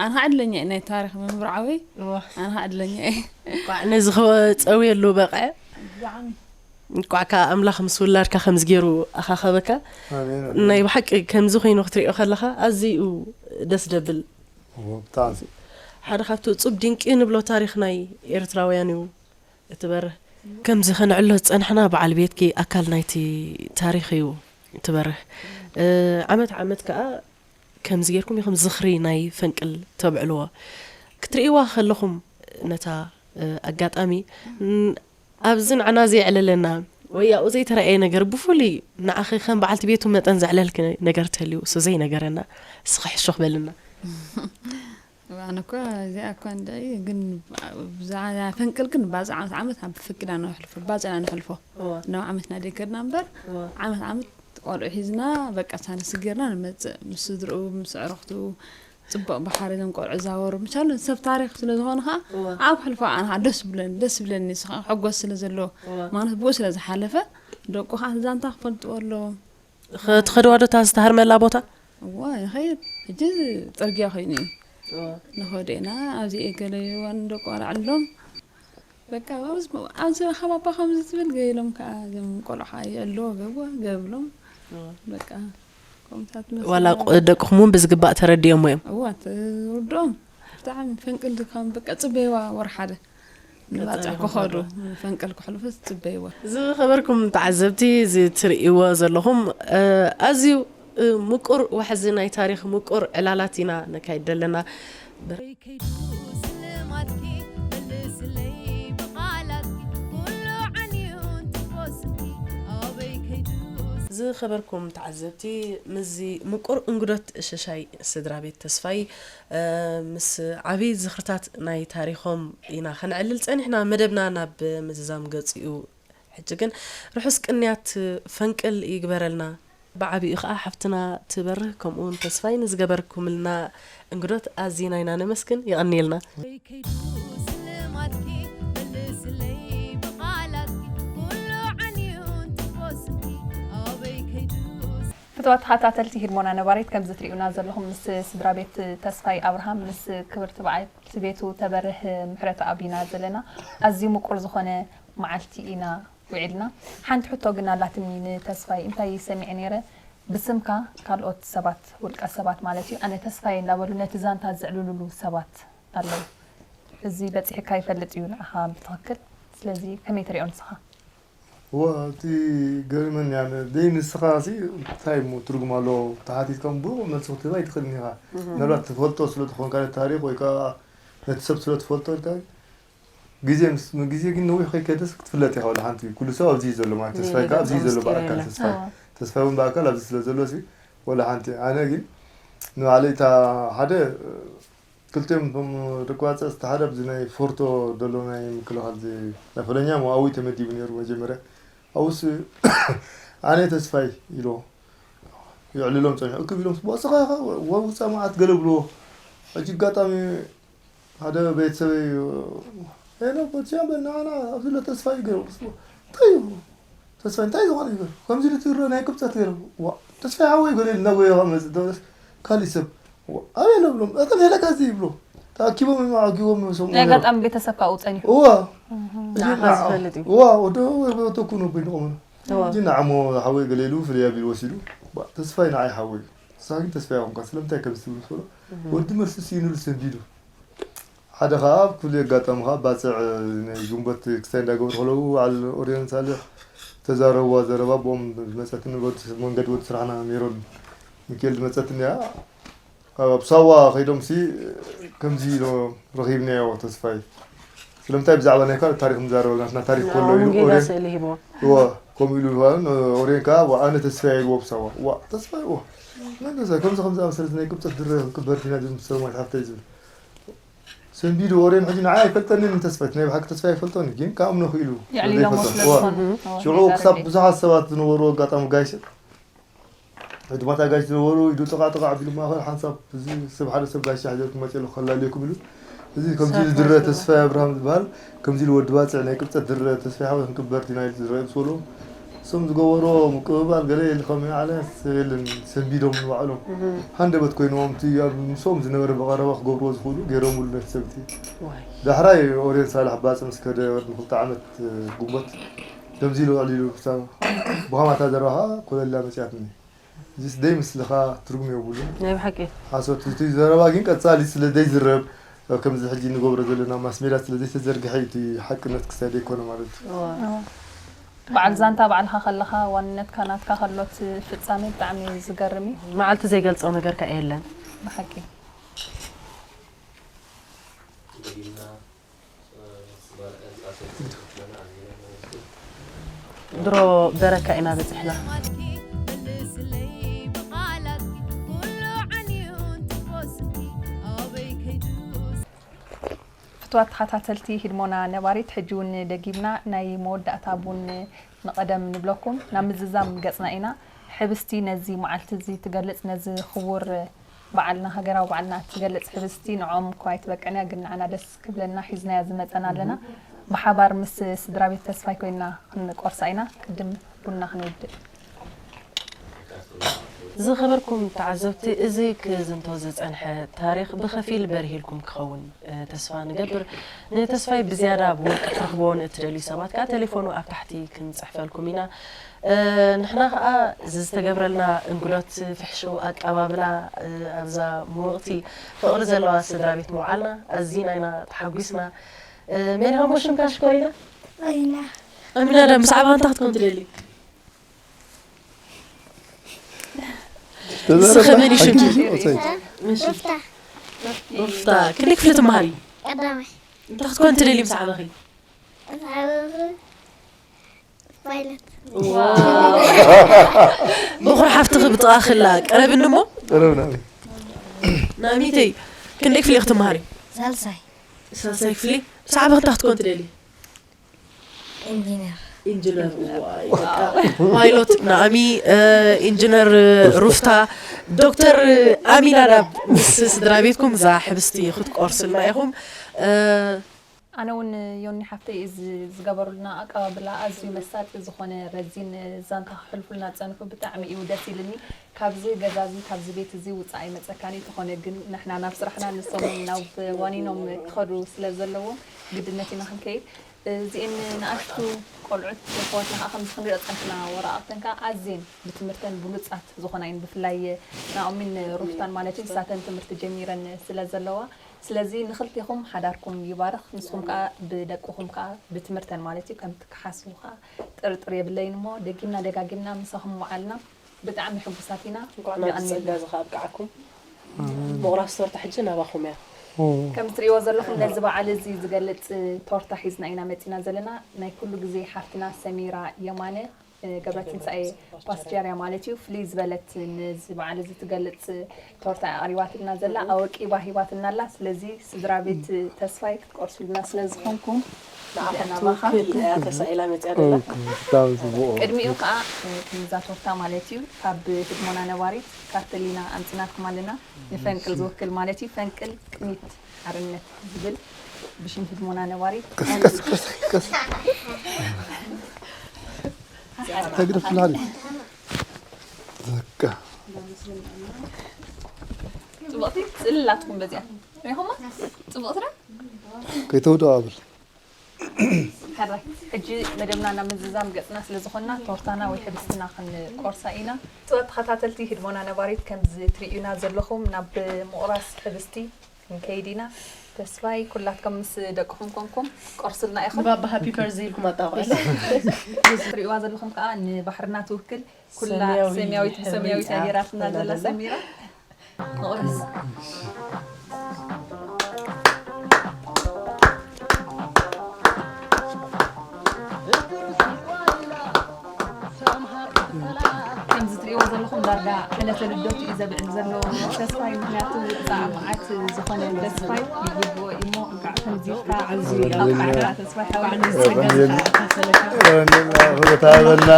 ኣነ ከኣ ዕድለኛ እየ፣ ናይ ታሪኽ ምምርዓወይ። እዋ። ኣነ ከኣ ዕድለኛ እየ። እንቋዕ ነዚ ክጸውየሉ በቕዐ። ብጣዕሚ። እንቋዕ ከኣ ኣምላኽ ምስ ውላድካ ከምዚ ገይሩ ኣኻኸበካ። ኣሜን፣ ኣሜን። ናይ ብሓቂ ከምዚ ኮይኑ ክትሪኦ ከለኻ ኣዝዩ ደስ ደብል። እዎ፣ ብጣዕሚ። ሓደ ካብቲ እጹብ ድንቂ ንብሎ ታሪኽ ናይ ኤርትራውያን እዩ። እቲ በርህ። ከምዚ ከነዕሎ ዝጸናሕና በዓል ቤትኪ ኣካል ናይቲ ታሪኽ እዩ እቲ በርህ። እ፣ ዓመት ዓመት ከኣ ከምዚ ጌርኩም ኢኹም ዝኽሪ ናይ ፈንቅል ተብዕልዎ። ክትርእይዋ ከለኹም ነታ፣ እ፣ ኣጋጣሚ፣ ን-፣ ኣብዚ ንዓና ዘየዕለለና ወይ ኣብኡ ዘይተራእየ ነገር ብፍሉይ ንዓኺ ከም በዓልቲ ቤቱ መጠን ዘዕለልኪ ነገር ተልዩ እሱ ዘይነገረና፣ እስኺ ሕሹኽ በልና። ኣነ እኮ እዚኣ እኳ እንድዒ፣ ግን ብዛዕባ ፈንቅል ግን ባጽዕ ዓመት ዓመት ኣብ ፈቂዳ ነሕልፎ፣ ባጽዕና ነሕልፎ። እወ። ናብ ዓመትና ደይከድና እምበር፣ እወ። ዓመት ዓመት ቆልዑ ሒዝና፣ በቃ፣ ሳንስ ጌርና ንመጽእ። ምስ ስድርኡ፣ ምስ ኣዕሩኽቱ፣ ጽቡቕ ባሕሪ እዞም ቆልዑ ዛወሩ። ምቻሉ ሰብ ታሪኽ ስለ ዝኾነ ኸኣ፣ እወ። ኣብ ሕልፎ ኣነ ኸኣ ደስ ብለኒ፣ ደስ ብለኒ፣ ንሱ ኸኣ ሕጎስ ስለ ዘለዎ፣ እወ። ማለት ብኡ ስለ ዝሓለፈ፣ ደቁ ኸኣ ዛንታ ክፈልጥዎ ኣለዎም። ኸ-፣ ትኸድዋ ዶ እታ ዝተሃርመላ ቦታ? እዋ፣ ይኸይድ። ሕጂ ጽርግያ ኾይኑ እዩ። እዋ። ንኸዶ ኢና፣ ኣብዚ እየ ገለ ይዋን ደቆ ኣልዓሎም። በቃ ኣብዚ ኣብዚ ከም ኣባ ከምዚ ትብል ገይሎም ከዓ እዞም ቆልዑ ከዓ ይዕልዎ ገብዋ ገብሎም። በቃ ከምታት ዋላ ደቅኹም እውን ብዝግባእ ተረድዮም እዮም። እዋ ትርድኦም። ብጣዕሚ ፈንቅል ከም በቃ ጽበይዋ ወር ሓደ ንባጽዕ ክኸዱ ፈንቅል ክሕልፉ ጽበይዋ። ዝኸበርኩም ተዓዘብቲ፣ እዚ ትርእይዎ ዘለኹም ኣዝዩ ምቁር ዋሕዚ ናይ ታሪኽ ምቁር ዕላላት ኢና ነካይድ ዘለና። ዝኸበርኩም ተዓዘብቲ፣ ምስዚ ምቁር እንግዶት ሸሻይ ስድራ ቤት ተስፋይ ምስ ዓብዪ ዝኽርታት ናይ ታሪኾም ኢና ከነዕልል ጸኒሕና። መደብና ናብ ምዝዛም ገጺኡ ሕጂ ግን ርሑስ ቅንያት ፈንቅል ይግበረልና። ብዓቢኡ ከኣ ሓፍትና ትበርህ ከምኡ እውን ተስፋይ ንዝገበርኩምልና እንግዶት ኣዚና ኢና ነመስግን። የቐንየልና። ፍትዋት ተኸታተልቲ ሂድሞና ነባሪት ከምዚ ትሪኡና ዘለኹም ምስ ስድራ ቤት ተስፋይ ኣብርሃም ምስ ክብርቲ በዓልቲ ቤቱ ተበርህ ምሕረተኣብ ኢና ዘለና። ኣዝዩ ምቁር ዝኾነ መዓልቲ ኢና ውዒልና። ሓንቲ ሕቶ ግን ኣላትኒ ንተስፋይ፣ እንታይ ሰሚዐ ነይረ ብስምካ ካልኦት ሰባት ውልቀ ሰባት ማለት እዩ ኣነ ተስፋይ እንዳበሉ ነቲ ዛንታ ዘዕልሉሉ ሰባት ኣለዉ። እዚ በፂሕካ ይፈልጥ እዩ ንዓኻ ብትኽክል። ስለዚ ከመይ ትሪኦ ንስኻ? እወ እቲ ገሪመኒ ኣነ ደይ ንስኻ ሲ እንታይ እሞ ትርጉም ኣለዎ ተሓቲትካ እሞ ብሩቕ መልሲ ክትህብ ኣይትኽእልን ኢኻ። ምናልባት ትፈልጦ ስለ ዝኾንካ ነቲ ታሪኽ ወይ ከዓ ነቲ ሰብ ስለ ትፈልጦ ኢልካ ግዜ ምስ ግዜ ግን ነዊሕ ከይከደስ ክትፍለጥ ኢኻ። ወላ ሓንቲ ኩሉ ሰብ ኣብዚ እዩ ዘሎ ማለት ተስፋይ ከዓ ኣብዚ እዩ ዘሎ ብኣካል ተስፋይ ተስፋይ እውን ብኣካል ኣብዚ ስለ ዘሎ ሲ ወላ ሓንቲ ኣነ ግን ንባዕለይ እታ ሓደ ክልቲኦም እቶም ደቂ ባፅዕ ዝተሓደ ኣብዚ ናይ ፎርቶ ዘሎ ናይ ምክልኻል ናይ ፈለኛ መዋዊ ተመዲቡ ነይሩ መጀመርያ ኣውስ ኣነ ተስፋይ ኢሎ ይዕልሎም ፀኒሑ እክብ ኢሎም ስቦ እስኻ ኢኻ ወውፃ መዓት ገለ ብልዎ ሕጂ ኣጋጣሚ ሓደ ቤተሰበይ ሄሎ በትሻ በናና ኣብዚ ሎ ተስፋይ ገይሩ ስቦ እንታይ እዩ ተስፋይ እንታይ ዝኾነ ይገር ከምዚ ኢሉ ትብሎ ናይ ቅብፀት ገይሩ ዋ ተስፋይ ሓወይ ገለ ኢሉ እናጎየ ከመፅእ ተበለስ ካሊእ ሰብ ዋ ኣበይ ኣሎ ብሎም እኽል ሄለካ እዚ ይብሎ ተኣኪቦም እዮም ኣኪቦም እዮም ሰምዑ ናይ ነይሮም። ኣጋጣሚ ቤተሰብ ካብኡ ጸኒሑ እዋ ንዓኻ ዝፈልጥ እዩ እዋ ወደ ወተኩ ነው በይንቆም እዋ። እንጂ ንዓሞ ሓወይ ገለ ኢሉ ፍልይ ኣቢሉ ወሲዱ ዋ ተስፋይ ንዓይ ሓወይ ንስኻ ግን ተስፋይ ይኹንካ ስለምንታይ ከምዚ ትብል ትብሎ ወዲ መልሲ ስኢኑሉ ሰንቢዱ ሓደ ኸዓ ኣብ ኩሉ ኣጋጣሚ ኸዓ ባፅዕ ናይ ግንቦት ክስታይ እንዳገበሩ ከለዉ በዓል ኦርዮን ሳልሕ ተዛረብዋ ዘረባ ብኦም ዝመፀትኒ መንገዲ ወዲ ስራሕና ሜሮን ሚካኤል ዝመፀትኒ እያ ኣብ ሳዋ ከይዶም ሲ ከምዚ ኢሎ ረኺብናዮ ተስፋይ ስለምንታይ ብዛዕባ ናይ ካልእ ታሪክ ንዛረበሉ ናትና ታሪክ ከሎ ኢሉ ኦርዮን እወ ከምኡ ኢሉ ኦርዮን ከዓ ኣነ ተስፋይ ኢልዎ ብሳዋ ዋ ተስፋይ ዋ መን ተስፋይ ከምዚ ከምዚ ኣመሰለት ናይ ቅብፀት ድረ ክንቅበር ዲና ዝብል ሰለማዊት ሓፍተይ ዝብል ሰንቢዱ ወሬን ሕጂ ንዓይ ኣይፈልጠንን ንተስፋይ እቲ ናይ ብሓቂ ተስፋይ ኣይፈልጦን እዩ ግን ከኣምኖ ክኢሉ የዕሊሎሞ ስለ ዝኾኑ ሽዑ ክሳብ ብዙሓት ሰባት ዝነበሩ ኣጋጣሚ ጋይሸ ዕድማት ኣጋይሽ ዝነበሩ ኢዱ ጥቓ ጥቓ ኣቢሉ ማእኸል ሓንሳብ እዚ ሰብ ሓደ ሰብ ጋይሸ ሕዘልኩም መፅእ ኣለኹ ከላልየኩም ኢሉ እዚ ከምዚ ዝድረ ተስፋይ ኣብርሃም ዝበሃል ከምዚ ኢሉ ወዲ ባፅዕ ናይ ቅብፀት ድረ ተስፋይ ሓወይ ክንቅበር ዲና ኢሉ ዝረአ ምስ በልዎም እሶም ዝገበርዎ ምቅብባል ገለ የለ ከም ዓለ ሰብ የለን ሰንቢዶም ንባዕሎም ሃንደበት ኮይንዎም እቲ ኣብ ምስኦም ዝነበረ ብቐረባ ክገብርዎ ዝኽእሉ ገይሮምሉ ነቲ ሰብ እቲ ዳሕራይ ኦርዮን ሳልሕ ባጽዕ ምስ ከደ ቅድሚ ክልተ ዓመት ግንቦት ከምዚ ኢሉ ኣዕሊሉ ክሳብ ብኸማታ ዘረባ ከዓ ኮለላ መጽያትኒ እዚስ ደይ ምስልኻ ትርጉም የብሉን ናይ ብሓቂ ሓሶት እቲ ዘረባ ግን ቀጻሊ ስለ ዘይዝረብ ከምዚ ሕጂ ንገብሮ ዘለና ማስሜዳ ስለ ዘይተዘርግሐ እዩ እቲ ሓቅነት ክሳይ ዘይኮነ ማለት እዩ በዓል ዛንታ ባዕልኻ ከለኻ ዋንነትካ ናትካ ከሎ እቲ ፍጻሜ ብጣዕሚ እዩ ዝገርም እዩ። መዓልቲ ዘይገልጾ ነገርካ የለን። ብሓቂ። ድሮ በረካ ኢና በጺሕና። ፍትዋት ተኸታተልቲ ሂድሞና ነባሪት፣ ሕጂ እውን ደጊምና ናይ መወዳእታ ቡን ንቐደም ንብለኩም። ናብ ምዝዛም ገጽና ኢና። ሕብስቲ ነዚ መዓልቲ እዚ ትገልጽ፣ ነዚ ክቡር በዓልና፣ ሃገራዊ በዓልና ትገልጽ ሕብስቲ ንዕኦም እኳ ኣይትበቅዕን እያ፣ ግን ንዓና ደስ ክብለና ሒዝናያ ዝመጸና ኣለና። ብሓባር ምስ ስድራ ቤት ተስፋይ ኮይንና ክንቆርሳ ኢና። ቅድም ቡንና ክንውድእ። ዝኸበርኩም ተዓዘብቲ፣ እዚ ክዝንቶ ዝጸንሐ ታሪኽ ብኸፊል በሪህ ኢልኩም ክኸውን፣ እ፣ ተስፋ ንገብር። ንተስፋይ ብዝያዳ ብውልቂ ክትረኽብዎ ንእትደልዩ ሰባት ከኣ ቴሌፎኑ ኣብ ታሕቲ ክንጽሕፈልኩም ኢና። እ፣ ንሕና ከኣ እዚ ዝተገብረልና እንግዶት ፍሕሽው ኣቀባብላ፣ እ፣ ኣብዛ ምውቕቲ ፍቕሪ ዘለዋ ስድራ ቤት ምውዓልና ኣዚና ኢና ተሓጒስና። እ፣ ሜሪ ሃሞ ሽምካ ሽኮሪና? ኣይና። ኣሚና ዳ ብዛዕባ እንታይ ክትኮን ትደሊ? ንስኺ መን እዩ ሽምኪ? ሩፍታ። ሩፍታ፣ ክንደይ ክፍሊ ትመሃሪ? ቀዳማይ። እንታይ ክትኮን ትደሊ ምስ ዓበኺ? ምስ ዓበኹ ፓይለት። ዋው። በኹሪ ሓፍትኺ ብጥቓኺ ኣላ። ቀረብኒ እሞ? ቀረብና። ናሚተይ፣ ክንደይ ክፍሊ ኢኺ ትመሃሪ? ሳልሳይ። ሳልሳይ ክፍሊ። ምስ ዓበኺ እንታይ ክትኮን ትደሊ? ኢንጂነር። ኢንጂነር፣ ዋይ፣ በቃ። ፓይሎት ናኣሚ፣ እ፣ ኢንጂነር ሩፍታ፣ ዶክተር ኣሚናዳብ ምስ ስድራ ቤትኩም እዛ ሕብስቲ ክትቆርስልና ኢኹም። እ፣ ኣነ እውን ዮኒ ሓፍተይ እዚ ዝገበሩልና ኣቀባብላ ኣዝዩ መሳጢ ዝኾነ ረዚን ዛንታ ክሕልፉልና ዝጸንሑ ብጣዕሚ እዩ ደስ ኢልኒ። ካብዚ ገዛ እዚ፣ ካብዚ ቤት እዚ ውጻእ ኣይመጸካን እዩ። ተኾነ ግን ንሕና ናብ ስራሕና፣ ንሶም ናብ ዋኒኖም ክኸዱ ስለ ዘለዎም ግድነት ኢና ክንከይድ። እዚኤን ንኣሽቱ ቆልዑት ኣሕዋትና ከኣ ከምዚ ክንሪኦ ጸንሕና፣ ወረቓቕተን ከኣ ኣዝየን ብትምህርተን ብሉጻት ዝኾና እየን። ብፍላይ ናኦሚን ሩፍታን ማለት እዩ፣ ንሳተን ትምህርቲ ጀሚረን ስለ ዘለዋ፣ ስለዚ ንኽልቴኹም ሓዳርኩም ይባርኽ። ንስኹም ከኣ ብደቅኹም ከኣ ብትምህርተን ማለት እዩ ከም ትከሓስቡ ከኣ ጥርጥር የብለይን እሞ፣ ደጊምና ደጋጊምና ምሳኹም ምውዓልና ብጣዕሚ ሕጉሳት ኢና። እንኳዕ ናብዚ የቐንየልና። ጸጋ እዚ ከኣ ኣብቅዓኩም። ምቑራስ ቶርታ ሕጂ ናባኹም እያ። ከም እትርእይዎ ዘለኹም ነዚ በዓል እዚ ዝገልጽ ቶርታ ሒዝና ኢና መጺና ዘለና። ናይ ኩሉ ግዜ ሓፍትና ሰሚራ የማነ፣ እ፣ ገብረትንሳኤ ፓስቸርያ ማለት እዩ። ፍልይ ዝበለት ነዚ በዓል እዚ ትገልጽ ቶርታ ኣቕሪባትልና ዘላ፣ ኣወቂባ ሂባትና ኣላ። ስለዚ ስድራ ቤት ተስፋይ ክትቆርሱልና ስለ ዝኾንኩም፣ ንዓኹም ናባኻ። ትውክል እያ ተሳኢላ መጽያ ዘላ። ብጣዕሚ ጽቡቕ። ቅድሚኡ ከኣ፣ እ፣ ነዛ ቶርታ ማለት እዩ ካብ ህድሞና ነባሪት ካርተሊና ኣምጺናልኩም ኣለና። ንፈንቅል ዝውክል ማለት እዩ። ፈንቅል ቅኒት ሓርነት ዝብል ብሽም ህድሞና ነባሪት። ቀስ፣ ቀስ፣ ቀስ፣ ቀስ። ተግደፍ ትብላኒ። በቃ። ጽቡቕቲ ስእሊ ኣላትኩም በዚኣ። ሪኢኹማ? ጽቡቕቲ ዶ? ከይተውድኦ ኣብል። ሕራይ። ሕጂ መደብና ናብ ምዝዛም ገጽና ስለ ዝኾንና፣ ቶርታና ወይ ሕብስትና ክንቆርሳ ኢና። ጥበብ ተኸታተልቲ ህድሞና ነባሪት፣ ከምዚ ትርእዩና ዘለኹም ናብ ምቑራስ ሕብስቲ ክንከይድ ኢና። ተስፋይ፣ ኩላትኩም ምስ ደቅኹም ኮንኩም ቆርስልና ኢኹም። ባባ ሃፒ በርዝደይ ኢልኩም ኣጣቕዑ። እዚ ትርእይዋ ዘለኹም ከኣ ንባሕርና ትውክል፣ ኩላ ሰማያዊ ሰማያዊት ሕብሪ ብሰማያዊት እያ ገይራትና ዘላ ተኸደና። ሰሚራ። ንቑርስ። ከምዚ ትርእይዎ ዘለኹም ዳርጋ ዕለተ ልደቱ እዩ ዘብዕል ዘሎ ተስፋይ፣ ምኽንያቱ ብጣዕሚ መዓት ዝኾነ ተስፋይ ይግብኦ እዩ እሞ፣ እንኳዕ ከምዚ ኢልካ ኣዝዩ ኣውቃዕካ ተስፋይ ሓወይ። ክብረት ሃበልና።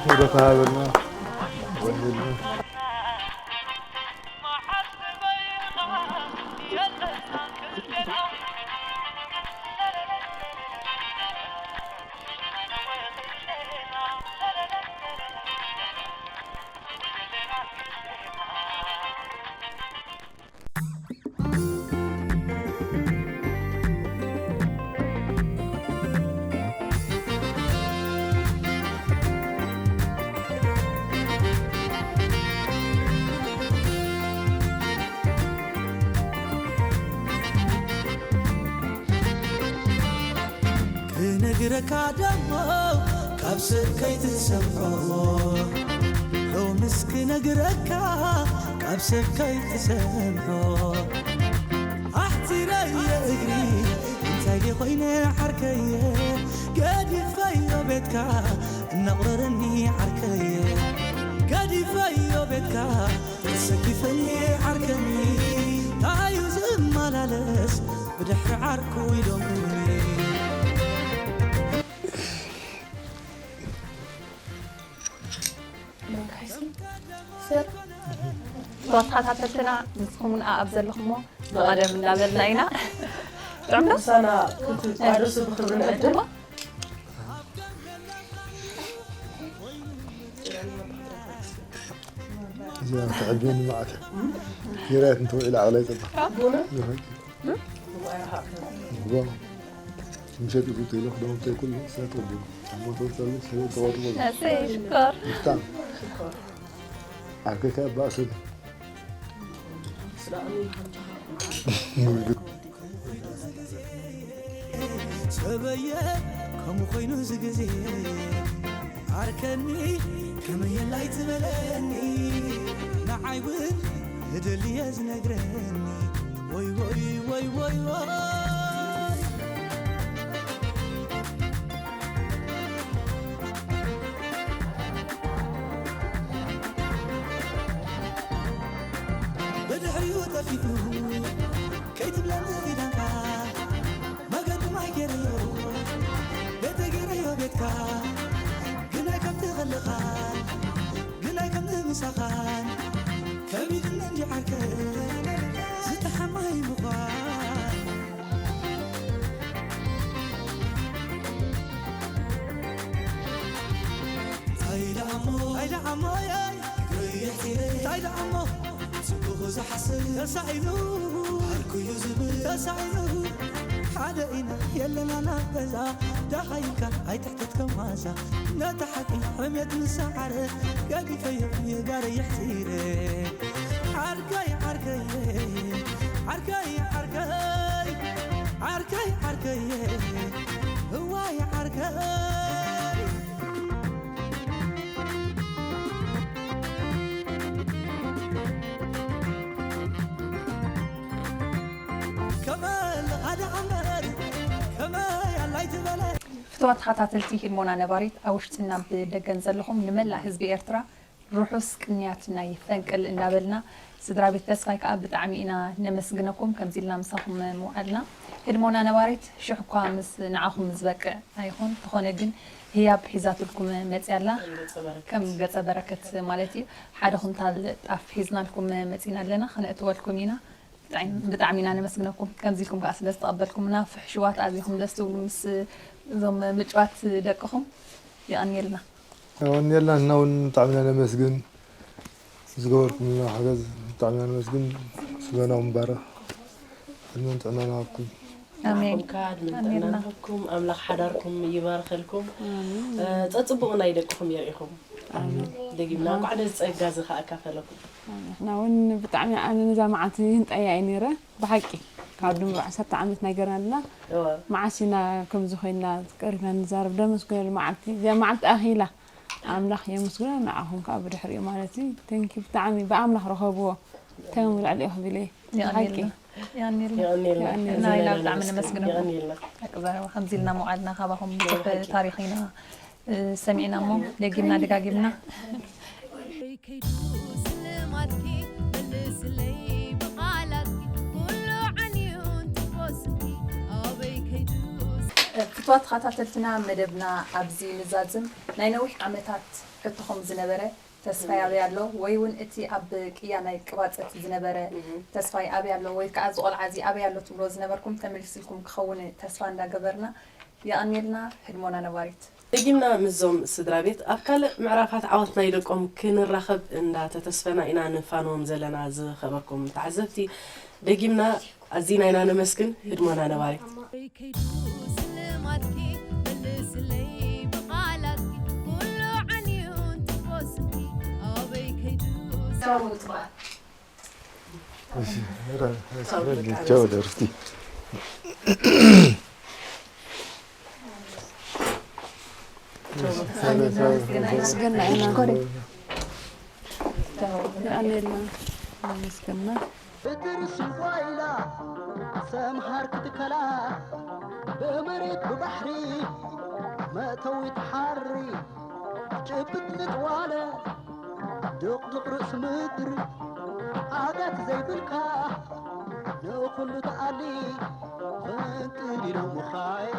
ክብረት ሃበልና። ክነግረካ ደሞ ካብ ሰብ ከይትሰምዖ፣ ሎምስ ክነግረካ ካብ ሰብ ከይትሰምዖ። ኣሕጺረየ እግሪ እንታይ ድየ ኮይነ ዓርከየ፣ ገዲፈዮ ቤትካ እናቑረረኒ ዓርከየ፣ ገዲፈዮ ቤትካ ተሰኪፈኒ ዓርከኒ፣ ታዩ ዝመላለስ ብድሕሪ ዓርኩ ኢሎምኒ። ተኸታተልትና ንስኹም እውን ኣብ ዘለኹሞ ብቐደም እንዳበልና ኢና። ጥዑም ዶ? ምሳና ክትቋደሱ ብኽብሪ ንዕድም። ትዕድመኒ መዓት እያ። ኪራያት እንተውዒላ ዓቕላይ ጸባ። ምሸት ይፉት ኢሉ ክዳውንተይ ኩሉ ሰትወዱ። ሞተው ጸሎት ሰበብ ተዋድቦ። እሰይ ሽኮር። ብጣም ኣርገካ ባእሰሉ። ሰበየ ከምኡ ኮይኑ እዚ ግዜ ዓርከኒ ከመየላይ ዝበለኒ ንዓይ እውን ህደልየ ዝነግረኒ ወይ ወይ ወይ ወይ ወይ ብድሕሪኡ ጠፊኡ ከይትብለኒ ኪዳንካ መገዲ ማይ ገይረዮ ቤተ ገይረዮ ቤትካ ግናይ ከምቲ ከለኻን ግናይ ከምቲ ምሳኻን ከቢድኒ እንጂ ዓርከይ ዝተሓማይ ምዃን እንታይ ደኣ እሞ እንታይ ደኣ እሞ የይ እንታይ ደኣ እሞ ጽቡቕ ዝሓስብ ተሳኢኑ ዓርኩ እዩ ዝብል ተሳኢኑ ሓደ ኢና የለና ናብ ገዛ ደሃይካ ኣይትሕተት ከማዛ ነታ ሓቂ ሕሜት ምስ ሰዓረ ገዲፈዮ ይጋረ የሕጺረ ዓርከይ ዓርከይ ዓርከይ ዓርከይ ዓርከይ ዓርከይ እዋይ ዓርከይ ከመ ለኻደ ዓመር ከመ ያላይ ትበለ ፍትዋት ተኸታተልቲ ሂድሞና ነባሪት ኣብ ውሽጥን ኣብ ደገን ዘለኹም ንመላእ ህዝቢ ኤርትራ ርሑስ ቅንያት ናይ ፈንቅል እንዳበልና ስድራ ቤት ተስፋይ ከዓ ብጣዕሚ ኢና ነመስግነኩም ከምዚ ኢልና ምሳኹም ምውዓልና ህድሞና ነባሪት ሽሕ እኳ ምስ ንዓኹም ዝበቅዕ ኣይኹን ተኾነ ግን ህያብ ሒዛትልኩም መፅያ ኣላ ከም ገፀ በረከት ማለት እዩ ሓደ ኩንታል ጣፍ ሒዝናልኩም መፂና ኣለና ክነእትወልኩም ኢና ብጣዕሚ ኢና ነመስግነኩም ከምዚ ኢልኩም ከዓ ስለ ዝተቐበልኩምና ፍሕሽዋት ኣዚኹም ደስ ትብሉ ምስ እዞም ምጭዋት ደቅኹም የቐንየልና የቐንየልና ንሕና እውን ብጣዕሚ ኢና ነመስግን ዝገበርኩምልና ሓገዝ ብጣዕሚ ኢና ነመስግን ስበና ምባረኽ ዕድመን ጥዕናን ሃብኩም ኣሜን ንዓኹም ከኣ ዕድመን ጥዕናን ሃብኩም ኣምላኽ ሓዳርኩም ይባርኸልኩም ጸጽቡቕ ናይ ደቅኹም የርኢኹም ደጊምና እንኳዕ ነዚ ጸጋ እዚ ከኣ ኣካፈለኩም ንሕና እውን ብጣዕሚ ኣነ ነዛ መዓልቲ ህንጠያ እየ ነይረ ብሓቂ ካብ ድምሩ ዓሰርተ ዓመት ናይ ገርና ኣለና እወ መዓስ ኢና ከምዚ ኮይንና ቀሪብና ንዛረብ ደመስግነሉ መዓልቲ እዚኣ መዓልቲ ኣኺላ ኣምላኽ የመስግኖ ንዓኹም ከዓ ብድሕሪኡ ማለት እዩ ተንኪ ብጣዕሚ ብኣምላኽ ረኸብዎ እንታይ እዮም ልዕሊ ኢኹም ኢለ ብሓቂ የቐንየልና የቐንየልና የቐንየልና እና ኢና ብጣዕሚ ነመስግን። ነመስግነኩም የቐንየልና ደቂ ዘረባ ከምዚ ኢልና መውዓልና ካባኹም ብዙሕ ታሪኽ ኢና እ፣ ሰሚዕና እሞ ደጊምና ደጋጊምና ከይዱ ስልማትኪ መልስለይ ብቓላትኪ ኩሉ ዓንዩ እንትቦስኪ ኣበይ ከይዱ ፍትዋት ተኸታተልትና መደብና ኣብዚ ንዛዝም ናይ ነዊሕ ዓመታት ሕቶኹም ዝነበረ ተስፋይ ኣበይ ኣሎ ወይ እውን እቲ ኣብ ቅያ ናይ ቅባፀት ዝነበረ ተስፋይ ኣበይ ኣሎ ወይ ከዓ ዝቆልዓ እዚ ኣበይ ኣሎ ትብሎ ዝነበርኩም ተመሊስልኩም ክኸውን ተስፋ እንዳገበርና የቐንየልና ህድሞና ነባሪት ደጊምና ምስዞም ስድራ ቤት ኣብ ካልእ ምዕራፋት ዓወት ናይ ደቆም ክንራኸብ እንዳተተስፈና ኢና ንፋንዎም ዘለና ዝኸበርኩም ተዓዘብቲ ደጊምና ኣዚና ኢና ነመስግን ህድሞና ነባሪት ኣበይ ከይዱ ስልማትኪ መልስለይ ብቓላትኪ ኩሉ ዓንዩ እንትቦስኪ ኣበይ ከይዱ ቻው ደርስቲ መስገና ኢና የቐንየልና መስገና ብጥርሲ ጓይላ ሰምሃር ክትከላ ብመሬት ብባሕሪ መእተዊ ትሓሪ ጭብጥ ልጥዋለ ድቕድቕ ርእሲ ምድሪ ዓጋት ዘይብልካ ንኹሉ ተኣሊ ፈንቅል ኢሉ ምኻይ